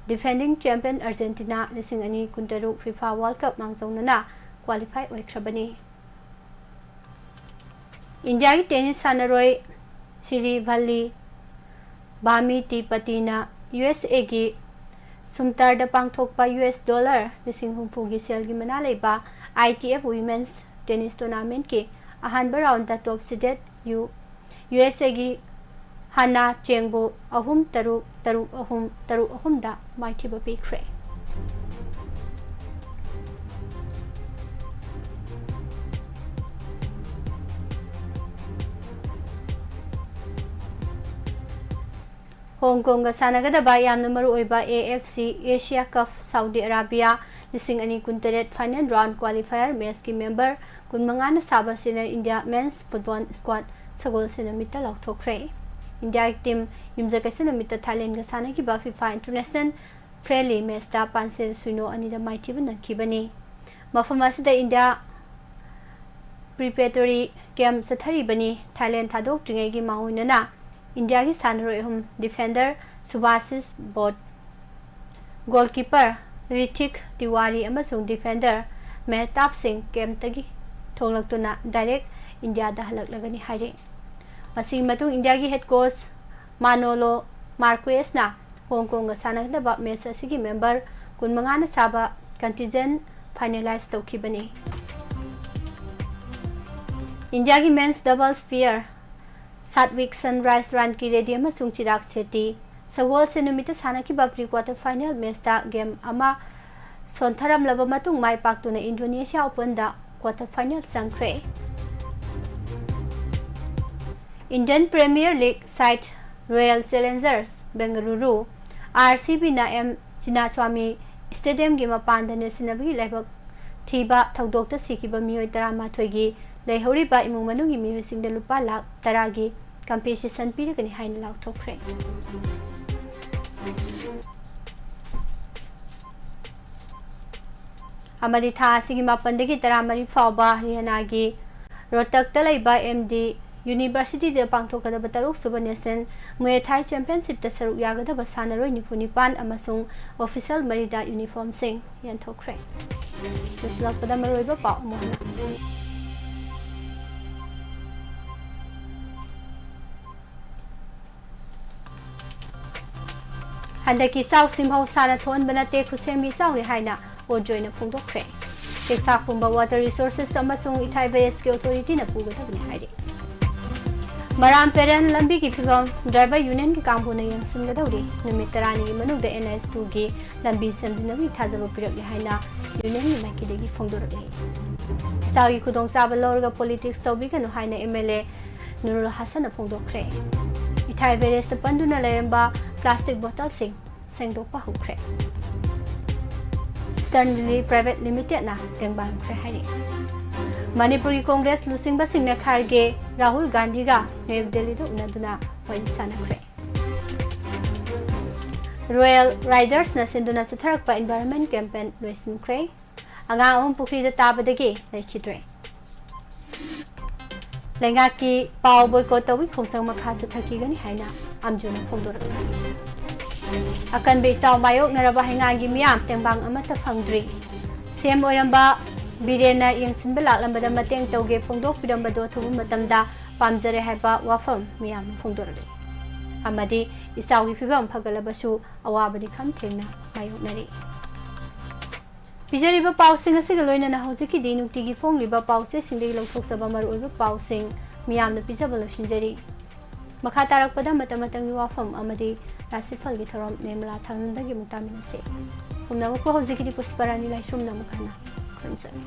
Defending champion Argentina ꯂꯤꯁꯤꯡ ꯑꯅꯤ ꯀꯨꯟꯇꯔꯨꯛ FIFA World Cup ꯃꯥꯡꯖꯧꯅꯅ qualify ꯑꯣꯏꯈ꯭ꯔꯕꯅꯤ꯫ ꯏꯟꯗꯤꯌꯥꯒꯤ tennis ꯁꯥꯟꯅꯔꯣꯏ ꯁꯤꯔꯤꯚꯜꯂꯤ ꯚꯥꯃꯤꯇꯤꯄꯇꯤꯅ USA ꯒꯤ ꯁꯨꯝꯇꯔꯗ ꯄꯥꯡꯊꯣꯛꯄ US dollar ꯂꯤꯁꯤꯡ ꯍꯨꯝꯐꯨꯒꯤ ꯁꯦꯜꯒꯤ ꯃꯅꯥ ꯂꯩꯕ ITF Women's Tennis Tournament ꯀꯤ ꯑꯍꯥꯟꯕ round ꯗ top seeded ꯌꯨ USA ꯒꯤ ꯍꯥꯟꯅ ꯆꯦꯡꯕꯨ ꯑꯍꯨꯝ ꯇꯔꯨꯛ, ꯇꯔꯨꯛ ꯑꯍꯨꯝ, ꯇꯔꯨꯛ ꯑꯍꯨꯝꯗ ꯃꯥꯏꯊꯤꯕ ꯄꯤꯈ꯭ꯔꯦ꯫ ꯍꯣꯡ ꯀꯣꯡꯒ ꯁꯥꯟꯅꯒꯗꯕ ꯌꯥꯝꯅ ꯃꯔꯨꯑꯣꯏꯕ AFC Asia Cup Saudi Arabia ꯂꯤꯁꯤꯡ ꯑꯅꯤ ꯀꯨꯟꯇꯔꯦꯠ final round qualifier match ꯀꯤ member ꯀꯨꯟꯃꯉꯥꯅ ꯁꯥꯕ senior India men's football squad ꯁꯒꯣꯜꯁꯦꯟ ꯅꯨꯃꯤꯠꯇ ꯂꯥꯎꯊꯣꯛꯈ꯭ꯔꯦ꯫ ꯏꯟꯗꯤꯌꯥꯒꯤ team ꯌꯨꯝꯖꯀꯩꯁ ꯅꯨꯃꯤꯠꯇ ꯊꯥꯏꯂꯦꯟꯗꯒ ꯁꯥꯟꯅꯈꯤꯕ FIFA international friendly match ꯇ ꯄꯥꯟꯁꯦꯜ ꯁꯨꯏꯅꯣ ꯑꯅꯤꯗ ꯃꯥꯏꯊꯤꯕ ꯅꯪꯈꯤꯕꯅꯤ꯫ ꯃꯐꯝ ꯑꯁꯤꯗ ꯏꯟꯗꯤꯌꯥ preparatory camp ꯆꯠꯊꯔꯤꯕꯅꯤ꯫ ꯊꯥꯏꯂꯦꯟ ꯊꯥꯗꯣꯛꯇ꯭ꯔꯤꯉꯩꯒꯤ ꯃꯥꯡꯑꯣꯏꯅꯅ ꯏꯟꯗꯤꯌꯥꯒꯤ ꯁꯥꯟꯅꯔꯣꯏ ꯑꯍꯨꯝ, defender ꯁꯨꯚꯥꯁꯤꯁ ꯕꯣꯠ, goalkeeper ꯔꯤꯊꯤꯛ ꯇꯤꯋꯥꯔꯤ ꯑꯃꯁꯨꯡ defender ꯃꯦꯍꯇꯥꯕ ꯁꯤꯡ ꯀꯦꯝꯞꯇꯒꯤ ꯊꯣꯛꯂꯛꯇꯨꯅ ꯗꯥꯏꯔꯦꯛ ꯏꯟꯗꯤꯌꯥꯗ ꯍꯜꯂꯛꯂꯒꯅꯤ ꯍꯥꯏꯔꯤ꯫ ꯃꯁꯤꯒꯤ ꯃꯇꯨꯡ ꯏꯟꯗꯤꯌꯥꯒꯤ ꯍꯦꯗ ꯀꯣꯆ ꯃꯥꯅꯣꯂꯣ ꯃꯥꯔꯀ꯭ꯋꯦꯁꯅ ꯍꯣꯡꯀꯣꯡꯒ ꯁꯥꯟꯅꯒꯗꯕ ꯃꯦꯆ ꯑꯁꯤꯒꯤ ꯃꯦꯝꯕꯔ ꯀꯨꯟꯃꯉꯥꯅ ꯁꯥꯕ ꯀꯟꯇꯤꯟꯖꯦꯟꯠ ꯐꯥꯏꯅꯦꯂꯥꯏꯖ ꯇꯧꯈꯤꯕꯅꯤ꯫ ꯏꯟꯗꯤꯌꯥꯒꯤ men's doubles pair Satwik Sairaj Rankireddy ꯑꯃꯁꯨꯡ ꯆꯤꯔꯥꯛ ꯁꯦꯇꯤ ꯁꯒꯣꯜꯁꯦꯟ ꯅꯨꯃꯤꯠꯇ ꯁꯥꯟꯅꯈꯤꯕ ꯄ꯭ꯔꯤ ꯀ꯭ꯋꯥꯇꯔ ꯐꯥꯏꯅꯦꯜ ꯃꯦꯆꯇ ꯒꯦꯝ ꯑꯃ ꯁꯣꯟꯊꯔꯝꯂꯕ ꯃꯇꯨꯡ ꯃꯥꯏ ꯄꯥꯛꯇꯨꯅ ꯏꯟꯗꯣꯅꯦꯁꯤꯌꯥ ꯑꯣꯄꯟꯗ ꯀ꯭ꯋꯥꯇꯔ ꯐꯥꯏꯅꯦꯜ ꯆꯪꯈ꯭ꯔꯦ꯫ Indian Premier League side Royal Challengers Bengaluru, R C ꯕꯤꯅ ꯑꯦꯝ ꯆꯤꯟꯅꯥꯁ꯭ꯋꯥꯃꯤ ꯁ꯭ꯇꯦꯗꯤꯌꯝꯒꯤ ꯃꯄꯥꯟꯗ ꯅꯦꯠꯁꯤꯟꯅꯕꯒꯤ ꯂꯥꯏꯕꯛ ꯊꯤꯕ ꯊꯧꯗꯣꯛꯇ ꯁꯤꯈꯤꯕ ꯃꯤꯑꯣꯏ ꯇꯔꯥꯃꯥꯊꯣꯏꯒꯤ ꯂꯩꯍꯧꯔꯤꯕ ꯏꯃꯨꯡ ꯃꯅꯨꯡꯒꯤ ꯃꯤꯑꯣꯏꯁꯤꯡꯗ ꯂꯨꯄꯥ ꯂꯥꯈ ꯇꯔꯥꯒꯤ ꯀꯝꯄꯦꯟꯁꯦꯁꯟ ꯄꯤꯔꯒꯅꯤ ꯍꯥꯏꯅ ꯂꯥꯎꯊꯣꯛꯈ꯭ꯔꯦ꯫ ꯑꯃꯗꯤ ꯊꯥ ꯑꯁꯤꯒꯤ ꯃꯥꯄꯟꯗꯒꯤ ꯇꯔꯥꯃꯔꯤ ꯐꯥꯎꯕ ꯍꯔꯤꯌꯥꯅꯥꯒꯤ ꯔꯣꯍꯇꯛꯇ ꯂꯩꯕ ꯑꯦꯝ ꯗꯤ ꯌꯨꯅꯤꯚꯔꯁꯤꯇꯤꯗ ꯄꯥꯡꯊꯣꯛꯀꯗꯕ ꯇꯔꯨꯛ ꯁꯨꯕ ꯅꯦꯁꯅꯦꯜ ꯃꯨꯌꯦ ꯊꯥꯏ ꯆꯦꯝꯄꯤꯌꯟꯁꯤꯞꯇ ꯁꯔꯨꯛ ꯌꯥꯒꯗꯕ ꯁꯥꯟꯅꯔꯣꯏ ꯅꯤꯐꯨ ꯅꯤꯄꯥꯟ ꯑꯃꯁꯨꯡ ꯑꯣꯐꯤꯁꯤꯌꯦꯜ ꯃꯔꯤꯗ ꯌꯨꯅꯤꯐꯣꯔꯝꯁꯤꯡ ꯌꯦꯟꯊꯣꯛꯈ꯭ꯔꯦ꯫ ꯂꯣꯏꯁꯤꯜꯂꯛꯄꯗ ꯃꯔꯨꯑꯣꯏꯕ ꯄꯥꯎ ꯑꯃꯨꯛ ꯍꯟꯅ꯫ ꯍꯟꯗꯛꯀꯤ ꯆꯥꯎꯁꯤ ꯃꯍꯧꯁꯥꯅ ꯊꯣꯛꯍꯟꯕ ꯅꯠꯇꯦ, ꯈꯨꯠꯁꯦꯝꯒꯤ ꯆꯥꯎꯅꯤ ꯍꯥꯏꯅ ꯑꯣꯖꯣꯏꯅ ꯐꯣꯡꯗꯣꯛꯈ꯭ꯔꯦ꯫ ꯆꯦꯛꯆꯥꯛ ꯄꯨꯝꯕ ꯋꯥꯇꯔ ꯔꯤꯁꯣꯔꯁꯦꯁ ꯑꯃꯁꯨꯡ ꯏꯊꯥꯏ ꯋꯦꯁꯀꯤ ꯑꯣꯊꯣꯔꯤꯇꯤꯅ ꯄꯨꯒꯗꯕꯅꯤ ꯍꯥꯏꯔꯤ꯫ ꯃꯔꯥꯝ ꯄꯦꯔꯦꯟ ꯂꯝꯕꯤꯒꯤ ꯐꯤꯕꯝ ꯗ꯭ꯔꯥꯏꯚꯔ ꯌꯨꯅꯤꯌꯟꯒꯤ ꯀꯥꯡꯕꯨꯅ ꯌꯦꯡꯁꯤꯟꯒꯗꯧꯔꯤ꯫ ꯅꯨꯃꯤꯠ ꯇꯔꯥꯅꯤꯒꯤ ꯃꯅꯨꯡꯗ ꯑꯦꯟ ꯑꯩꯆ ꯇꯨꯒꯤ ꯂꯝꯕꯤ ꯁꯦꯝꯖꯤꯟꯅꯕꯒꯤ ꯊꯥꯖꯕ ꯄꯤꯔꯛꯂꯤ ꯍꯥꯏꯅ ꯌꯨꯅꯤꯌꯟꯒꯤ ꯃꯥꯏꯀꯩꯗꯒꯤ ꯐꯣꯡꯗꯣꯔꯛꯂꯤ꯫ ꯏꯆꯥꯒꯤ ꯈꯨꯗꯣꯡꯆꯥꯕ ꯂꯧꯔꯒ ꯄꯣꯂꯤꯇꯤꯛꯁ ꯇꯧꯕꯤꯒꯅꯨ ꯍꯥꯏꯅ ꯑꯦꯝ ꯑꯦꯜ ꯑꯦ ꯅꯨꯔꯨꯜ ꯍꯁꯟꯅ ꯐꯣꯡꯗꯣꯛꯈ꯭ꯔꯦ꯫ ꯏꯊꯥꯏ ꯕꯦꯔꯦꯖꯇ ꯄꯟꯗꯨꯅ ꯂꯩꯔꯝꯕ ꯄ꯭ꯂꯥꯁꯇꯤꯛ ꯕꯣꯇꯜꯁꯤꯡ ꯁꯦꯡꯗꯣꯛꯄ ꯍꯧꯈ꯭ꯔꯦ꯫ ꯏꯁꯇꯔꯟ ꯚꯦꯂꯤ ꯄ꯭ꯔꯥꯏꯚꯦꯠ ꯂꯤꯃꯤꯇꯦꯗꯅ ꯇꯦꯡꯕꯥꯡꯈ꯭ꯔꯦ ꯍꯥꯏꯔꯤ꯫ ꯃꯅꯤꯄꯨꯔꯒꯤ ꯀꯣꯡꯒ꯭ꯔꯦꯁ ꯂꯨꯆꯤꯡꯕꯁꯤꯡꯅ ꯈꯥꯔꯒꯦ, ꯔꯥꯍꯨꯜ ꯒꯥꯟꯙꯤꯒ ꯅ꯭ꯌꯨ ꯗꯦꯜꯂꯤꯗ ꯎꯅꯗꯨꯅ ꯋꯥꯔꯤ ꯁꯥꯟꯅꯈ꯭ꯔꯦ꯫ ꯔꯣꯌꯦꯜ ꯔꯥꯏꯗꯔꯁꯅ ꯁꯤꯟꯗꯨꯅ ꯆꯠꯊꯔꯛꯄ ꯏꯟꯚꯥꯏꯔꯟꯃꯦꯟ ꯀꯦꯝꯄꯦꯟ ꯂꯣꯏꯁꯤꯟꯈ꯭ꯔꯦ꯫ ꯑꯉꯥꯡ ꯑꯍꯨꯝ ꯄꯨꯈ꯭ꯔꯤꯗ ꯇꯥꯕꯗꯒꯤ ꯂꯩꯈꯤꯗ꯭ꯔꯦ꯫ ꯂꯩꯉꯥꯛꯀꯤ ꯄꯥꯎ ꯕꯣꯏꯀꯣꯠ ꯇꯧꯏ ꯈꯣꯡꯖꯪ ꯃꯈꯥ ꯆꯠꯊꯈꯤꯒꯅꯤ ꯍꯥꯏꯅ ꯑꯝꯖꯨꯅ ꯐꯣꯡꯗꯣꯔꯛꯂꯤ꯫ ꯑꯀꯟꯕ ꯏꯆꯥꯎ ꯃꯥꯌꯣꯛꯅꯔꯕ ꯍꯩꯉꯥꯡꯒꯤ ꯃꯤꯌꯥꯝ ꯇꯦꯡꯕꯥꯡ ꯑꯃꯠꯇ ꯐꯪꯗ꯭ꯔꯤ꯫ ꯁꯤ ꯑꯦꯝ ꯑꯣꯏꯔꯝꯕ ꯕꯤꯔꯦꯟꯅ ꯌꯦꯡꯁꯤꯟꯕ ꯂꯥꯛꯂꯝꯕꯗ ꯃꯇꯦꯡ ꯇꯧꯒꯦ ꯐꯣꯡꯗꯣꯛꯄꯤꯔꯝꯕꯗꯨ ꯑꯊꯨꯕ ꯃꯇꯝꯗ ꯄꯥꯝꯖꯔꯦ ꯍꯥꯏꯕ ꯋꯥꯐꯝ ꯃꯤꯌꯥꯝꯅ ꯐꯣꯡꯗꯣꯔꯛꯂꯤ꯫ ꯑꯃꯗꯤ ꯏꯆꯥꯎꯒꯤ ꯐꯤꯕꯝ ꯐꯒꯠꯂꯕꯁꯨ ꯑꯋꯥꯕꯗꯤ ꯈꯝ ꯊꯦꯡꯅ ꯃꯥꯌꯣꯛꯅꯔꯤ꯫ ꯄꯤꯖꯔꯤꯕ ꯄꯥꯎꯁꯤꯡ ꯑꯁꯤꯒ ꯂꯣꯏꯅꯅ ꯍꯧꯖꯤꯛꯀꯤꯗꯤ ꯅꯨꯡꯇꯤꯒꯤ ꯐꯣꯡꯂꯤꯕ ꯄꯥꯎꯆꯦꯁꯤꯡꯗꯒꯤ ꯂꯧꯊꯣꯛꯆꯕ ꯃꯔꯨꯑꯣꯏꯕ ꯄꯥꯎꯁꯤꯡ ꯃꯤꯌꯥꯝꯅ ꯄꯤꯖꯕ ꯂꯣꯏꯁꯤꯟꯖꯔꯤ꯫ ꯃꯈꯥ ꯇꯥꯔꯛꯄꯗ ꯃꯇꯝ ꯃꯇꯝꯒꯤ ꯋꯥꯐꯝ ꯑꯃꯗꯤ ꯔꯥꯁꯤꯐꯜꯒꯤ ꯊꯧꯔꯝ ꯅꯤꯔꯃꯂꯥ ꯊꯥꯡꯅꯝꯗꯒꯤ ꯑꯃꯨꯛ ꯇꯥꯃꯤꯟꯅꯁꯤ꯫ ꯄꯨꯝꯅꯃꯛꯄꯨ ꯍꯧꯖꯤꯛꯀꯤꯗꯤ ꯄꯨꯁꯄꯔꯥꯅꯤ ꯂꯥꯏꯁ꯭ꯔꯝꯅ ꯑꯃꯨꯛ ꯍꯟꯅ ꯈꯨꯔꯨꯝꯖꯔꯤ꯫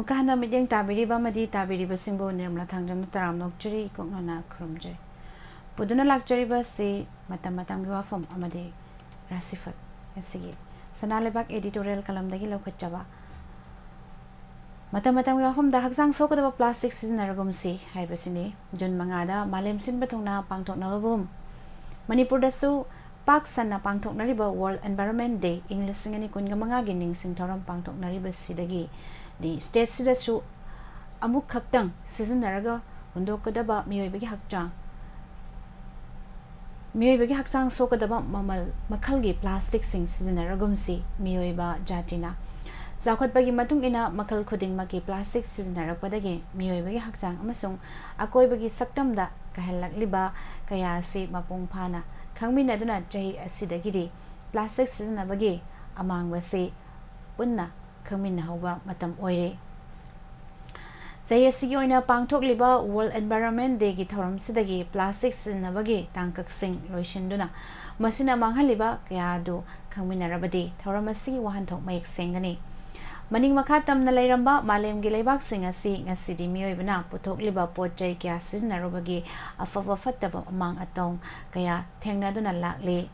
ꯀꯍꯥꯟꯅ ꯃꯤꯠꯌꯦꯡ ꯇꯥꯕꯤꯔꯤꯕ ꯑꯃꯗꯤ ꯇꯥꯕꯤꯔꯤꯕꯁꯤꯡꯕꯨ ꯅꯤꯔꯃꯂꯥ ꯊꯥꯡꯖꯝꯅ ꯇꯔꯥꯝꯅ ꯑꯣꯛꯆꯔꯤ, ꯏꯀꯣꯛꯅꯅ ꯈꯨꯔꯨꯝꯖꯔꯤ꯫ ꯄꯨꯗꯨꯅ ꯂꯥꯛꯆꯔꯤꯕ ꯑꯁꯤ ꯃꯇꯝ ꯃꯇꯝꯒꯤ ꯋꯥꯐꯝ ꯑꯃꯗꯤ ꯔꯥꯁꯤꯐꯜ ꯑꯁꯤꯒꯤ ꯁꯅꯥ ꯂꯩꯕꯥꯛ editorial ꯀꯂꯝꯗꯒꯤ ꯂꯧꯈꯠꯆꯕ꯫ ꯃꯇꯝ ꯃꯇꯝꯒꯤ ꯋꯥꯐꯝꯗ ꯍꯛꯆꯥꯡ ꯁꯣꯛꯀꯗꯕ plastic ꯁꯤꯖꯤꯟꯅꯔꯒꯨꯝꯁꯤ ꯍꯥꯏꯕꯁꯤꯅꯤ꯫ ꯖꯨꯟ ꯃꯉꯥꯗ ꯃꯥꯂꯦꯝ ꯁꯤꯟꯕ ꯊꯨꯡꯅ ꯄꯥꯡꯊꯣꯛꯅꯕꯒꯨꯝ, ꯃꯅꯤꯄꯨꯔꯗꯁꯨ ꯄꯥꯛ ꯁꯟꯅ ꯄꯥꯡꯊꯣꯛꯅꯔꯤꯕ World Environment Day ꯏꯪ ꯂꯤꯁꯤꯡ ꯑꯅꯤ ꯀꯨꯟꯒ ꯃꯉꯥꯒꯤ ꯅꯤꯡꯁꯤꯡ ꯊꯧꯔꯝ ꯄꯥꯡꯊꯣꯛꯅꯔꯤꯕꯁꯤꯗꯒꯤꯗꯤ stateꯁꯤꯗꯁꯨ ꯑꯃꯨꯛ ꯈꯛꯇꯪ ꯁꯤꯖꯤꯟꯅꯔꯒ ꯍꯨꯟꯗꯣꯛꯀꯗꯕ ꯃꯤꯑꯣꯏꯕꯒꯤ ꯍꯛꯆꯥꯡ, ꯃꯤꯑꯣꯏꯕꯒꯤ ꯍꯛꯆꯥꯡ ꯁꯣꯛꯀꯗꯕ ꯃꯃꯜ ꯃꯈꯜꯒꯤ plasticꯁꯤꯡ ꯁꯤꯖꯤꯟꯅꯔꯒꯨꯝꯁꯤ꯫ ꯃꯤꯑꯣꯏꯕ ꯖꯥꯇꯤꯅ ꯆꯥꯎꯈꯠꯄꯒꯤ ꯃꯇꯨꯡ ꯏꯟꯅ ꯃꯈꯜ ꯈꯨꯗꯤꯡꯃꯛꯀꯤ plastic ꯁꯤꯖꯤꯟꯅꯔꯛꯄꯗꯒꯤ ꯃꯤꯑꯣꯏꯕꯒꯤ ꯍꯛꯆꯥꯡ ꯑꯃꯁꯨꯡ ꯑꯀꯣꯏꯕꯒꯤ ꯁꯛꯇꯝꯗ ꯀꯥꯏꯍꯜꯂꯛꯂꯤꯕ ꯀꯌꯥ ꯑꯁꯤ ꯃꯄꯨꯡ ꯐꯥꯅ ꯈꯪꯃꯤꯟꯅꯗꯨꯅ ꯆꯍꯤ ꯑꯁꯤꯗꯒꯤꯗꯤ plastic ꯁꯤꯖꯤꯟꯅꯕꯒꯤ ꯑꯃꯥꯡꯕꯁꯤ ꯄꯨꯟꯅ ꯈꯪꯃꯤꯟꯅꯍꯧꯕ ꯃꯇꯝ ꯑꯣꯏꯔꯦ꯫ ꯆꯍꯤ ꯑꯁꯤꯒꯤ ꯑꯣꯏꯅ ꯄꯥꯡꯊꯣꯛꯂꯤꯕ World Environment Dayꯒꯤ ꯊꯧꯔꯝꯁꯤꯗꯒꯤ plastic ꯁꯤꯖꯤꯟꯅꯕꯒꯤ ꯇꯥꯡꯀꯛꯁꯤꯡ ꯂꯣꯏꯁꯤꯟꯗꯨꯅ ꯃꯁꯤꯅ ꯃꯥꯡꯍꯜꯂꯤꯕ ꯀꯌꯥ ꯑꯗꯨ ꯈꯪꯃꯤꯟꯅꯔꯕꯗꯤ ꯊꯧꯔꯝ ꯑꯁꯤꯒꯤ ꯋꯥꯍꯟꯊꯣꯛ ꯃꯌꯦꯛ ꯁꯦꯡꯒꯅꯤ꯫ ꯃꯅꯤꯡ ꯃꯈꯥ ꯇꯝꯅ ꯂꯩꯔꯝꯕ ꯃꯥꯂꯦꯝꯒꯤ ꯂꯩꯕꯥꯛꯁꯤꯡ ꯑꯁꯤ ꯉꯁꯤꯗꯤ ꯃꯤꯑꯣꯏꯕꯅ ꯄꯨꯊꯣꯛꯂꯤꯕ ꯄꯣꯠ ꯆꯩ ꯀꯌꯥ ꯁꯤꯖꯤꯟꯅꯔꯨꯕꯒꯤ ꯑꯐꯕ ꯐꯠꯇꯕ ꯑꯃꯥꯡ ꯑꯇꯧ ꯀꯌꯥ ꯊꯦꯡꯅꯗꯨꯅ ꯂꯥꯛꯂꯤ꯫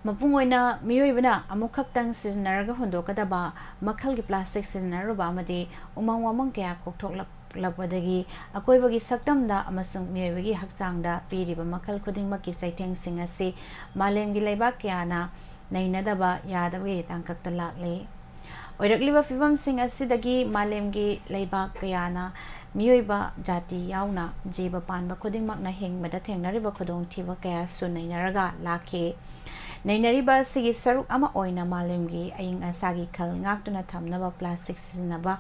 ꯃꯄꯨꯡ ꯑꯣꯏꯅ ꯃꯤꯑꯣꯏꯕꯅ ꯑꯃꯨꯛ ꯈꯛꯇꯪ ꯁꯤꯖꯤꯟꯅꯔꯒ ꯍꯨꯟꯗꯣꯛꯀꯗꯕ ꯃꯈꯜꯒꯤ plastic ꯁꯤꯖꯤꯟꯅꯔꯨꯕ ꯑꯃꯗꯤ ꯎꯃꯪ ꯋꯥꯃꯪ ꯀꯌꯥ ꯀꯣꯛꯊꯣꯛꯂꯛꯂꯛꯄꯗꯒꯤ ꯑꯀꯣꯏꯕꯒꯤ ꯁꯛꯇꯝꯗ ꯑꯃꯁꯨꯡ ꯃꯤꯑꯣꯏꯕꯒꯤ ꯍꯛꯆꯥꯡꯗ ꯄꯤꯔꯤꯕ ꯃꯈꯜ ꯈꯨꯗꯤꯡꯃꯛꯀꯤ ꯆꯩꯊꯦꯡꯁꯤꯡ ꯑꯁꯤ ꯃꯥꯂꯦꯝꯒꯤ ꯂꯩꯕꯥꯛ ꯀꯌꯥꯅ ꯅꯩꯅꯗꯕ ꯌꯥꯗꯕꯒꯤ ꯇꯥꯡꯀꯛꯇ ꯂꯥꯛꯂꯤ꯫ ꯑꯣꯏꯔꯛꯂꯤꯕ ꯐꯤꯕꯝꯁꯤꯡ ꯑꯁꯤꯗꯒꯤ ꯃꯥꯂꯦꯝꯒꯤ ꯂꯩꯕꯥꯛ ꯀꯌꯥꯅ ꯃꯤꯑꯣꯏꯕ ꯖꯥꯇꯤ ꯌꯥꯎꯅ ꯖꯤꯕ ꯄꯥꯟꯕ ꯈꯨꯗꯤꯡꯃꯛꯅ ꯍꯤꯡꯕꯗ ꯊꯦꯡꯅꯔꯤꯕ ꯈꯨꯗꯣꯡꯊꯤꯕ ꯀꯌꯥꯁꯨ ꯅꯩꯅꯔꯒ ꯂꯥꯛꯈꯤ꯫ ꯅꯩꯅꯔꯤꯕ ꯑꯁꯤꯒꯤ ꯁꯔꯨꯛ ꯑꯃ ꯑꯣꯏꯅ ꯃꯥꯂꯦꯝꯒꯤ ꯑꯏꯪ ꯑꯁꯥꯒꯤ ꯈꯜ ꯉꯥꯛꯇꯨꯅ ꯊꯝꯅꯕ plastic ꯁꯤꯖꯤꯟꯅꯕ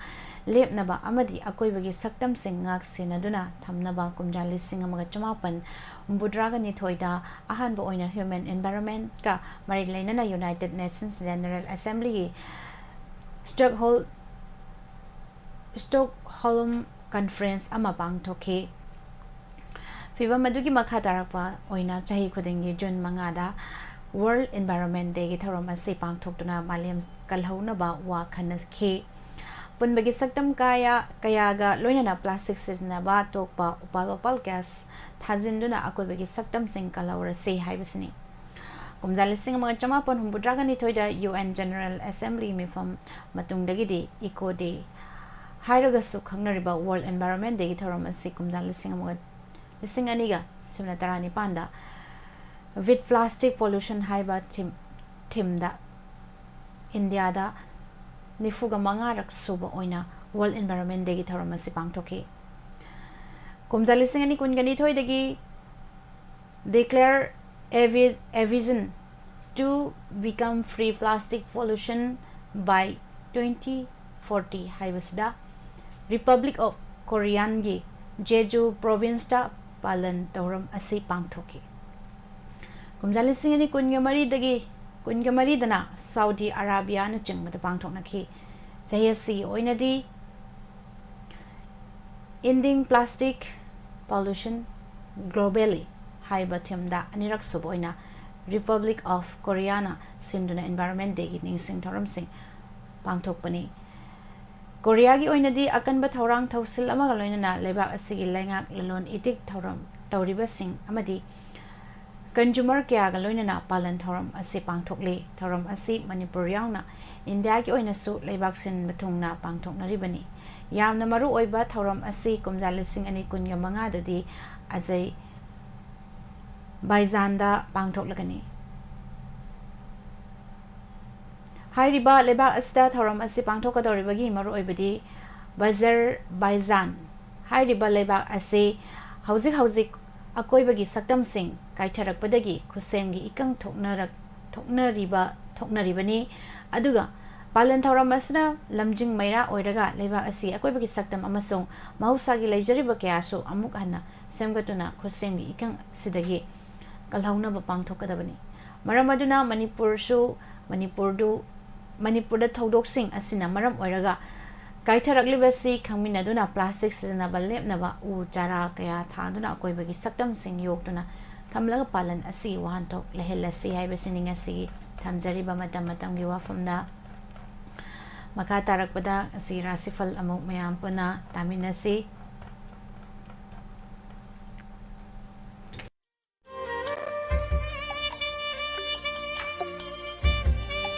ꯂꯦꯞꯅꯕ ꯑꯃꯗꯤ ꯑꯀꯣꯏꯕꯒꯤ ꯁꯛꯇꯝꯁꯤꯡ ꯉꯥꯛ ꯁꯦꯟꯅꯗꯨꯅ ꯊꯝꯅꯕ ꯀꯨꯝꯖꯥ ꯂꯤꯁꯤꯡ ꯑꯃꯒ ꯆꯃꯥꯄꯟ ꯍꯨꯝꯐꯨꯇꯔꯥꯒ ꯅꯤꯊꯣꯏꯗ ꯑꯍꯥꯟꯕ ꯑꯣꯏꯅ Human Environmentꯀ ꯃꯔꯤ ꯂꯩꯅꯅ United Nations General Assemblyꯒꯤ Stockholm, Stockholm Conference ꯑꯃ ꯄꯥꯡꯊꯣꯛꯈꯤ꯫ ꯐꯤꯚꯝ ꯑꯗꯨꯒꯤ ꯃꯈꯥ ꯇꯥꯔꯛꯄ ꯑꯣꯏꯅ ꯆꯍꯤ ꯈꯨꯗꯤꯡꯒꯤ ꯖꯨꯟ ꯃꯉꯥꯗ World Environment Dayꯒꯤ ꯊꯧꯔꯝ ꯑꯁꯤ ꯄꯥꯡꯊꯣꯛꯇꯨꯅ ꯃꯥꯂꯦꯝ ꯀꯜꯍꯧꯅꯕ ꯋꯥ ꯈꯟꯅꯈꯤ꯫ ꯄꯨꯟꯕꯒꯤ ꯁꯛꯇꯝ ꯀꯌꯥ ꯀꯌꯥꯒ ꯂꯣꯏꯅꯅ ꯄ꯭ꯂꯥꯁꯇꯤꯛ ꯁꯤꯖꯤꯟꯅꯕ ꯇꯣꯛꯄ, ꯎꯄꯥꯜ ꯋꯥꯄꯥꯜ ꯀꯌꯥ ꯊꯥꯖꯤꯟꯗꯨꯅ ꯑꯀꯣꯏꯕꯒꯤ ꯁꯛꯇꯝꯁꯤꯡ ꯀꯜꯍꯧꯔꯁꯤ ꯍꯥꯏꯕꯁꯤꯅꯤ꯫ ꯀꯨꯝꯖꯥ ꯂꯤꯁꯤꯡ ꯑꯃꯒ ꯆꯃꯥꯄꯟ ꯍꯨꯝꯐꯨꯇꯔꯥꯒ ꯅꯤꯊꯣꯏꯗ ꯌꯨ ꯑꯦꯟ ꯖꯦꯅꯔꯦꯜ ꯑꯦꯁꯦꯝꯕ꯭ꯂꯤꯒꯤ ꯃꯤꯐꯝ ꯃꯇꯨꯡꯗꯒꯤꯗꯤ ꯏꯀꯣ ꯗꯦ ꯍꯥꯏꯔꯒꯁꯨ ꯈꯪꯅꯔꯤꯕ ꯋꯥꯔꯜ ꯑꯦꯟꯚꯥꯏꯔꯣꯟꯃꯦꯟ ꯗꯦꯒꯤ ꯊꯧꯔꯝ ꯑꯁꯤ ꯀꯨꯝꯖꯥ ꯂꯤꯁꯤꯡ ꯑꯃꯒ ꯂꯤꯁꯤꯡ ꯑꯅꯤꯒ ꯁꯨꯞꯅ ꯇꯔꯥꯅꯤꯄꯥꯟꯗ ꯋꯤꯠ ꯄ꯭ꯂꯥꯁꯇꯤꯛ ꯄꯣꯂꯨꯁꯟ ꯍꯥꯏꯕ ꯊꯤꯝ ꯊꯤꯝꯗ ꯏꯟꯗꯤꯌꯥꯗ ꯅꯤꯐꯨꯒ ꯃꯉꯥꯔꯛ ꯁꯨꯕ ꯑꯣꯏꯅ ꯋꯥꯔꯜ ꯑꯦꯟꯚꯥꯏꯔꯣꯟꯃꯦꯟ ꯗꯦꯒꯤ ꯊꯧꯔꯝ ꯑꯁꯤ ꯄꯥꯡꯊꯣꯛꯈꯤ꯫ ꯀꯨꯝꯖꯥ ꯂꯤꯁꯤꯡ ꯑꯅꯤ ꯀꯨꯟꯒ ꯅꯤꯊꯣꯏꯗꯒꯤ Declare a vi- a vision to become free plastic pollution by twenty forty ꯍꯥꯏꯕꯁꯤꯗ ꯔꯤꯄꯕ꯭ꯂꯤꯛ ꯑꯣꯐ ꯀꯣꯔꯤꯌꯥꯟꯒꯤ ꯖꯦꯖꯨ ꯄ꯭ꯔꯣꯚꯤꯟꯁꯇ ꯄꯥꯂꯟ ꯊꯧꯔꯝ ꯑꯁꯤ ꯄꯥꯡꯊꯣꯛꯈꯤ꯫ ꯀꯨꯝꯖꯥ ꯂꯤꯁꯤꯡ ꯑꯅꯤ ꯀꯨꯟꯒ ꯃꯔꯤꯗꯒꯤ ꯀꯨꯟꯒ ꯃꯔꯤꯗꯅ ꯁꯥꯎꯗꯤ ꯑꯔꯥꯕꯤꯌꯥꯅꯆꯤꯡꯕꯗ ꯄꯥꯡꯊꯣꯛꯅꯈꯤ꯫ ꯆꯍꯤ ꯑꯁꯤꯒꯤ ꯑꯣꯏꯅꯗꯤ Ending Plastic Pollution Globally ꯍꯥꯏꯕ ꯊꯤꯝꯗ ꯑꯅꯤꯔꯛ ꯁꯨꯕ ꯑꯣꯏꯅ ꯔꯤꯄꯕ꯭ꯂꯤꯛ ꯑꯣꯐ ꯀꯣꯔꯤꯌꯥꯅ ꯁꯤꯟꯗꯨꯅ ꯑꯦꯟꯚꯥꯏꯔꯣꯟꯃꯦꯟ ꯗꯦꯒꯤ ꯅꯤꯡꯁꯤꯡ ꯊꯧꯔꯝꯁꯤꯡ ꯄꯥꯡꯊꯣꯛꯄꯅꯤ꯫ ꯀꯣꯔꯤꯌꯥꯒꯤ ꯑꯣꯏꯅꯗꯤ ꯑꯀꯟꯕ ꯊꯧꯔꯥꯡ ꯊꯧꯁꯤꯜ ꯑꯃꯒ ꯂꯣꯏꯅꯅ ꯂꯩꯕꯥꯛ ꯑꯁꯤꯒꯤ ꯂꯩꯉꯥꯛ ꯂꯂꯣꯟ ꯏꯇꯤꯛ ꯊꯧꯔꯝ ꯇꯧꯔꯤꯕꯁꯤꯡ ꯑꯃꯗꯤ ꯀꯟꯖꯨꯃꯔ ꯀꯌꯥꯒ ꯂꯣꯏꯅꯅ ꯄꯥꯂꯟ ꯊꯧꯔꯝ ꯑꯁꯤ ꯄꯥꯡꯊꯣꯛꯂꯤ꯫ ꯊꯧꯔꯝ ꯑꯁꯤ ꯃꯅꯤꯄꯨꯔ ꯌꯥꯎꯅ ꯏꯟꯗꯤꯌꯥꯒꯤ ꯑꯣꯏꯅꯁꯨ ꯂꯩꯕꯥꯛ ꯁꯤꯟꯕ ꯊꯨꯡꯅ ꯄꯥꯡꯊꯣꯛꯅꯔꯤꯕꯅꯤ꯫ ꯌꯥꯝꯅ ꯃꯔꯨ ꯑꯣꯏꯕ ꯊꯧꯔꯝ ꯑꯁꯤ ꯀꯨꯝꯖꯥ ꯂꯤꯁꯤꯡ ꯑꯅꯤ ꯀꯨꯟꯒ ꯃꯉꯥꯗꯗꯤ ꯑꯖꯩ ꯕꯥꯏꯖꯥꯟꯗ ꯄꯥꯡꯊꯣꯛꯂꯒꯅꯤ꯫ ꯍꯥꯏꯔꯤꯕ ꯂꯩꯕꯥꯛ ꯑꯁꯤꯗ ꯊꯧꯔꯝ ꯑꯁꯤ ꯄꯥꯡꯊꯣꯛꯀꯗꯧꯔꯤꯕꯒꯤ ꯃꯔꯨꯑꯣꯏꯕꯗꯤ ꯕꯖꯔ ꯕꯥꯏꯖꯥꯟ ꯍꯥꯏꯔꯤꯕ ꯂꯩꯕꯥꯛ ꯑꯁꯤ ꯍꯧꯖꯤꯛ ꯍꯧꯖꯤꯛ ꯑꯀꯣꯏꯕꯒꯤ ꯁꯛꯇꯝꯁꯤꯡ ꯀꯥꯏꯊꯔꯛꯄꯗꯒꯤ ꯈꯨꯠꯁꯦꯝꯒꯤ ꯏꯀꯪ ꯊꯣꯛꯅꯔꯛ ꯊꯣꯛꯅꯔꯤꯕ ꯊꯣꯛꯅꯔꯤꯕꯅꯤ꯫ ꯑꯗꯨꯒ ꯄꯥꯂꯟ ꯊꯧꯔꯝ ꯑꯁꯤꯅ ꯂꯝꯖꯤꯡ ꯃꯩꯔꯥ ꯑꯣꯏꯔꯒ ꯂꯩꯕꯥꯛ ꯑꯁꯤ ꯑꯀꯣꯏꯕꯒꯤ ꯁꯛꯇꯝ ꯑꯃꯁꯨꯡ ꯃꯍꯧꯁꯥꯒꯤ ꯂꯩꯖꯔꯤꯕ ꯀꯌꯥꯁꯨ ꯑꯃꯨꯛ ꯍꯟꯅ ꯁꯦꯝꯒꯠꯇꯨꯅ ꯈꯨꯠꯁꯦꯝꯒꯤ ꯏꯀꯪ ꯑꯁꯤꯗꯒꯤ ꯀꯜꯍꯧꯅꯕ ꯄꯥꯡꯊꯣꯛꯀꯗꯕꯅꯤ꯫ ꯃꯔꯝ ꯑꯗꯨꯅ ꯃꯅꯤꯄꯨꯔꯁꯨ ꯃꯅꯤꯄꯨꯔꯗꯨ ꯃꯅꯤꯄꯨꯔꯗ ꯊꯧꯗꯣꯛꯁꯤꯡ ꯑꯁꯤꯅ ꯃꯔꯝ ꯑꯣꯏꯔꯒ ꯀꯥꯏꯊꯔꯛꯂꯤꯕꯁꯤ ꯈꯪꯃꯤꯟꯅꯗꯨꯅ ꯄ꯭ꯂꯥꯁꯇꯤꯛ ꯁꯤꯖꯤꯟꯅꯕ ꯂꯦꯞꯅꯕ ꯎ ꯆꯥꯔꯥ ꯀꯌꯥ ꯊꯥꯗꯨꯅ ꯑꯀꯣꯏꯕꯒꯤ ꯁꯛꯇꯝꯁꯤꯡ ꯌꯣꯛꯇꯨꯅ ꯊꯝꯂꯒ ꯄꯥꯂꯟ ꯑꯁꯤꯒꯤ ꯋꯥꯍꯟꯊꯣꯛ ꯂꯩꯍꯜꯂꯁꯤ ꯍꯥꯏꯕꯁꯤꯅꯤ ꯉꯁꯤꯒꯤ ꯊꯝꯖꯔꯤꯕ ꯃꯇꯝ ꯃꯇꯝꯒꯤ ꯋꯥꯐꯝꯗ꯫ ꯃꯈꯥ ꯇꯥꯔꯛꯄꯗ ꯉꯁꯤ ꯔꯥꯁꯤꯐꯜ ꯑꯃꯨꯛ ꯃꯌꯥꯝ ꯄꯨꯟꯅ ꯇꯥꯃꯤꯟꯅꯁꯤ꯫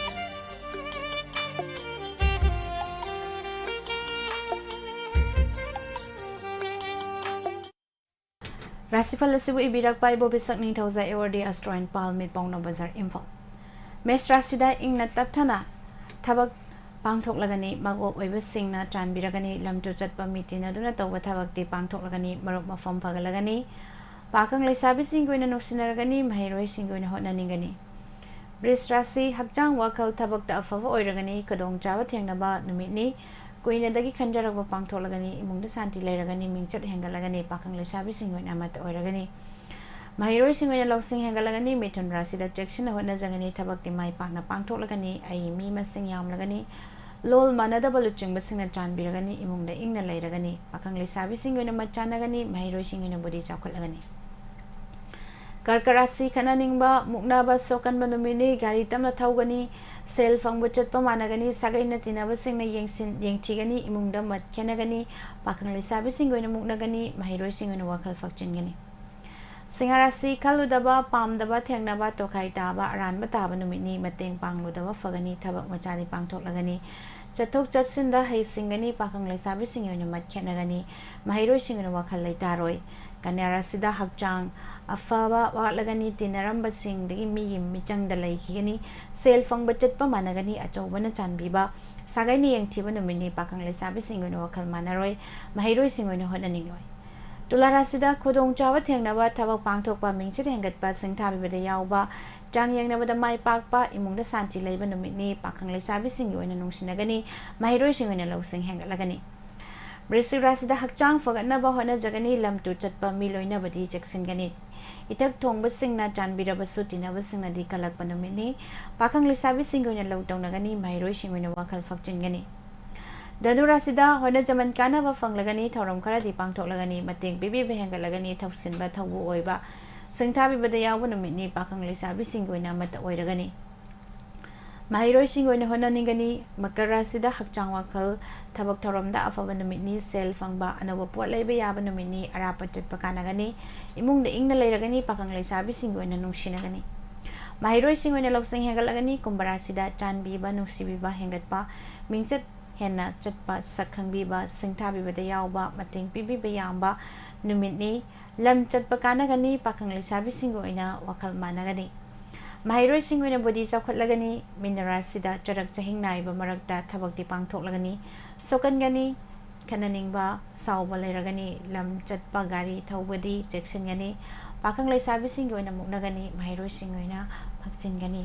ꯔꯥꯁꯤꯐꯜ ꯑꯁꯤꯕꯨ ꯏꯕꯤꯔꯛꯄ ꯏꯕꯣꯕꯤꯁꯛ ꯅꯤꯡꯊꯧꯖꯥ, ꯑꯦꯋꯥꯔꯗꯤ ꯑꯦꯁꯇ꯭ꯔꯣ ꯑꯦꯟ ꯄꯥꯜꯃꯤ, ꯄꯥꯎꯅꯥ ꯕꯖꯥꯔ, ꯏꯝꯐꯥꯜ꯫ ꯃꯦꯁ ꯔꯥꯁꯤꯗ ꯏꯪꯅ ꯇꯞꯊꯅ ꯊꯕꯛ ꯄꯥꯡꯊꯣꯛꯂꯒꯅꯤ꯫ ꯃꯀꯣꯛ ꯑꯣꯏꯕꯁꯤꯡꯅ ꯆꯥꯟꯕꯤꯔꯒꯅꯤ꯫ ꯂꯝ ꯇꯨ ꯆꯠꯄ, ꯃꯤ ꯇꯤꯟꯅꯗꯨꯅ ꯇꯧꯕ ꯊꯕꯛꯇꯤ ꯄꯥꯡꯊꯣꯛꯂꯒꯅꯤ꯫ ꯃꯔꯨꯞ ꯃꯐꯝ ꯐꯒꯠꯂꯒꯅꯤ꯫ ꯄꯥꯈꯪ ꯂꯩꯁꯥꯕꯤꯁꯤꯡꯒꯤ ꯑꯣꯏꯅ ꯅꯨꯡꯁꯤꯅꯔꯒꯅꯤ꯫ ꯃꯍꯩꯔꯣꯏꯁꯤꯡꯒꯤ ꯑꯣꯏꯅ ꯍꯣꯠꯅꯅꯤꯡꯒꯅꯤ꯫ ꯕ꯭ꯔꯤꯖ ꯔꯥꯁꯤ, ꯍꯛꯆꯥꯡ ꯋꯥꯈꯜ ꯊꯕꯛꯇ ꯑꯐꯕ ꯑꯣꯏꯔꯒꯅꯤ꯫ ꯈꯨꯗꯣꯡꯆꯥꯕ ꯊꯦꯡꯅꯕ ꯅꯨꯃꯤꯠꯅꯤ꯫ ꯀꯨꯏꯅꯗꯒꯤ ꯈꯟꯖꯔꯛꯄ ꯄꯥꯡꯊꯣꯛꯂꯒꯅꯤ꯫ ꯏꯃꯨꯡꯗ ꯁꯥꯟꯇꯤ ꯂꯩꯔꯒꯅꯤ꯫ ꯃꯤꯡꯆꯠ ꯍꯦꯟꯒꯠꯂꯒꯅꯤ꯫ ꯄꯥꯈꯪ ꯂꯩꯁꯥꯕꯤꯁꯤꯡꯒꯤ ꯑꯣꯏꯅ ꯑꯃꯠꯇ ꯑꯣꯏꯔꯒꯅꯤ꯫ ꯃꯍꯩꯔꯣꯏꯁꯤꯡꯒꯤ ꯑꯣꯏꯅ ꯂꯧꯁꯤꯡ ꯍꯦꯟꯒꯠꯂꯒꯅꯤ꯫ ꯃꯤꯊꯨꯟ ꯔꯥꯁꯤꯗ ꯆꯦꯛꯁꯤꯟꯅ ꯍꯣꯠꯅꯖꯒꯅꯤ꯫ ꯊꯕꯛꯇꯤ ꯃꯥꯏ ꯄꯥꯛꯅ ꯄꯥꯡꯊꯣꯛꯂꯒꯅꯤ꯫ ꯑꯏ ꯃꯤ ꯃꯁꯤꯡ ꯌꯥꯝꯂꯒꯅꯤ꯫ ꯂꯣꯜ ꯃꯥꯟꯅꯗꯕ ꯂꯨꯆꯤꯡꯕꯁꯤꯡꯅ ꯆꯥꯟꯕꯤꯔꯒꯅꯤ꯫ ꯏꯃꯨꯡꯗ ꯏꯪꯅ ꯂꯩꯔꯒꯅꯤ꯫ ꯄꯥꯈꯪ ꯂꯩꯁꯥꯕꯤꯁꯤꯡꯒꯤ ꯑꯣꯏꯅ ꯃꯠ ꯆꯥꯟꯅꯒꯅꯤ꯫ ꯃꯍꯩꯔꯣꯏꯁꯤꯡꯒꯤ ꯑꯣꯏꯅ ꯕꯨꯗꯤ ꯆꯥꯎꯈꯠꯂꯒꯅꯤ꯫ ꯀꯔꯀ ꯔꯥꯁꯤ, ꯈꯠꯅꯅꯤꯡꯕ, ꯃꯨꯛꯅꯕ, ꯁꯣꯛꯀꯟꯕ ꯅꯨꯃꯤꯠꯅꯤ꯫ ꯒꯥꯔꯤ ꯇꯞꯅ ꯊꯧꯒꯅꯤ꯫ ꯁꯦꯜ ꯐꯪꯕ ꯆꯠꯄ ꯃꯥꯟꯅꯒꯅꯤ꯫ ꯁꯥꯒꯩꯅ ꯇꯤꯟꯅꯕꯁꯤꯡꯅ ꯌꯦꯡꯁꯤꯟ-, ꯌꯦꯡꯊꯤꯒꯅꯤ꯫ ꯏꯃꯨꯡꯗ ꯃꯠ ꯈꯦꯠꯅꯒꯅꯤ꯫ ꯄꯥꯈꯪ ꯂꯩꯁꯥꯕꯤꯁꯤꯡꯒꯤ ꯑꯣꯏꯅ ꯃꯨꯛꯅꯒꯅꯤ꯫ ꯃꯍꯩꯔꯣꯏꯁꯤꯡꯒꯤ ꯑꯣꯏꯅ ꯋꯥꯈꯜ ꯐꯛꯆꯤꯟꯒꯅꯤ꯫ ꯁꯤꯡꯍ ꯔꯥꯁꯤ, ꯈꯜꯂꯨꯗꯕ, ꯄꯥꯝꯗꯕ, ꯊꯦꯡꯅꯕ, ꯇꯣꯈꯥꯏ ꯇꯥꯕ, ꯑꯔꯥꯟꯕ ꯇꯥꯕ ꯅꯨꯃꯤꯠꯅꯤ꯫ ꯃꯇꯦꯡ ꯄꯥꯡꯂꯨꯗꯕ ꯐꯒꯅꯤ꯫ ꯊꯕꯛ ꯃꯆꯥꯗꯤ ꯄꯥꯡꯊꯣꯛꯂꯒꯅꯤ꯫ ꯆꯠꯊꯣꯛ ꯆꯠꯁꯤꯟꯗ ꯍꯩꯁꯤꯡꯒꯅꯤ꯫ ꯄꯥꯈꯪ ꯂꯩꯁꯥꯕꯤꯁꯤꯡꯒꯤ ꯑꯣꯏꯅ ꯃꯠ ꯈꯦꯠꯅꯒꯅꯤ꯫ ꯃꯍꯩꯔꯣꯏꯁꯤꯡꯒꯤ ꯑꯣꯏꯅ ꯋꯥꯈꯜ ꯂꯩꯇꯥꯔꯣꯏ꯫ ꯀꯟꯌꯥ ꯔꯥꯁꯤꯗ ꯍꯛꯆꯥꯡ ꯑꯐꯕ ꯋꯥꯠꯂꯒꯅꯤ꯫ ꯇꯤꯟꯅꯔꯝꯕꯁꯤꯡꯗꯒꯤ ꯃꯤꯒꯤ ꯃꯤꯆꯪꯗ ꯂꯩꯈꯤꯒꯅꯤ꯫ ꯁꯦꯜ ꯐꯪꯕ ꯆꯠꯄ ꯃꯥꯟꯅꯒꯅꯤ꯫ ꯑꯆꯧꯕꯅ ꯆꯥꯟꯕꯤꯕ, ꯁꯥꯒꯩꯅ ꯌꯦꯡꯊꯤꯕ ꯅꯨꯃꯤꯠꯅꯤ꯫ ꯄꯥꯈꯪ ꯂꯩꯁꯥꯕꯤꯁꯤꯡꯒꯤ ꯑꯣꯏꯅ ꯋꯥꯈꯜ ꯃꯥꯟꯅꯔꯣꯏ꯫ ꯃꯍꯩꯔꯣꯏꯁꯤꯡꯒꯤ ꯑꯣꯏꯅ ꯍꯣꯠꯅꯅꯤꯡꯂꯣꯏ꯫ ꯇꯨꯂꯥ ꯔꯥꯁꯤꯗ ꯈꯨꯗꯣꯡꯆꯥꯕ ꯊꯦꯡꯅꯕ, ꯊꯕꯛ ꯄꯥꯡꯊꯣꯛꯄ, ꯃꯤꯡꯆꯠ ꯍꯦꯟꯒꯠꯄ, ꯁꯤꯡꯊꯥꯕꯤꯕꯗ ꯌꯥꯎꯕ, ꯆꯥꯡ ꯌꯦꯡꯅꯕꯗ ꯃꯥꯏ ꯄꯥꯛꯄ, ꯏꯃꯨꯡꯗ ꯁꯥꯟꯇꯤ ꯂꯩꯕ ꯅꯨꯃꯤꯠꯅꯤ꯫ ꯄꯥꯈꯪ ꯂꯩꯁꯥꯕꯤꯁꯤꯡꯒꯤ ꯑꯣꯏꯅ ꯅꯨꯡꯁꯤꯅꯒꯅꯤ꯫ ꯃꯍꯩꯔꯣꯏꯁꯤꯡ ꯑꯣꯏꯅ ꯂꯧꯁꯤꯡ ꯍꯦꯟꯒꯠꯂꯒꯅꯤ꯫ ꯕ꯭ꯔꯤꯁꯤꯛ ꯔꯥꯁꯤꯗ ꯍꯛꯆꯥꯡ ꯐꯒꯠꯅꯕ ꯍꯣꯠꯅꯖꯒꯅꯤ꯫ ꯂꯝ ꯇꯨ ꯆꯠꯄ, ꯃꯤ ꯂꯣꯏꯅꯕꯗꯤ ꯆꯦꯛꯁꯤꯟꯒꯅꯤ꯫ ꯏꯊꯛ ꯊꯣꯡꯕꯁꯤꯡꯅ ꯆꯥꯟꯕꯤꯔꯕꯁꯨ ꯇꯤꯟꯅꯕꯁꯤꯡꯅꯗꯤ ꯀꯜꯂꯛꯄ ꯅꯨꯃꯤꯠꯅꯤ꯫ ꯄꯥꯈꯪ ꯂꯩꯁꯥꯕꯤꯁꯤꯡꯒꯤ ꯑꯣꯏꯅ ꯂꯧ ꯇꯧꯅꯒꯅꯤ꯫ ꯃꯍꯩꯔꯣꯏꯁꯤꯡꯒꯤ ꯑꯣꯏꯅ ꯋꯥꯈꯜ ꯐꯛꯆꯤꯟꯒꯅꯤ꯫ ꯙꯅꯨ ꯔꯥꯁꯤꯗ ꯍꯣꯠꯅꯖꯃꯟ ꯀꯥꯟꯅꯕ ꯐꯪꯂꯒꯅꯤ꯫ ꯊꯧꯔꯝ ꯈꯔꯗꯤ ꯄꯥꯡꯊꯣꯛꯂꯒꯅꯤ꯫ ꯃꯇꯦꯡ ꯄꯤꯕꯤꯕ ꯍꯦꯟꯒꯠꯂꯒꯅꯤ꯫ ꯊꯧꯁꯤꯟꯕ, ꯊꯧꯕꯨ ꯑꯣꯏꯕ, ꯁꯤꯡꯊꯥꯕꯤꯕꯗ ꯌꯥꯎꯕ ꯅꯨꯃꯤꯠꯅꯤ꯫ ꯄꯥꯈꯪ ꯂꯩꯁꯥꯕꯤꯁꯤꯡꯒꯤ ꯑꯣꯏꯅ ꯑꯃꯠꯇ ꯑꯣꯏꯔꯒꯅꯤ꯫ ꯃꯍꯩꯔꯣꯏꯁꯤꯡꯒꯤ ꯑꯣꯏꯅ ꯍꯣꯠꯅꯅꯤꯡꯒꯅꯤ꯫ ꯃꯀꯔ ꯔꯥꯁꯤꯗ ꯍꯛꯆꯥꯡ ꯋꯥꯈꯜ ꯊꯕꯛ ꯊꯧꯔꯝꯗ ꯑꯐꯕ ꯅꯨꯃꯤꯠꯅꯤ, ꯁꯦꯜ ꯐꯪꯕ, ꯑꯅꯧꯕ ꯄꯣꯠ ꯂꯩꯕ ꯌꯥꯕ ꯅꯨꯃꯤꯠꯅꯤ, ꯑꯔꯥꯞꯄ ꯆꯠꯄ ꯀꯥꯟꯅꯒꯅꯤ, ꯏꯃꯨꯡꯗ ꯏꯪꯅ ꯂꯩꯔꯒꯅꯤ, ꯄꯥꯈꯪ ꯂꯩꯁꯥꯕꯤꯁꯤꯡꯒꯤ ꯑꯣꯏꯅ ꯅꯨꯡꯁꯤꯅꯒꯅꯤ꯫ ꯃꯍꯩꯔꯣꯏꯁꯤꯡꯒꯤ ꯑꯣꯏꯅ ꯂꯧꯁꯤꯡ ꯍꯦꯟꯒꯠꯂꯒꯅꯤ꯫ ꯀꯨꯝꯚ ꯔꯥꯁꯤꯗ ꯆꯥꯟꯕꯤꯕ, ꯅꯨꯡꯁꯤꯕꯤꯕ ꯍꯦꯟꯒꯠꯄ, ꯃꯤꯡꯆꯠ ꯍꯦꯟꯅ ꯆꯠꯄ, ꯁꯛ ꯈꯪꯕꯤꯕ, ꯁꯤꯡꯊꯥꯕꯤꯕꯗ ꯌꯥꯎꯕ, ꯃꯇꯦꯡ ꯄꯤꯕꯤꯕ ꯌꯥꯝꯕ ꯅꯨꯃꯤꯠꯅꯤ꯫ ꯂꯝ ꯆꯠꯄ ꯀꯥꯟꯅꯒꯅꯤ, ꯄꯥꯈꯪ ꯂꯩꯁꯥꯕꯤꯁꯤꯡꯒꯤ ꯑꯣꯏꯅ ꯋꯥꯈꯜ ꯃꯥꯟꯅꯒꯅꯤ꯫ ꯃꯍꯩꯔꯣꯏꯁꯤꯡꯒꯤ ꯑꯣꯏꯅ ꯕꯨꯙꯤ ꯆꯥꯎꯈꯠꯂꯒꯅꯤ꯫ ꯃꯤꯅ ꯔꯥꯁꯤꯗ ꯆꯔꯛ ꯆꯍꯤꯡ ꯅꯥꯏꯕ ꯃꯔꯛꯇ ꯊꯕꯛꯇꯤ ꯄꯥꯡꯊꯣꯛꯂꯒꯅꯤ꯫ ꯁꯣꯛꯀꯟꯒꯅꯤ, ꯈꯠꯅꯅꯤꯡꯕ, ꯁꯥꯎꯕ ꯂꯩꯔꯒꯅꯤ꯫ ꯂꯝ ꯆꯠꯄ, ꯒꯥꯔꯤ ꯊꯧꯕꯗꯤ ꯆꯦꯛꯁꯤꯟꯒꯅꯤ꯫ ꯄꯥꯈꯪ ꯂꯩꯁꯥꯕꯤꯁꯤꯡꯒꯤ ꯑꯣꯏꯅ ꯃꯨꯛꯅꯒꯅꯤ, ꯃꯍꯩꯔꯣꯏꯁꯤꯡꯒꯤ ꯑꯣꯏꯅ ꯐꯛꯆꯤꯟꯒꯅꯤ,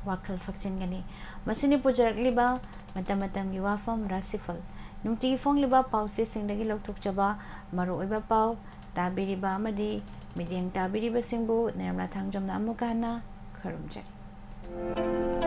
ꯋꯥꯈꯜ ꯐꯛꯆꯤꯟꯒꯅꯤ꯫ ꯃꯁꯤꯅ ꯄꯨꯖꯔꯛꯂꯤꯕ ꯃꯇꯝ ꯃꯇꯝꯒꯤ ꯋꯥꯐꯝ, ꯔꯥꯁꯤꯐꯜ꯫ ꯅꯨꯡꯇꯤꯒꯤ ꯐꯣꯡꯂꯤꯕ ꯄꯥꯎꯆꯦꯁꯤꯡꯗꯒꯤ ꯂꯧꯊꯣꯛꯆꯕ ꯃꯔꯨꯑꯣꯏꯕ ꯄꯥꯎ ꯇꯥꯕꯤꯔꯤꯕ ꯑꯃꯗꯤ ꯃꯤꯠꯌꯦꯡ ꯇꯥꯕꯤꯔꯤꯕꯁꯤꯡꯕꯨ ꯅꯤꯔꯃꯂꯥ ꯊꯥꯡꯖꯝꯅ ꯑꯃꯨꯛꯀ ꯍꯟꯅ ꯈꯨꯔꯨꯝꯖꯔꯤ꯫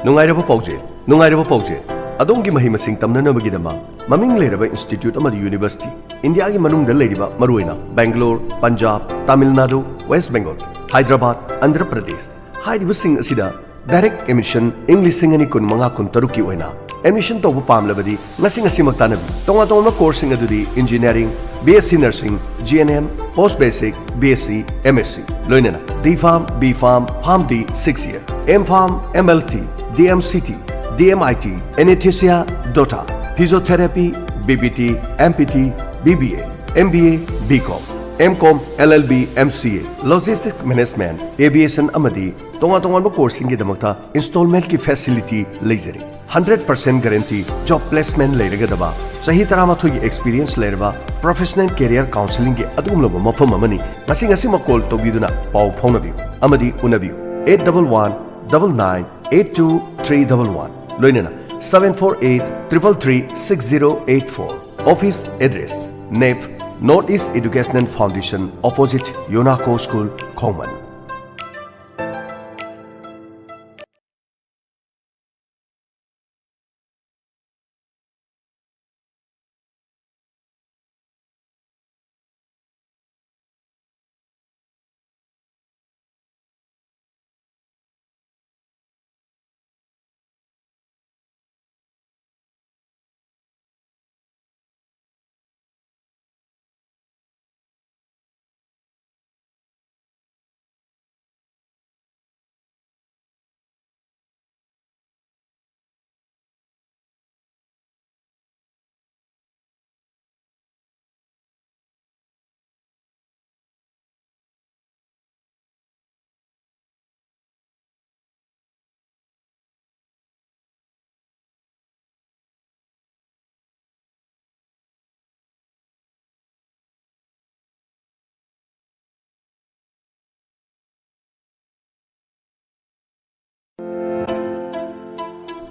ꯅꯨꯡꯉꯥꯏꯔꯕ ꯄꯥꯎꯖꯦꯜ, ꯅꯨꯡꯉꯥꯏꯔꯕ ꯄꯥꯎꯖꯦꯜ꯫ ꯑꯗꯣꯝꯒꯤ ꯃꯍꯩ ꯃꯁꯤꯡ ꯇꯝꯅꯅꯕꯒꯤꯗꯃꯛ ꯃꯃꯤꯡ ꯂꯩꯔꯕ ꯏꯟꯁꯇꯤꯇ꯭ꯌꯨꯠ ꯑꯃꯗꯤ ꯌꯨꯅꯤꯚꯔꯁꯤꯇꯤ, ꯏꯟꯗꯤꯌꯥꯒꯤ ꯃꯅꯨꯡꯗ ꯂꯩꯔꯤꯕ, ꯃꯔꯨꯑꯣꯏꯅ ꯕꯦꯡꯒꯂꯣꯔ, ꯄꯟꯖꯥꯕ, ꯇꯥꯃꯤꯜ ꯅꯥꯗꯨ, ꯋꯦꯁ ꯕꯦꯡꯒꯣꯜ, ꯍꯥꯏꯗ꯭ꯔꯕꯥꯗ, ꯑꯟꯙ꯭ꯔ ꯄ꯭ꯔꯗꯦꯁ ꯍꯥꯏꯔꯤꯕꯁꯤꯡ ꯑꯁꯤꯗ ꯗꯥꯏꯔꯦꯛ ꯑꯦꯗꯃꯤꯁꯟ ꯏꯪ ꯂꯤꯁꯤꯡ ꯑꯅꯤ ꯀꯨꯟ ꯃꯉꯥ ꯀꯨꯟ ꯇꯔꯨꯛꯀꯤ ꯑꯣꯏꯅ ꯑꯦꯗꯃꯤꯁꯟ ꯇꯧꯕ ꯄꯥꯝꯂꯕꯗꯤ ꯉꯁꯤ, ꯉꯁꯤꯃꯛ ꯇꯥꯟꯅꯕꯤꯌꯨ꯫ ꯇꯣꯉꯥꯟ ꯇꯣꯉꯥꯟꯕ ꯀꯣꯔꯁꯁꯤꯡ ꯑꯗꯨꯗꯤ engineering, B S C nursing, G N M, post basic, B S C, M S C, ꯂꯣꯏꯅꯅ D pharm, B pharm, pharm D six year, M pharm, M L T, D M C T, D M I T, anaesthesia, ꯗꯣꯇꯥ, physiotherapy, B P T, M P T, B B A, M B A, B com, M com, L L B, M C A, logistic management, aviation ꯑꯃꯗꯤ ꯇꯣꯉꯥꯟ ꯇꯣꯉꯥꯟꯕ ꯀꯣꯔꯁꯁꯤꯡꯒꯤꯗꯃꯛꯇ ꯏꯟꯁꯇꯣꯜꯃꯦꯟꯠꯀꯤ facility ꯂꯩꯖꯔꯤ꯫ Hundred percent guarantee job ꯄ꯭ꯂꯦꯁꯃꯦꯟꯠ ꯂꯩꯔꯒꯗꯕ, ꯆꯍꯤ ꯇꯔꯥꯃꯥꯊꯣꯏꯒꯤ experience ꯂꯩꯔꯕ professional career ꯀꯥꯎꯟꯁꯦꯂꯤꯡꯒꯤ ꯑꯗꯨꯒꯨꯝꯂꯕ ꯃꯐꯝ ꯑꯃꯅꯤ꯫ ꯉꯁꯤ, ꯉꯁꯤꯃꯛ ꯀꯣꯜ ꯇꯧꯕꯤꯗꯨꯅ ꯄꯥꯎ ꯐꯥꯎꯅꯕꯤꯌꯨ ꯑꯃꯗꯤ ꯎꯅꯕꯤꯌꯨ꯫ Eight double one double nine eight two three double one, ꯂꯣꯏꯅꯅ seven four eight triple three six zero eight four. Office address, ꯅꯦꯞ, north east educational foundation, opposite ꯌꯨꯅꯥꯀꯣ ꯁ꯭ꯀꯨꯜ, ꯈꯣꯡꯃꯟ꯫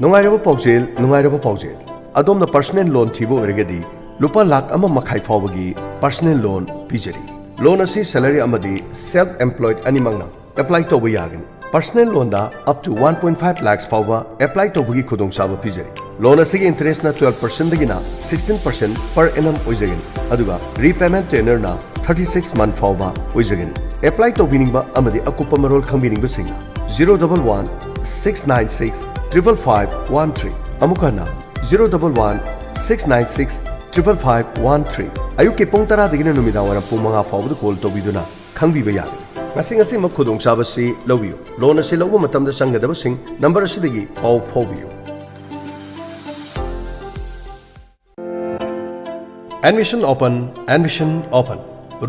ꯅꯨꯡꯉꯥꯏꯔꯕ ꯄꯥꯎꯖꯦꯜ, ꯅꯨꯡꯉꯥꯏꯔꯕ ꯄꯥꯎꯖꯦꯜ꯫ ꯑꯗꯣꯝꯅ personal loan ꯊꯤꯕ ꯑꯣꯏꯔꯒꯗꯤ ꯂꯨꯄꯥ ꯂꯥꯈ ꯑꯃ ꯃꯈꯥꯏ ꯐꯥꯎꯕꯒꯤ personal loan ꯄꯤꯖꯔꯤ꯫ Loan ꯑꯁꯤ salary ꯑꯃꯗꯤ self employed ꯑꯅꯤꯃꯛꯅ apply ꯇꯧꯕ ꯌꯥꯒꯅꯤ꯫ Personal loanꯗ up to one point five lakhs ꯐꯥꯎꯕ apply ꯇꯧꯕꯒꯤ ꯈꯨꯗꯣꯡꯆꯥꯕ ꯄꯤꯖꯔꯤ꯫ Loan ꯑꯁꯤꯒꯤ interestꯅ twelve percentꯗꯒꯤꯅ sixteen percent per annum ꯑꯣꯏꯖꯒꯅꯤ, ꯑꯗꯨꯒ repayment tenureꯅ thirty six month ꯐꯥꯎꯕ ꯑꯣꯏꯖꯒꯅꯤ꯫ Apply ꯇꯧꯕꯤꯅꯤꯡꯕ ꯑꯃꯗꯤ ꯑꯀꯨꯞꯄ ꯃꯔꯣꯜ ꯈꯪꯕꯤꯅꯤꯡꯕꯁꯤꯡꯅ zero double one six nine six triple five one three, ꯑꯃꯨꯛ ꯍꯟꯅ zero double one six nine six triple five one three꯫ ꯑꯌꯨꯛꯀꯤ ꯄꯨꯡ ꯇꯔꯥꯗꯒꯤꯅ ꯅꯨꯃꯤꯗꯥꯡ ꯋꯥꯏꯔꯝ ꯄꯨꯡ ꯃꯉꯥ ꯐꯥꯎꯕꯗ call ꯇꯧꯕꯤꯗꯨꯅ ꯈꯪꯕꯤꯕ ꯌꯥꯒꯅꯤ꯫ ꯉꯁꯤ ꯉꯁꯤꯃꯛ ꯈꯨꯗꯣꯡꯆꯥꯕꯁꯤ ꯂꯧꯕꯤꯌꯨ꯫ Loan ꯑꯁꯤ ꯂꯧꯕ ꯃꯇꯝꯗ ꯆꯪꯒꯗꯕꯁꯤꯡ number ꯑꯁꯤꯗꯒꯤ ꯄꯥꯎ ꯐꯥꯎꯕꯤꯌꯨ꯫ Admission open, admission open꯫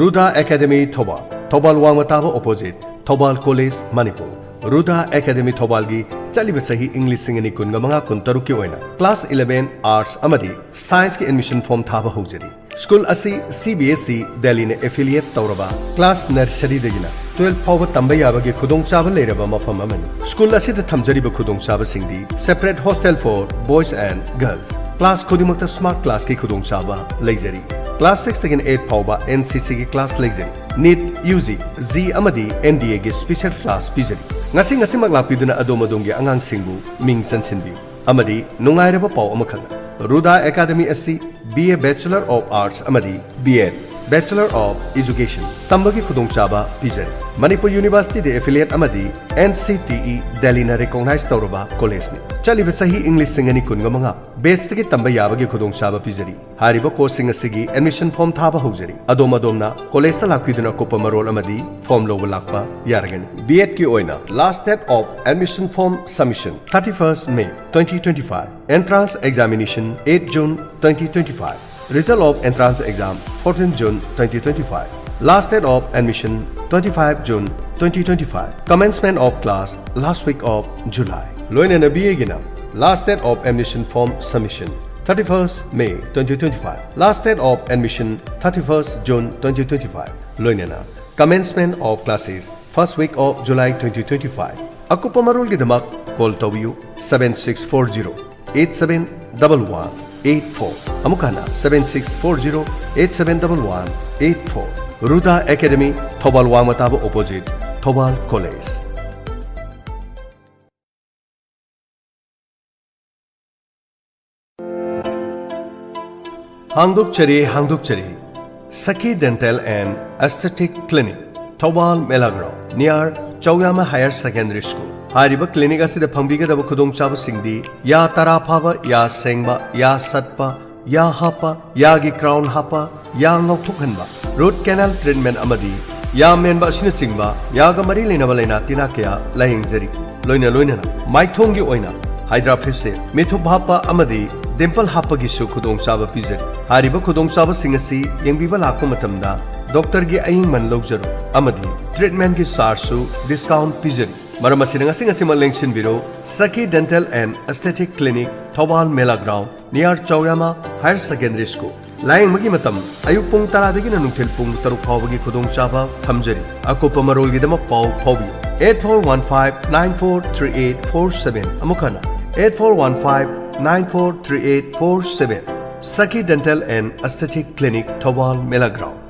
Ruda academy Thoubal, Thoubal ꯋꯥꯡꯃ ꯇꯥꯕ opposite, Thoubal college, Manipur. Ruda academy ꯊꯧꯕꯥꯜꯒꯤ ꯆꯠꯂꯤꯕ ꯆꯍꯤ ꯏꯪ ꯂꯤꯁꯤꯡ ꯑꯅꯤ ꯀꯨꯟꯒ ꯃꯉꯥ ꯀꯨꯟꯇꯔꯨꯛꯀꯤ ꯑꯣꯏꯅ class eleven arts ꯑꯃꯗꯤ scienceꯀꯤ admission form ꯊꯥꯕ ꯍꯧꯖꯔꯤ꯫ School ꯑꯁꯤ C B S E Delhiꯅ affiliate ꯇꯧꯔꯕ class nurseryꯗꯒꯤꯅ twelve ꯐꯥꯎꯕ ꯇꯝꯕ ꯌꯥꯕꯒꯤ ꯈꯨꯗꯣꯡꯆꯥꯕ ꯂꯩꯔꯕ ꯃꯐꯝ ꯑꯃꯅꯤ꯫ School ꯑꯁꯤꯗ ꯊꯝꯖꯔꯤꯕ ꯈꯨꯗꯣꯡꯆꯥꯕꯁꯤꯡꯗꯤ separate hostel for boys and girls, class ꯈꯨꯗꯤꯡꯃꯛꯇ smart classꯀꯤ ꯈꯨꯗꯣꯡꯆꯥꯕ ꯂꯩꯖꯔꯤ꯫ Class sixꯇꯒꯤꯅ eight ꯐꯥꯎꯕ N C Cꯒꯤ class ꯂꯩꯖꯔꯤ꯫ NEET, U G, JEE ꯑꯃꯗꯤ N D Aꯒꯤ special class ꯄꯤꯖꯔꯤ꯫ ꯉꯁꯤ ꯉꯁꯤꯃꯛ ꯂꯥꯛꯄꯤꯗꯨꯅ ꯑꯗꯣꯝ ꯑꯗꯣꯝꯒꯤ ꯑꯉꯥꯡꯁꯤꯡꯕꯨ ꯃꯤꯡ ꯆꯟꯁꯤꯟꯕꯤꯌꯨ꯫ ꯑꯃꯗꯤ ꯅꯨꯡꯉꯥꯏꯔꯕ ꯄꯥꯎ ꯑꯃꯈꯛꯅ, ꯔꯨꯗꯥ ꯑꯦꯀꯥꯗꯦꯃꯤ ꯑꯁꯤ B A Bachelor of Arts ꯑꯃꯗꯤ B Ed Bachelor of Education ꯇꯝꯕꯒꯤ ꯈꯨꯗꯣꯡꯆꯥꯕ ꯄꯤꯖꯔꯤ꯫ ꯃꯅꯤꯄꯨꯔ ꯌꯨꯅꯤꯚꯔꯁꯤꯇꯤꯗ affiliate ꯑꯃꯗꯤ N C T E Delhiꯅ recognize ꯇꯧꯔꯕ ꯀꯣꯂꯦꯖꯅꯤ꯫ ꯆꯠꯂꯤꯕ ꯆꯍꯤ ꯏꯪ ꯂꯤꯁꯤꯡ ꯑꯅꯤ ꯀꯨꯟꯒ ꯃꯉꯥ batchꯇꯒꯤ ꯇꯝꯕ ꯌꯥꯕꯒꯤ ꯈꯨꯗꯣꯡꯆꯥꯕ ꯄꯤꯖꯔꯤ꯫ ꯍꯥꯏꯔꯤꯕ courseꯁꯤꯡ ꯑꯁꯤꯒꯤ admission form ꯊꯥꯕ ꯍꯧꯖꯔꯤ꯫ ꯑꯗꯣꯝ ꯑꯗꯣꯝꯅ ꯀꯣꯂꯦꯖꯇ ꯂꯥꯛꯄꯤꯗꯨꯅ ꯑꯀꯨꯞꯄ ꯃꯔꯣꯜ ꯑꯃꯗꯤ form ꯂꯧꯕ ꯂꯥꯛꯄ ꯌꯥꯔꯒꯅꯤ꯫ B Edꯀꯤ ꯑꯣꯏꯅ last date of admission form submission thirty-first May twenty twenty-five, entrance examination eight June twenty twenty-five, result of entrance exam fourteen June twenty twenty-five, last date of admission twenty-five June twenty twenty-five, commencement of class last week of July꯫ ꯂꯣꯏꯅꯅ B Aꯒꯤꯅ last date of admission form submission thirty-first May twenty twenty-five, last date of admission thirty-first June twenty twenty-five, ꯂꯣꯏꯅꯅ commencement of classes first week of July twenty twenty-five꯫ ꯑꯀꯨꯞꯄ ꯃꯔꯣꯜꯒꯤꯗꯃꯛ call ꯇꯧꯕꯤꯌꯨ, seven six four zero eight seven double one eight four꯫ ꯑꯃꯨꯛ ꯍꯟꯅ, seven six four zero eight seven double one eight four꯫ Ruda academy, Thoubal ꯋꯥꯡꯃ ꯇꯥꯕ opposite, Thoubal college. ꯍꯥꯡꯗꯣꯛꯆꯔꯤ, ꯍꯥꯡꯗꯣꯛꯆꯔꯤ꯫ Sakhi Dental and Aesthetic Clinic, Thoubal Mela ground, near Chouyam Higher Secondary School꯫ ꯍꯥꯏꯔꯤꯕ clinic ꯑꯁꯤꯗ ꯐꯪꯕꯤꯒꯗꯕ ꯈꯨꯗꯣꯡꯆꯥꯕꯁꯤꯡꯗꯤ: ꯌꯥ ꯇꯔꯥ ꯐꯥꯕ, ꯌꯥ ꯁꯦꯡꯕ, ꯌꯥ ꯁꯠꯄ, ꯌꯥ ꯍꯥꯞꯄ, ꯌꯥꯒꯤ crown ꯍꯥꯞꯄ, ꯌꯥ ꯉꯧꯊꯣꯛꯍꯟꯕ, root canal treatment ꯑꯃꯗꯤ ꯌꯥ ꯃꯦꯟꯕ ꯑꯁꯤꯅꯆꯤꯡꯕ ꯌꯥꯒ ꯃꯔꯤ ꯂꯩꯅꯕ ꯂꯥꯏꯅꯥ ꯇꯤꯟꯅꯥ ꯀꯌꯥ ꯂꯥꯌꯦꯡꯖꯔꯤ꯫ ꯂꯣꯏꯅ ꯂꯣꯏꯅꯅ ꯃꯥꯏꯊꯣꯡꯒꯤ ꯑꯣꯏꯅ Hydra facial, ꯃꯤꯊꯨꯞ ꯍꯥꯞꯄ ꯑꯃꯗꯤ dimple ꯍꯥꯞꯄꯒꯤꯁꯨ ꯈꯨꯗꯣꯡꯆꯥꯕ ꯄꯤꯖꯔꯤ꯫ ꯍꯥꯏꯔꯤꯕ ꯈꯨꯗꯣꯡꯆꯥꯕꯁꯤꯡ ꯑꯁꯤ ꯌꯦꯡꯕꯤꯕ ꯂꯥꯛꯄ ꯃꯇꯝꯗ doctor ꯒꯤ ꯑꯌꯦꯡꯃꯟ ꯂꯧꯖꯔꯣꯏ ꯑꯃꯗꯤ treatment ꯀꯤ charge ꯁꯨ discount ꯄꯤꯖꯔꯤ꯫ ꯃꯔꯝ ꯑꯁꯤꯅ ꯉꯁꯤ ꯉꯁꯤꯃꯛ ꯂꯦꯡꯁꯤꯟꯕꯤꯔꯣ, ꯁꯈꯤ Dental and Aesthetic Clinic, Thoubal Mela ground, near Chouyam Higher Secondary School꯫ ꯂꯥꯌꯦꯡꯕꯒꯤ ꯃꯇꯝ ꯑꯌꯨꯛ ꯄꯨꯡ ꯇꯔꯥꯗꯒꯤꯅ ꯅꯨꯡꯊꯤꯜ ꯄꯨꯡ ꯇꯔꯨꯛ ꯐꯥꯎꯕꯒꯤ ꯈꯨꯗꯣꯡꯆꯥꯕ ꯊꯝꯖꯔꯤ꯫ ꯑꯀꯨꯞꯄ ꯃꯔꯣꯜꯒꯤꯗꯃꯛ ꯄꯥꯎ ꯐꯥꯎꯕꯤꯌꯨ, eight four one five nine four three eight four seven꯫ ꯑꯃꯨꯛ ꯍꯟꯅ, eight four one five nine four three eight four seven꯫ ꯁꯈꯤ Dental and Aesthetic Clinic, Thoubal Mela ground.